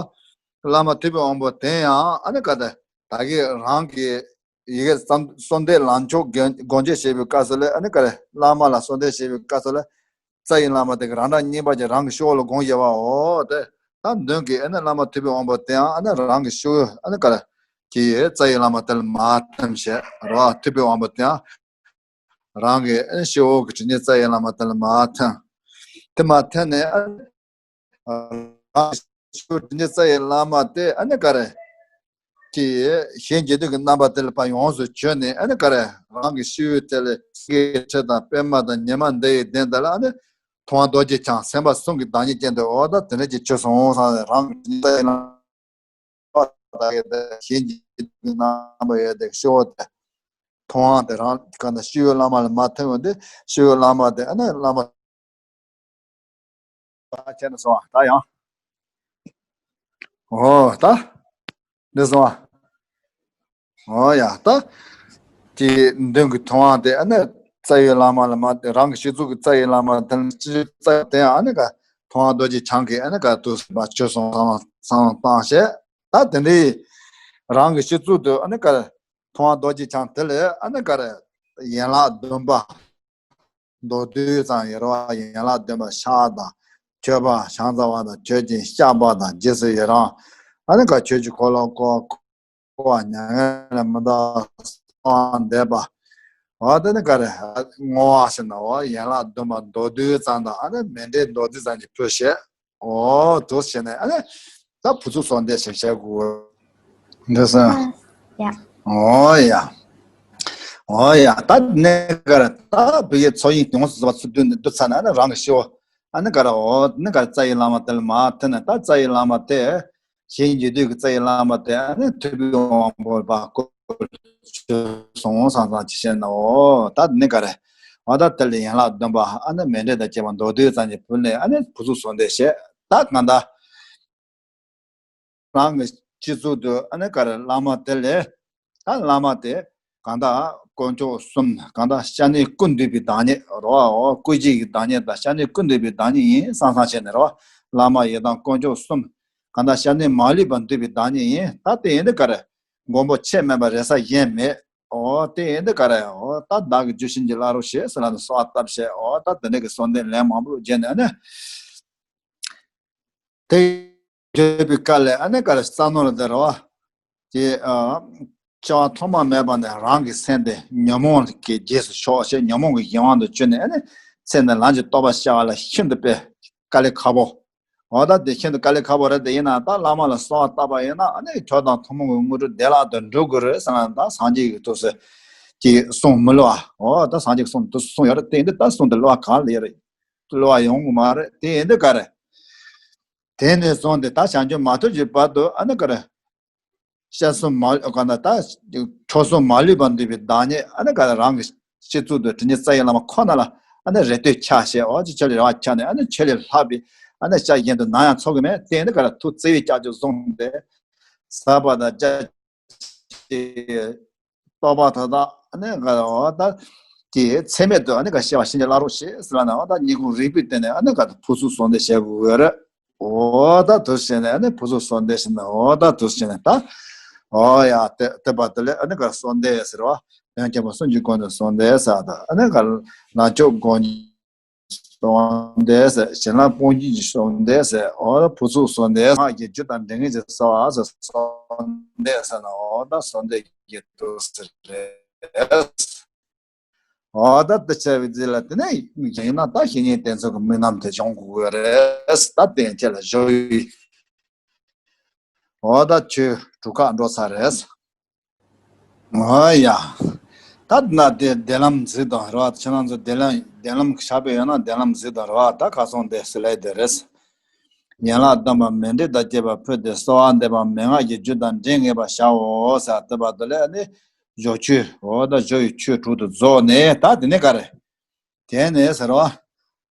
བླ་མ་ཐུབ་པའི་དབང་པོ་དེ་ཡང་ཨ་ནི་ག་དེ་ད་གིན་རང་གི་ཡི་གེ་གསོལ་འདེབས་ལམ་མཆོག་སྒོ་འབྱེད་བྱེད་པའི་སྐབས་སུ་ལ། ཨ་ནི་ག་རེ། བླ་མ་ལ་གསོལ་འདེབས་བྱེད་པའི་སྐབས་སུ་ལ། རྩ་བའི་བླ་མ་དེ་གི་རང་སྒྲ་སྙན་པ་ཅན་རང་གི་སྤྱི་བོ་ལ་དགོངས་བཞག་པའོ། དེ་ད་མདུན་གྱི་ཨ་ནི་བླ་མ་ཐུབ་པའི་དབང་པོ་དེའང་ཨ་ནི་རང་གི་སྤྱི་བོ་ཨ་ནི་ག་རེ་གི་རྩ་བའི་བླ་མ་དེ་ལ་མར་ཐིམ་བྱས་རོ། ཐུབ་པའི་དབང་པོ་དེའང་རང་གི་ཨ་ནི་སྤྱི་བོ་གི་དྲི་མེད་རྩ་བའི་བླ་མ་དེ་ལ་མར་ཐིམ། དེ་མར་ཐིམ་ནས་ཨ་ནི། རང་གི་སྤྱི་བོ་དྲི་མེད་རྩ་བའི་བླ་མ་དེ་ཨ་ནི་ག་རེ། ཀྱི་གཞན་འགྱུར་དུས་ཀྱི་རྣམ་པ་དེ་ལ་ཕར་ཡོངས་སུ་གྱུར་ནས་ཨ་ནི་ག་རེ། རང་གི་སྤྱི་བོའི་ཐད་ལ་སེང་གེའི་ཁྲི་དང་པདྨ་དང་ཉི་མ་འདི་ཡི་གདན་དེ་ལ་ཨ་ནི་ཐུབ་དབང་རྡོ་རྗེ་འཆང་སེམས་དཔའ་གསུམ་གྱི་བདག་ཉིད་ཅན་དུ། འོ་ད་དེ་འདྲ་ཅིག་གྱུར་སོང་ཙང་རང་གི་རྩ་བའི་བླ་མ་དེ་གཞན་གྱི་རྣམ་པ་ཡོད་དེ་སྤྱི་བོ་དེ་ཐུབ་དབང་དེ་རང་ག་ན་སྤྱི་བོའི་བླ་མ་ལ་མར་ཐིམ་ཡོང་དུས་སྤྱི་བོའི་བླ་མ་དེ་ཨ་ནི་བླ་མ། བྱས་ནས་སོང་ད་ཡང་། འོ་ད། འདི་སོང་། འོ་ཡ། ད་དེ་མདུན་གྱི་ཐུབ་དབང་དེ་ཨ་ནི་རྩ་བའི་བླ་མ་ལ་མར་ཐིམ། རང་གི་སྤྱི་གཙུག་གི་རྩ་བའི་བླ་མ་དེ་ལ་སྤྱི་གཙུག་རྩ་བའི་དེ་ཡང་ཨ་ནི་ག་ཐུབ་དབང་རྡོ་རྗེ་འཆང་གི་ཨ་ནི་ག་དུས་སུ་མར་གྱུར་སོང་། སང་ལོང་སང་ལོང་བཏང་བྱས། ད་དེ་འདྲའི་རང་གི་སྤྱི་གཙུག་ཏུ་ཨ་ནི་ག་ཐུབ་དབང་རྡོ་རྗེ་འཆང་དེ་ལ་ཨ་ནི་ག་རེ། ཡན་ལག་བདུན་པ། མདོར་བསྡུས་ཙམ་ཡོད་རེད་པ། ཡན་ལག་བདུན་པ་ཕྱག་དང་མཆོད་པ་ཕྱག་འཚལ་བ་དང་མཆོད་ཅིང་བཤགས་པ་དང་རྗེས་སུ་ཡི་རང་། ཨ་ནི་ག་ཆོས་ཀྱི་འཁོར་ལོ་བསྐོར། བསྐོར་བ་མྱ་ངན་ལས་མི་འདའ་བ་གསོལ་བ་འདེབས་པ། འོ་དེ་ནི་ག་རེ། བསྔོ་བ་ཟེར་ན་འོ་ཡན་ལག་བདུན་པ་མདོར་བསྡུས་ཙམ་དང་ཨ་ནི་མཎྜལ་མདོར་བསྡུས་ཙམ་ཅིག་ཕུལ་བྱས། འོ་དེ་བྱས་ནས་ཨ་ནི་ད་བུ་ཚུགས་གསོལ་འདེབས་ཞིག་བྱེད་དགོས། འདི་སོང་། ཡ། འོ་ཡ། འོ་ཡ། ད་ནི་ག་རེ། ད་བུ་ཡི་ཚོགས་ཡིན་ཡོངས་སུ་རྫོགས་པ་ཚུར་བསྡུས་ནས་བསྡུ་ཚར་ན་ཨ་ནི་རང་གི་སྤྱི་བོ། ཨ་ནི་ག་རེ། འོ་ནི་ག་རེ། རྩ་བའི་བླ་མ་དེ་ལ་མར་ཐིམ་ནས། ད་རྩ་བའི་བླ་མ་དེ་གཞན་གྱི་དུས་ཀྱི་རྩ་བའི་བླ་མ་དེ་ཨ་ནི་ཐུབ་པའི་དབང་པོ་ལ་ཕར་བསྐུར། ཆོས་སོང་སང་སང་ཅི་བྱས་ན། འོ་ད་ནི་ག་རེ། འོ་ད་དེ་ལ་ཡན་ལག་བདུན་པ་ཨ་ནི་མཎྜལ་དང་བཅས་པ་མདོར་བསྡུས་ཙམ་ཅིག་ཕུལ་ནས་ཨ་ནི་བུ་ཚུགས་གསོལ་འདེབས་བྱས། ད་གང་ལྟར། རང་གི་སྤྱི་གཙུག་ཏུ་ཨ་ནི་ག་རེ། བླ་མ་དེ་ལ། ད་བླ་མ་དེ་གང་ལྟར་དཀོན་མཆོག་གསུམ། གང་ལྟར་སྐྱབས་གནས་ཀུན་འདུས་པའི་བདག་ཉིད་རེད་པ། འོ་སྐུ་བཞི་ཡི་བདག་ཉིད་དང་སྐྱབས་གནས་ཀུན་འདུས་པའི་བདག་ཉིད་ཡིན་བསམ་བསམ་བྱས་ནས་རེད་པ། བླ་མ་ཡི་དམ་དཀོན་མཆོག་གསུམ། གང་ལྟར་སྐྱབས་གནས་མ་ལུས་པ་འདུས་པའི་བདག་ཉིད་ཡིན། ད་དེ་ཡིན་དུས་ག་རེ། མགོན་པོ་ཁྱེད་མེད་པར་རེ་ས་གཞན་མེད། འོ་དེ་ཡིན་དུས་ག་རེ། འོ་ད་བདག་གི་རྒྱུད་བྱིན་གྱིས་བརླབ་རོགས་ཞེས་ཟེར་ལབ་ནས་གསོལ་བ་བཏབ་བྱས། འོ་ད་དེ་འདྲ་གི་གསོལ་འདེབས་ལན་མང་པོ་བརྒྱབ་ནས་ཨ་ནི། དེ་བརྗོད་པའི་སྐབས་ལ་ཨ་ནི་ག་རེ། རྩ་ནོར་ལ་དེ་རེད་པ། དེ་ཨ་སྐྱེ་བ་ཐོག་མ་མེད་པ་ནས་རང་གི་སེམས་དེ་ཉོན་མོངས་ཀྱི་རྗེས་སུ་ཕྱོགས་བྱས། ཉོན་མོངས་ཀྱི་གཞན་དབང་དུ་གྱུར་ནས་ཨ་ནི་སེམས་དེ་ལམ་གྱི་རྟོགས་པ་སྐྱེ་བ་ལ་ཤིན་ཏུ་དཔེ་དཀའ་ལས་ཁག་པོ། འོ་ད་དེ་ཤིན་ཏུ་དཀའ་ལས་ཁག་པོ་རེད། དེ་ཡིན་ན་ད་བླ་མ་ལ་གསོལ་བ་བཏབ་པ་ཡིན་ན་ཨ་ནི་ཐོས་དང་ཐུན་མོང་གི་དངོས་གྲུབ་བདེ་བླག་ཏུ་འགྲུབ་དགོས་རེད་བསམ་ན། ད་སངས་རྒྱས་ཀྱི་དུས་སུ་ཀྱི་གསུང་མི་སླུ་བ། འོ་ད་སངས་རྒྱས་ཀྱི་གསུང་དུས་སུ་གསུང་ཡོད་རེད། དེ་ཡིན་དུས་ད་གསུང་དེ་སླུ་བ་གང་ལ་ཡོད་རེད། སླུ་བ་ཡོང་གི་མ་རེད། དེ་ཡིན་དུས་ག་རེ། དེ་ནས་བཟུང་སྟེ་ད་བྱང་ཆུབ་མ་ཐོབ་ཀྱི་བར་དུ་ཨ་ནི་ག་རེ། སྐྱབས་གསུམ་མ་ག་ན་ད་མཆོག་གསུམ་མ་ལུས་པ་འདུས་པའི་བདག་ཉིད་ཨ་ནི་ག་རེ། རང་གི་སྤྱི་གཙུག་ཏུ་དྲི་མེད་རྩ་བའི་བླ་མ་ཁོ་ན་ལ་ཨ་ནི་རེ་ལྟོས་འཆར་བྱས། འོ་ཅི་ཆོས་ལས་རེ་བ་འཆར་ནས་ཨ་ནི་ཆོས་ལས་ལྷག་པའི་ཨ་ནི་སྐྱབས་གཞན་དུ་ནམ་ཡང་འཚོལ་གི་མེད། དེ་ནི་ག་རེ། ཐུགས་བརྩེ་བའི་ལྕགས་ཀྱུས་བཟུང་སྟེ་ཟབ་པ་དང་རྒྱ་ཆེའི་རྟོགས་པ་དག་དག་ཨ་ནི་ག་རེ། འོ་ད་དེ་ཚད་མེད་དུ་ཨ་ནི་ག་སྐྱེ་བ་བྱིན་གྱིས་བརླབ་རོགས་ཞེས་ཟེར་ལབ་ན། འོ་ད་སྙིང་ཁུང་རུས་པའི་གཏིང་ནས་ཨ་ནི་ག་རེ། ཕུར་ཚུགས་གསོལ་འདེབས་བྱེད་དགོས་རེད། འོ་ད་དེ་བྱས་ནས་ཨ་ནི་ཕུར་ཚུགས་གསོལ་འདེབས་ཟེར་ན། འོ་ད་དེ་བྱས་ནས་ད། འོ་ཡ། དེ་དེ་བར་དུ་ལས་ཨ་ནི་ག་རེ། གསོལ་འདེབས་ཟེར་བ། དོན་མཁྱེན་པ་གསུམ་གྱི་སྒོ་ནས་གསོལ་འདེབས་ཟེར། ད་ཨ་ནི་ག་རེ། ལམ་མཆོག་སྒོ་འབྱེད་གསོལ་འདེབས་ཟེར། བྱིན་རླབས་སྤོང་བྱེད་ཀྱི་གསོལ་འདེབས་ཟེར། འོ་ད་ཕུར་ཚུགས་གསོལ་འདེབས། སྔགས་ཀྱི་རྒྱུད་དང་འབྲེལ་མཁན་གྱི་གསོལ་བ་ཟེར། གསོལ་འདེབས་ཟེར་ན་འོ་ད་གསོལ་འདེབས་ཀྱི་དུས་སུ་རེད། འོ་ད་དེ་བྱས་པའི་རྗེས་ལ་དེ་ནས་ཡིན་ན་ད་བཤེས་གཉེན་དེ་ཚོ་གི་དམིགས་རྣམ་དེ་སྦྱོང་དགོས་རེད། ད་དེ་ཁྱེད་ལ་ཞུ་ཡི། འོ་ད་ཆོས་གྲུབ་ཁག་འགྲོ་ཚར་རེད། འོ་ཡ། ད་ན་དེ་བདེན་ལམ་གཟིགས་དང་རེད་པ། ཁྱེད་རང་ཚོ་བདེན་ལམ་བདེན་ལམ་བཞག་པའི་ཡོད་ན་བདེན་ལམ་གཟིགས་དང་རེད་པ། ད་ཁ་སང་དེ་སི་ལའི་དེ་རེད། ཡན་ལག་བདུན་པ་མཎྜལ་དང་བཅས་པ་ཕུལ་ཏེ་གསོལ་བ་འདེབས་པ་མན་ངག་གི་རྒྱུད་དང་འབྲེལ་ངེས་པར་བྱའོ་ཟེར། དེ་བར་དུ་ལས་ནི། བཞི་ཆོས། འོ་ད་བཞི་ཡི་ཆོས་དྲུག་ཏུ་རྫོགས་ནས། ད་དེ་ནས་ག་རེ། དེ་ནས་ཟེར་བ།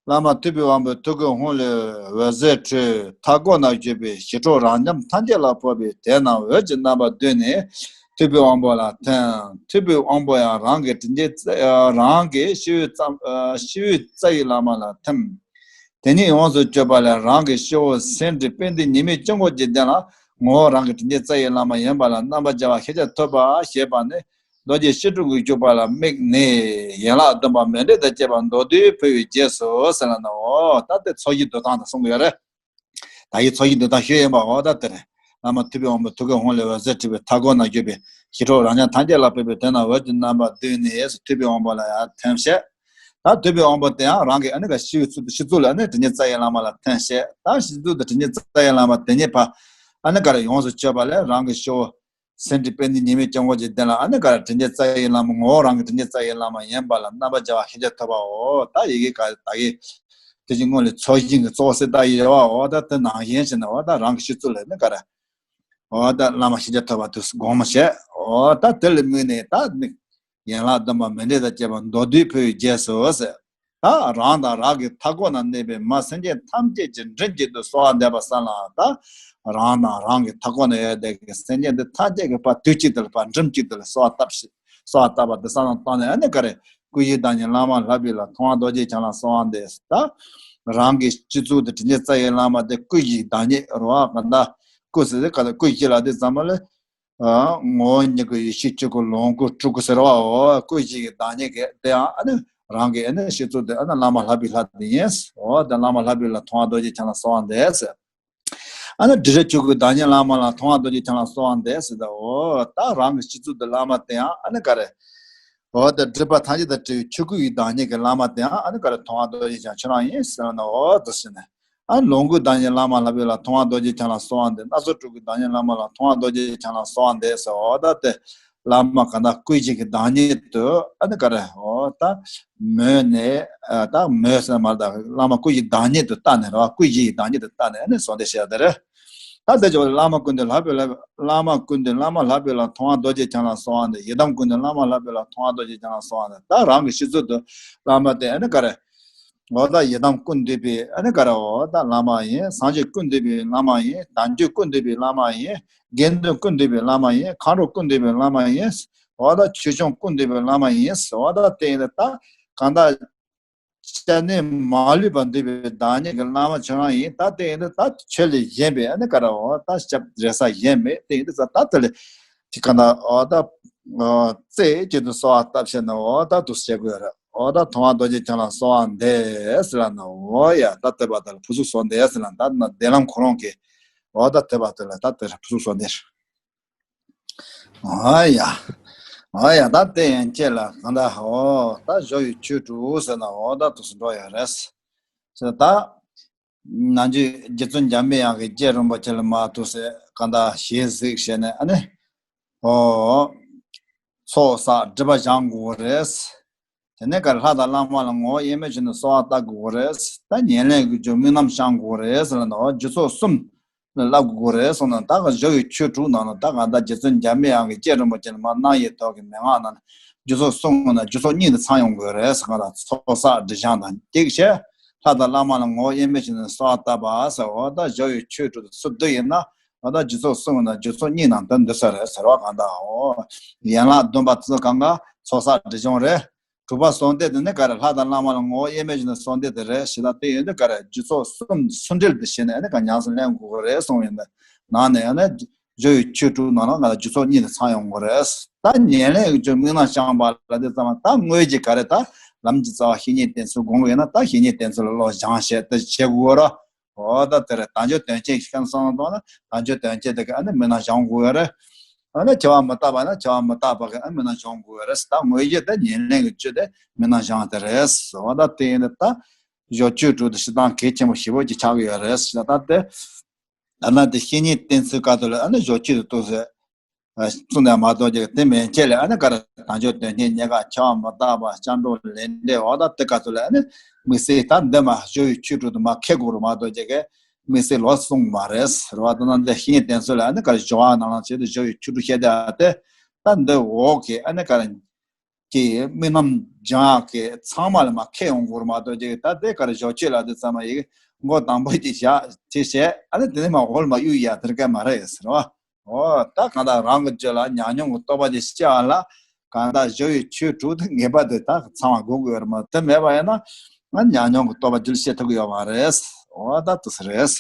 བླ་མ་ཐུབ་པའི་དབང་པོས་ཐུགས་ཀའི་ཧཱུྃ་ལས་འོད་ཟེར་འཕྲོས། མཐའ་འཁོར་ན་བཞུགས་པའི་ཞི་ཁྲོ་རབ་འབྱམས་ཐམས་ཅད་ལ་ཕོག་པས། དེ་རྣམས་འོད་ཀྱི་རྣམ་པ་བསྡུས་ནས་ཐུབ་པའི་དབང་པོ་ལ་ཐིམ། ཐུབ་པའི་དབང་པོ་ཡང་རང་གི་དྲིན་ཅན་རྩ། རང་གི་སྤྱི་བོའི་རྩ། སྤྱི་བོའི་རྩ་བའི་བླ་མ་ལ་ཐིམ། དེ་ཉིད་ཡོངས་སུ་གྱུར་པ་ལས་རང་གི་སྤྱི་བོ་སེང་ཁྲི་པད་ཟླའི་ཉི་མའི་དཀྱིལ་འཁོར་གྱི་སྟེང་ལ་ངོ་བོ་རང་གི་དྲིན་ཅན་རྩ་བའི་བླ་མ་ཡིན་པ་ལ་རྣམ་པར་རྒྱལ་བ་ཤཱཀྱ་ཐུབ་པ་ཞེས་པ་ནི་རྡོ་རྗེ་སྤྱི་དྲུག་གི་བཞུགས་པ་ལ་དམིགས་ནས་ཡན་ལག་བདུན་པ་མཎྜལ་དང་བཅས་པ་མདོར་བསྡུས་ཕུལ་བའི་རྗེས་སུ་ཟེར་ལ་ནོ། ད་དེ་ཚོགས་ཀྱི་འདུ་སྟངས་དང་གསུང་གི་ཡོད་རེད། ད་ཡི་ཚོགས་ཀྱི་འདུ་སྟངས་ཞུས་ཡིན་པ། འོ་ད་དེ་རེད། བླ་མ་ཐུབ་པའི་དབང་པོས་ཐུགས་ཀའི་ཧཱུྃ་ལས་འོད་ཟེར་འཕྲོས་པས། མཐའ་འཁོར་ན་བཞུགས་པའི་ཞི་ཁྲོ་རབ་འབྱམས་ཐམས་ཅད་ལ་ཕོག་པས། དེ་རྣམས་འོད་ཀྱི་རྣམ་པ་བསྡུས་ནས་ཐུབ་པའི་དབང་པོ་ལ་ཡང་ཐིམ་བཤད། ད་ཐུབ་པའི་དབང་པོ་དེ་ཡང་རང་གི་ཨ་ནི་ག་སྤྱི་གཙུག་སྤྱི་གཙུག་ལ་ཨ་ནི་དྲིན་ཅན་རྩ་བའི་བླ་མ་ལ་ཐིམ་བཤད། ད་སྤྱི་གཙུག་ཏུ་དྲིན་ཅན་རྩ་བའི་བླ་མ་དེ་ཉིད་ཕར་ཨ་ནི་ག་རེ་ཡོངས་སུ་གྱུར་པ་ལས་རང་གི་སྤྱི་བོ་སེང་ཁྲི་པད་ཟླའི་ཉི་མའི་དཀྱིལ་འཁོར་གྱི་སྟེང་ལ་ཨ་ནི་ག་རེ་དྲིན་ཅན་རྩ་བའི་བླ་མ་ངོ་བོ་རང་གི་དྲིན་ཅན་རྩ་བའི་བླ་མ་ཡིན་པ་ལ་རྣམ་པར་རྒྱལ་བ་ཤཱཀྱ་ཐུབ་པའོ། ད་ཡི་གེ་ག་ད་གི་དེ་བཞིན་སྔོན་ལས་ཚོགས་ཞིང་གི་གཙོ་བོ་གསལ་བཏབ་ཡོད་པའོ། ད་དེ་ནང་བཞིན་བྱས་ནས་འོ་ད་རང་གི་སྤྱི་གཙུག་ལ་ནི་ག་རེ། འོ་ད་བླ་མ་ཤཱཀྱ་ཐུབ་པ་དུ་དགོངས་མ་བྱས། འོ་ད་དེ་ལ་དམིགས་ནས་ད་ནི་ཡན་ལག་བདུན་པ་མཎྜལ་དང་བཅས་པ་མདོར་བསྡུས་ཕུལ་བའི་རྗེས་སུ་ཟེར། ད་རང་དང་རང་གི་མཐའ་འཁོར་ན་གནས་པའི་མ་སེམས་ཅན་ཐམས་ཅད་ཀྱི་མགྲིན་གཅིག་ཏུ་གསོལ་བ་འདེབས་པ་ས་ལ། ད་རང་དང་རང་གི་མཐའ་འཁོར་ན་ཡོད་བསྡད་ཀྱི་སེམས་ཅན་འདི་ཐམས་ཅད་ཀྱི་བར་དུས་གཅིག་ཏུ་ལ་བར་མགྲིན་གཅིག་ཏུ་ལ་གསོལ་བ་བཏབ་ཤིག་གསོལ་བ་བཏབ་པ་འདི་ས་ལ་བཏང་ནས་ཨ་ནི་ག་རེ། སྐུ་བཞིའི་བདག་ཉིད་བླ་མ་ལྷ་བི་ལ་མཐོང་བ་རྡོ་རྗེ་འཆང་ལ་གསོལ་བ་འདེབས། ད་རང་གི་སྤྱི་གཙུག་ཏུ་དྲིན་ཅན་རྩ་བའི་བླ་མ་དེ་སྐུ་བཞིའི་བདག་ཉིད་རོ་ག་ད་སྐུ་ཟེར་ག་ད་སྐུ་བཞི་ལ་དེ་ཙམ་པ་ལས། ཨ་ངོ་བོ་ཉིད་སྐུ། ཡེ་ཤེས་སྤྱི་སྐུ། ལོངས་སྐུ། སྤྲུལ་སྐུ་ཟེར་བའོ། སྐུ་བཞི་ཡི་བདག་ཉིད་ཀྱི་དེ་ཡང་ཨ་ནི་རང་གི་ཨ་ནི་སྤྱི་གཙུག་དེ་ཨ་ནི་བླ་མ་ལྷ་བི་ལྷ་དེ་ཡིན། འོ་དེ་བླ་མ་ལྷ་བི་ལ་མཐོང་བ་རྡོ་རྗེ་འཆང་ལ་གསོལ་བ་འདེབས་ཟེར། ཨ་ནི་དྲི་ཆབ་སྤྱི་སྐུའི་བདག་ཉིད་བླ་མ་ལ་མཐོང་བ་རྡོ་རྗེ་འཆང་ལ་གསོལ་བ་འདེབས་ཟེར། ད་འོ་ད་རང་གི་སྤྱི་གཙུག་དེ་བླ་མ་དེ་ཡང་ཨ་ནི་ག་རེ། འོ་ད་སྒྲིབ་པ་ཐམས་ཅད་དང་བྲལ་བའི་ཆོས་སྐུ་ཡི་བདག་ཉིད་ཀྱི་བླ་མ་དེ་ཡང་ཨ་ནི་ག་རེ་མཐོང་བ་རྡོ་རྗེ་འཆང་ཁྱོད་རང་ཡིན་ཟེར་ན། འོ་དེ་ཟེར་ནས། ཨ་ལོངས་སྐུའི་བདག་ཉིད་བླ་མ་ལྷ་བི་ལ་མཐོང་བ་རྡོ་རྗེ་འཆང་ལ་གསོལ་བ་འདེབས། སྣ་ཚོགས་སྤྲུལ་སྐུའི་བདག་ཉིད་བླ་མ་ལ་མཐོང་བ་རྡོ་རྗེ་འཆང་ལ་གསོལ་བ་འདེབས་ཟེར། འོ་ད་དེ་བླ་མ་གང་དག་སྐུ་བཞི་གི་བདག་ཉིད་དུ་ཨ་ནི་ག་རེ། འོ་ད་མོས་ནས་ཨ་ད་མོས་ཟེར་མ་ད་བླ་མ་སྐུ་བཞིའི་བདག་ཉིད་དུ་བལྟ་ནས་རེད་བ། སྐུ་བཞི་ཡི་བདག་ཉིད་དུ་བལྟ་ནས་ཨ་ནི་གསོལ་འདེབས་བྱས་ཏེ་རེད། ད་དེ་ཅོག་བླ་མ་ཀུན་འདུས་ལྷ་བི་ལ། བླ་མ་ཀུན་འདུས་བླ་མ་ལྷ་བི་ལ་མཐོང་བ་རྡོ་རྗེ་འཆང་ལ་གསོལ་བ་འདེབས། ཡི་དམ་ཀུན་འདུས་བླ་མ་ལྷ་བི་ལ་མཐོང་བ་རྡོ་རྗེ་འཆང་ལ་གསོལ་བ་འདེབས། ད་རང་གི་སྤྱི་གཙུག་ཏུ་བླ་མ་དེ་ཨ་ནི་ག་རེ། འོ་ད་ཡི་དམ་ཀུན་འདུས་པའི་ཨ་ནི་ག་རེ། འོ་ད་བླ་མ་ཡིན། སངས་རྒྱས་ཀུན་འདུས་པའི་བླ་མ་ཡིན། དལ་འབྱོར་ཀུན་འདུས་པའི་བླ་མ་ཡིན། དགེ་འདུན་ཀུན་འདུས་པའི་བླ་མ་ཡིན། མཁའ་འགྲོ་ཀུན་འདུས་པའི་བླ་མ་ཡིན། འོ་ད་ཆོས་སྐྱོང་ཀུན་འདུས་པའི་བླ་མ་ཡིན། འོ་ད་དེ་ཡིན་ད་གང་ལྟར་སྐྱབས་གནས་མ་ལུས་པ་འདུས་པའི་བདག་ཉིད་ཀྱི་བླ་མ་ཁྱོད་རང་ཡིན། ད་དེ་ཡིན་ད་ད་ཆོས་ལས་གཞན་པའི་ཨ་ནི་ག་རེ། འོ་ད་སྐྱབས་རེ་ས་གཞན་མེད། དེ་ཡིན་ད་ད་དེ་ལས་དེ་གང་ལྟར་འོ་ད་རྩེ་གཅིག་ཏུ་གསོལ་བ་བཏབ་བྱས་ནས་འོ་ད་འདུག་སེ་བྱེད་དགོས་རེད། འོ་ད་མཐོང་བ་རྡོ་རྗེ་འཆང་ལ་གསོལ་བ་འདེབས་ཟེར་ལ་ན། འོ་ཡ་ད་དེ་བ་ད་ལ་ཕུར་ཚུགས་གསོལ་འདེབས་ཟེར་ལ་ད་ན་བདེ་ལམ་ཁོ་རང་གི་འོ་ད་དེ་བ་ད་ལ་ད་དེ་ཕུར་ཚུགས་གསོལ་འདེབས། འོ་ཡ། འོ་ཡ་ད་དེ་ཡན་ཆད་ལ་གང་ལྟར་འོ་ད་བཞི་ཡི་ཆོས་དྲུག་ཟེར་ན་འོ་ད་འདུག་སེ་འགྲོ་ཡ་རེད་ཟེར་ད། ནང་ཆོས་རྗེ་བཙུན་འཇམ་པའི་དབྱངས་ཀྱིས་རྗེ་རིན་པོ་ཆེ་ལ་མར་འདུག་སེ་གང་ལྟར་ཞལ་གཟིགས་བྱས་ནས་ཨ་ནི། ཨོ། ཚོགས་བསགས་སྒྲིབ་པ་སྦྱང་དགོས་རེད། དེ་ནས་ག་རེ་ལྷ་དང་བླ་མ་ལ་ངོ་བོ་དབྱེར་མེད་བྱས་ནས་གསོལ་བ་བཏབ་དགོས་རེད། ད་ཉེར་ལེན་གྱི་རྒྱུ་དམིགས་རྣམ་བྱང་དགོས་རེད་ཟེར་ལ་ནོ། རྒྱུ་ཚོགས་གསུམ་ལ་བསླབ་དགོས་རེད་གསུངས་ན། ད་ག་བཞི་ཡི་ཆོས་དྲུག་ནང་ལ་ད་ག་ད་རྗེ་བཙུན་འཇམ་པའི་དབྱངས་ཀྱིས་རྗེ་རིན་པོ་ཆེ་ལ་མར་རྣམ་དབྱེ་ཐོག་གི་མན་ངག་ནང་ལ་རྒྱུ་ཚོགས་གསུམ་ན་རྒྱུ་ཚོགས་གཉིས་དེ་ཚང་ཡོང་དགོས་རེད་ཟེར་ག་ད། ཚོགས་བསགས་སྒྲིབ་སྦྱང་དང་གཅིག་བྱས། ལྷ་དང་བླ་མ་ལ་ངོ་བོ་དབྱེར་མེད་བྱས་ནས་གསོལ་བ་བཏབ་པ་ཟེར། འོ་ད་བཞི་ཡི་ཆོས་དྲུག་ཏུ་ཚུར་བསྡུ་ཡིན་ན། འོ་ད་རྒྱུ་ཚོགས་གསུམ་ན་རྒྱུ་ཚོགས་གཉིས་ནང་དོན་འདུས་ས་རེད་ཟེར་བ་གང་ལྟར། འོ་ཡན་ལག་བདུན་པ་ཚོ་གང་ག་ཚོགས་བསགས་སྒྲིབ་སྦྱོང་རེད། དྲུག་པ་གསོལ་འདེབས་དེ་ནི་ག་རེ། ལྷ་དང་བླ་མ་ལ་ངོ་བོ་དབྱེར་མེད་བྱས་ནས་གསོལ་འདེབས་དེ་རེད། ཞེ་དྲག་དེ་ཡོད་དུས་ག་རེ། རྒྱུ་ཚོགས་གསུམ་ཚུར་འབྲེལ་དུ་བྱས་ནས་ཨ་ནི་ག་ཉམས་སུ་ལེན་དགོས་རེད་གསུངས་ཡོད་འདུག་ནང་ནས་ཨ་ནི་བཞི་ཡི་ཆོས་དྲུག་ནང་ལ་ང་ལ་རྒྱུ་ཚོགས་གཉིས་དེ་ཚང་ཡོང་དགོས་རེད། ད་ཉེར་ལེན་གྱི་རྒྱུ་དམིགས་རྣམ་བྱང་བ་ལ་དེ་ཙམ་ད་དངོས་གཞི་ག་རེ། ད་ལམ་གྱི་རྩ་བ་བཤེས་གཉེན་བསྟེན་ཚུལ་དགོངས་པ་ཡིན་ན་ད་བཤེས་གཉེན་བསྟེན་ཚུལ་ལ་བློ་སྦྱང་བྱས་ཏེ་བྱེད་དགོས་རེད། འོ་ད་དེ་རེད། དལ་འབྱོར་དོན་ཆེན་ཞིག་གམ་བསམ་བློ་གཏོང་ན་དལ་འབྱོར་དོན་ཆེན་དེ་ག་ཨ་ནི་དམིགས་རྣམ་སྦྱང་དགོས་ཡོད་རེད། ཨ་ནི་བྱ་བ་མི་རྟག་པ་ན་བྱ་བ་མི་རྟག་པ་གི་ཨ་དམིགས་རྣམ་སྦྱང་དགོས་ཡོད་རེད། ད་དངོས་གཞི་དེ་ཉེར་ལེན་གྱི་རྒྱུ་དེ་དམིགས་རྣམ་སྦྱང་དེ་རེད། འོ་ད་དེ་ཡིན་ད་ད་བཞི་ཆོས་དྲུག་དེ་སྤྱིར་བཏང་གལ་ཆེན་པོ་ཞེ་པོ་ཅིག་ཆགས་ཀྱི་ཡོད་རེད། ད་ད་དེ་ད་ན་དེ་བཤེས་གཉེན་བསྟེན་ཚུལ་སྐབས་དུ་ལ་ཨ་ནི་བཞི་ཆོས་དུ་གཏུགས་ཟེར། གསུངས་ནས་མ་གཏོགས་ཀྱི་དེ་མན་ཆད་ལས་ཨ་ནི་ག་རེ། དལ་འབྱོར་དོན་ཆེན་རྙེད་དཀའ་བྱ་བ་མི་རྟག་པ་སྐྱབས་འགྲོ་ལས་འབྲས་འོ་ད་དེ་ག་ཚོད་ལ་ཨ་ནི་དམིགས་བསལ་ད་འདི་མ་བཞི་ཡི་ཆོས་དྲུག་ཏུ་མ་ཁེགས་དགོས་རུ་མ་གཏོགས་ཀྱི་དམིགས་བསལ་ལོགས་གསུངས་མ་རེད་ཟེར་བ། ད་ན་འདི་བཤེས་གཉེན་བསྟེན་ཚུལ་ལ་ཨ་ནི་ག་རེ་སྦྱོར་བ་ནང་ལ་བྱེད་དུ་བཞི་ཡི་ཆོས་དྲུག་བཤད་དེ་ཨ་དེ་ ད་འདི་འོག་གི་ཨ་ནི་ག་རེ། གི་རྨི་ལམ་སྦྱང་ཡག་གི་ཚང་མ་ལ་མ་ཁེ་ཡོང་གི་རེད་མ་གཏོགས་ཅིག་ད་ལྟའི་ག་རེ་ཞོགས་ཆོས་ལ་དེ་ཚང་མ་ཡིག་མགོ་དང་པོ་ཅིག་བཞག་དེ་བྱས་ཨ་ནི་དེ་ནས་མ་འོག་ལ་མ་གཡུག་ཡ་དེར་ག་མ་རེད་ཟེར་བ། འོ་ད་གང་ལྟར་རང་གི་རྒྱུད་ལ་ཉམས་མྱོང་གི་རྟོགས་པ་ཅིག་སྐྱེ་བ་ལ་གང་ལྟར་ཞོགས་པའི་ཆོས་དྲུག་དེ་ངེས་པར་དུ་ད་ཚང་མ་དགོས་ཀྱི་ཡོད་རེད་མ་གཏོགས་དེ་མེད་པ་ཡིན་ན་ང་ཉམས་མྱོང་གི་རྟོགས་པ་རྒྱུད་ལ་སྐྱེ་ཐུབ་ཀྱི་ཡོད་མ་རེད། འོ་ད་དེ་ཚོ་རེད།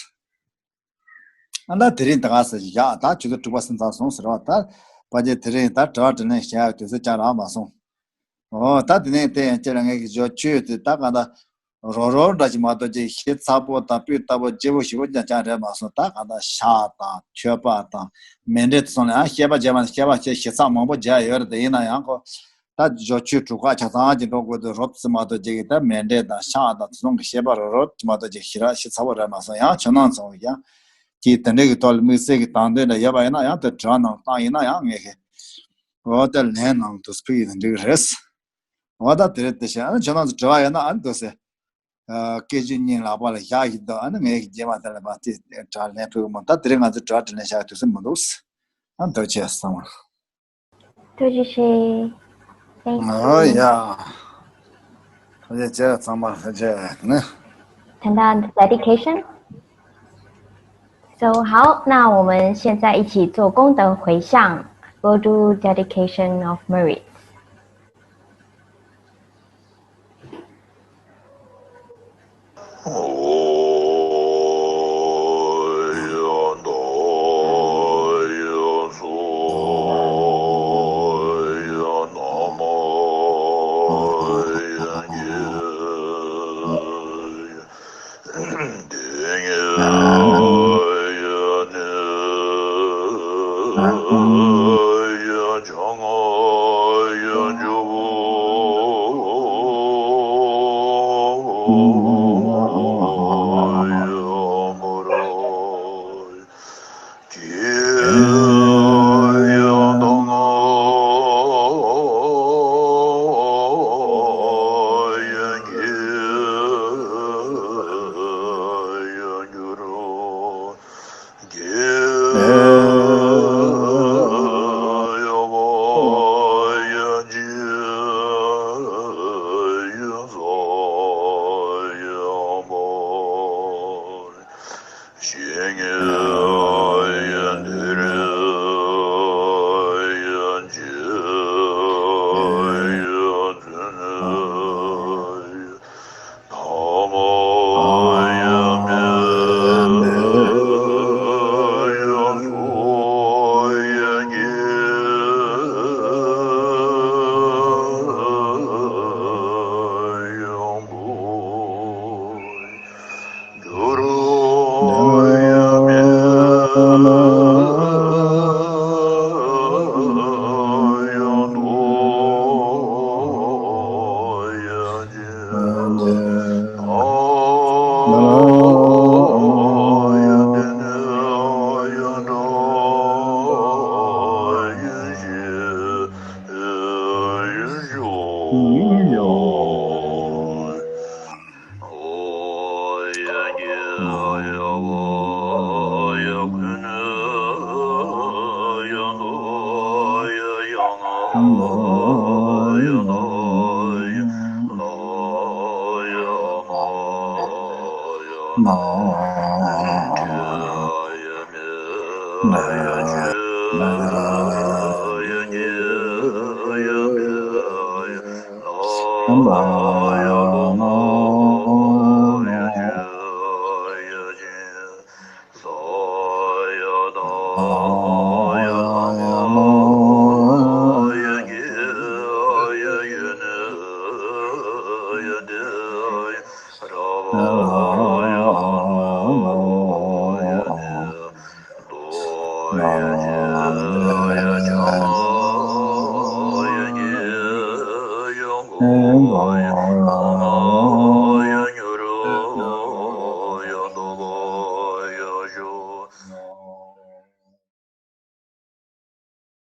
ཨ་ད་དེ་རིང་ད་ག་ཟེར་ཡག་ད་ཆུ་ཚོད་དྲུག་པ་ཟིན་ཚར་སོང་ཟེར་བ་ད། ཕལ་ཆེར་དེ་རིང་ད་དྲི་བ་དྲིས་ལན་བྱ་ཡག་དུས་ཚོད་ཀྱང་རག་མ་སོང་། འོ་ད་དེ་ནས་དེ་ཡང་ཁྱེད་རང་ངེད་ཀྱི་ཇོ་ཆོས་དེ་ད་ག་ད་རོ་རོ་འདྲ་ཞིག་མ་གཏོགས་ཅིག་ཞིབ་ཚགས་པོ་དང་སྤུས་དག་པོ་ལྗིད་པོ་ཞིབ་པོ་ཀྱང་ཀྱང་རེད་མ་སོང་། ད་ག་ད་ཕྱག་དང་མཆོད་པ་དང་མཎྜལ་དེ་སོང་ལ་ཡང་བཤད་པ་བྱས་པ་ནི་བཤད་པ་བྱས་ཞིབ་ཚགས་མང་པོ་བྱས་ཡོད་རེད། དེ་ཡིན་ན་ཡང་ཁོ། ད་ཇོ་ཆོས་དྲུག་ཀ་ཆ་ཚང་གི་འགྲོ་དགོས་དུས་རོབ་ཙམ་མ་གཏོགས་ཅིག་གིས་ད་མཎྜལ་དང་ཕྱག་དང་དེ་ཚོ་གི་བཤད་པ་རོབ་ཙམ་མ་གཏོགས་ཅིག་ཞིབ་ར་ཞིབ་ཚགས་པོ་རེད་མ་སོང་། ཡང་ཆོས་ནང་ཚང་བ་ཡང་དེའི་དེ་འདྲའི་གི་ཐོག་ལ་དམིགས་བསལ་གྱི་དང་དོན་འདྲ་ཡོད་པ་ཡིན་ན་ཡང་དེ་དྲི་བ་ནང་བཏང་ཡིན་ན་ཡང་ངས་ཀྱི་འོ་དེ་ལན་ནང་དུ་ཕུལ་ཡིན་ན་འགྲིག་གི་རེད། འོ་ད་དེ་རེད། དེ་བཞིན་ཨ་ནི་ཆོས་ནང་དུ་དྲི་བ་ཡོད་ན་ཨ་ནི་དུ་ཟེར། སྐད་ཅིག་གཉིས་ལག་པ་ལ་བཞག་བཞིན་དུ་ཨ་ནི་ངས་ཀྱི་རྗེས་མ་དེ་ལ་མ་དེ་དྲི་བ་ལན་ཕུལ་གི་མ། ད་དེ་རིང་ང་ཚོ་དྲི་བ་དྲིས་ལན་བྱ་ཡག་དུས་ཚོད་མི་འདུག་ཨ་ནི་ཐུགས་རྗེ་ཆེ་གསུངས། ཐུགས་རྗེ་ཆེ། Thank you. ཨོ་ཡ། ཐུགས་རྗེ་ཆེ་ཚང་མ་ཐུགས་རྗེ་ཆེ་ནི། 谈到 dedication。So 好，那我们现在一起做功德回向，we'll do dedication of merit.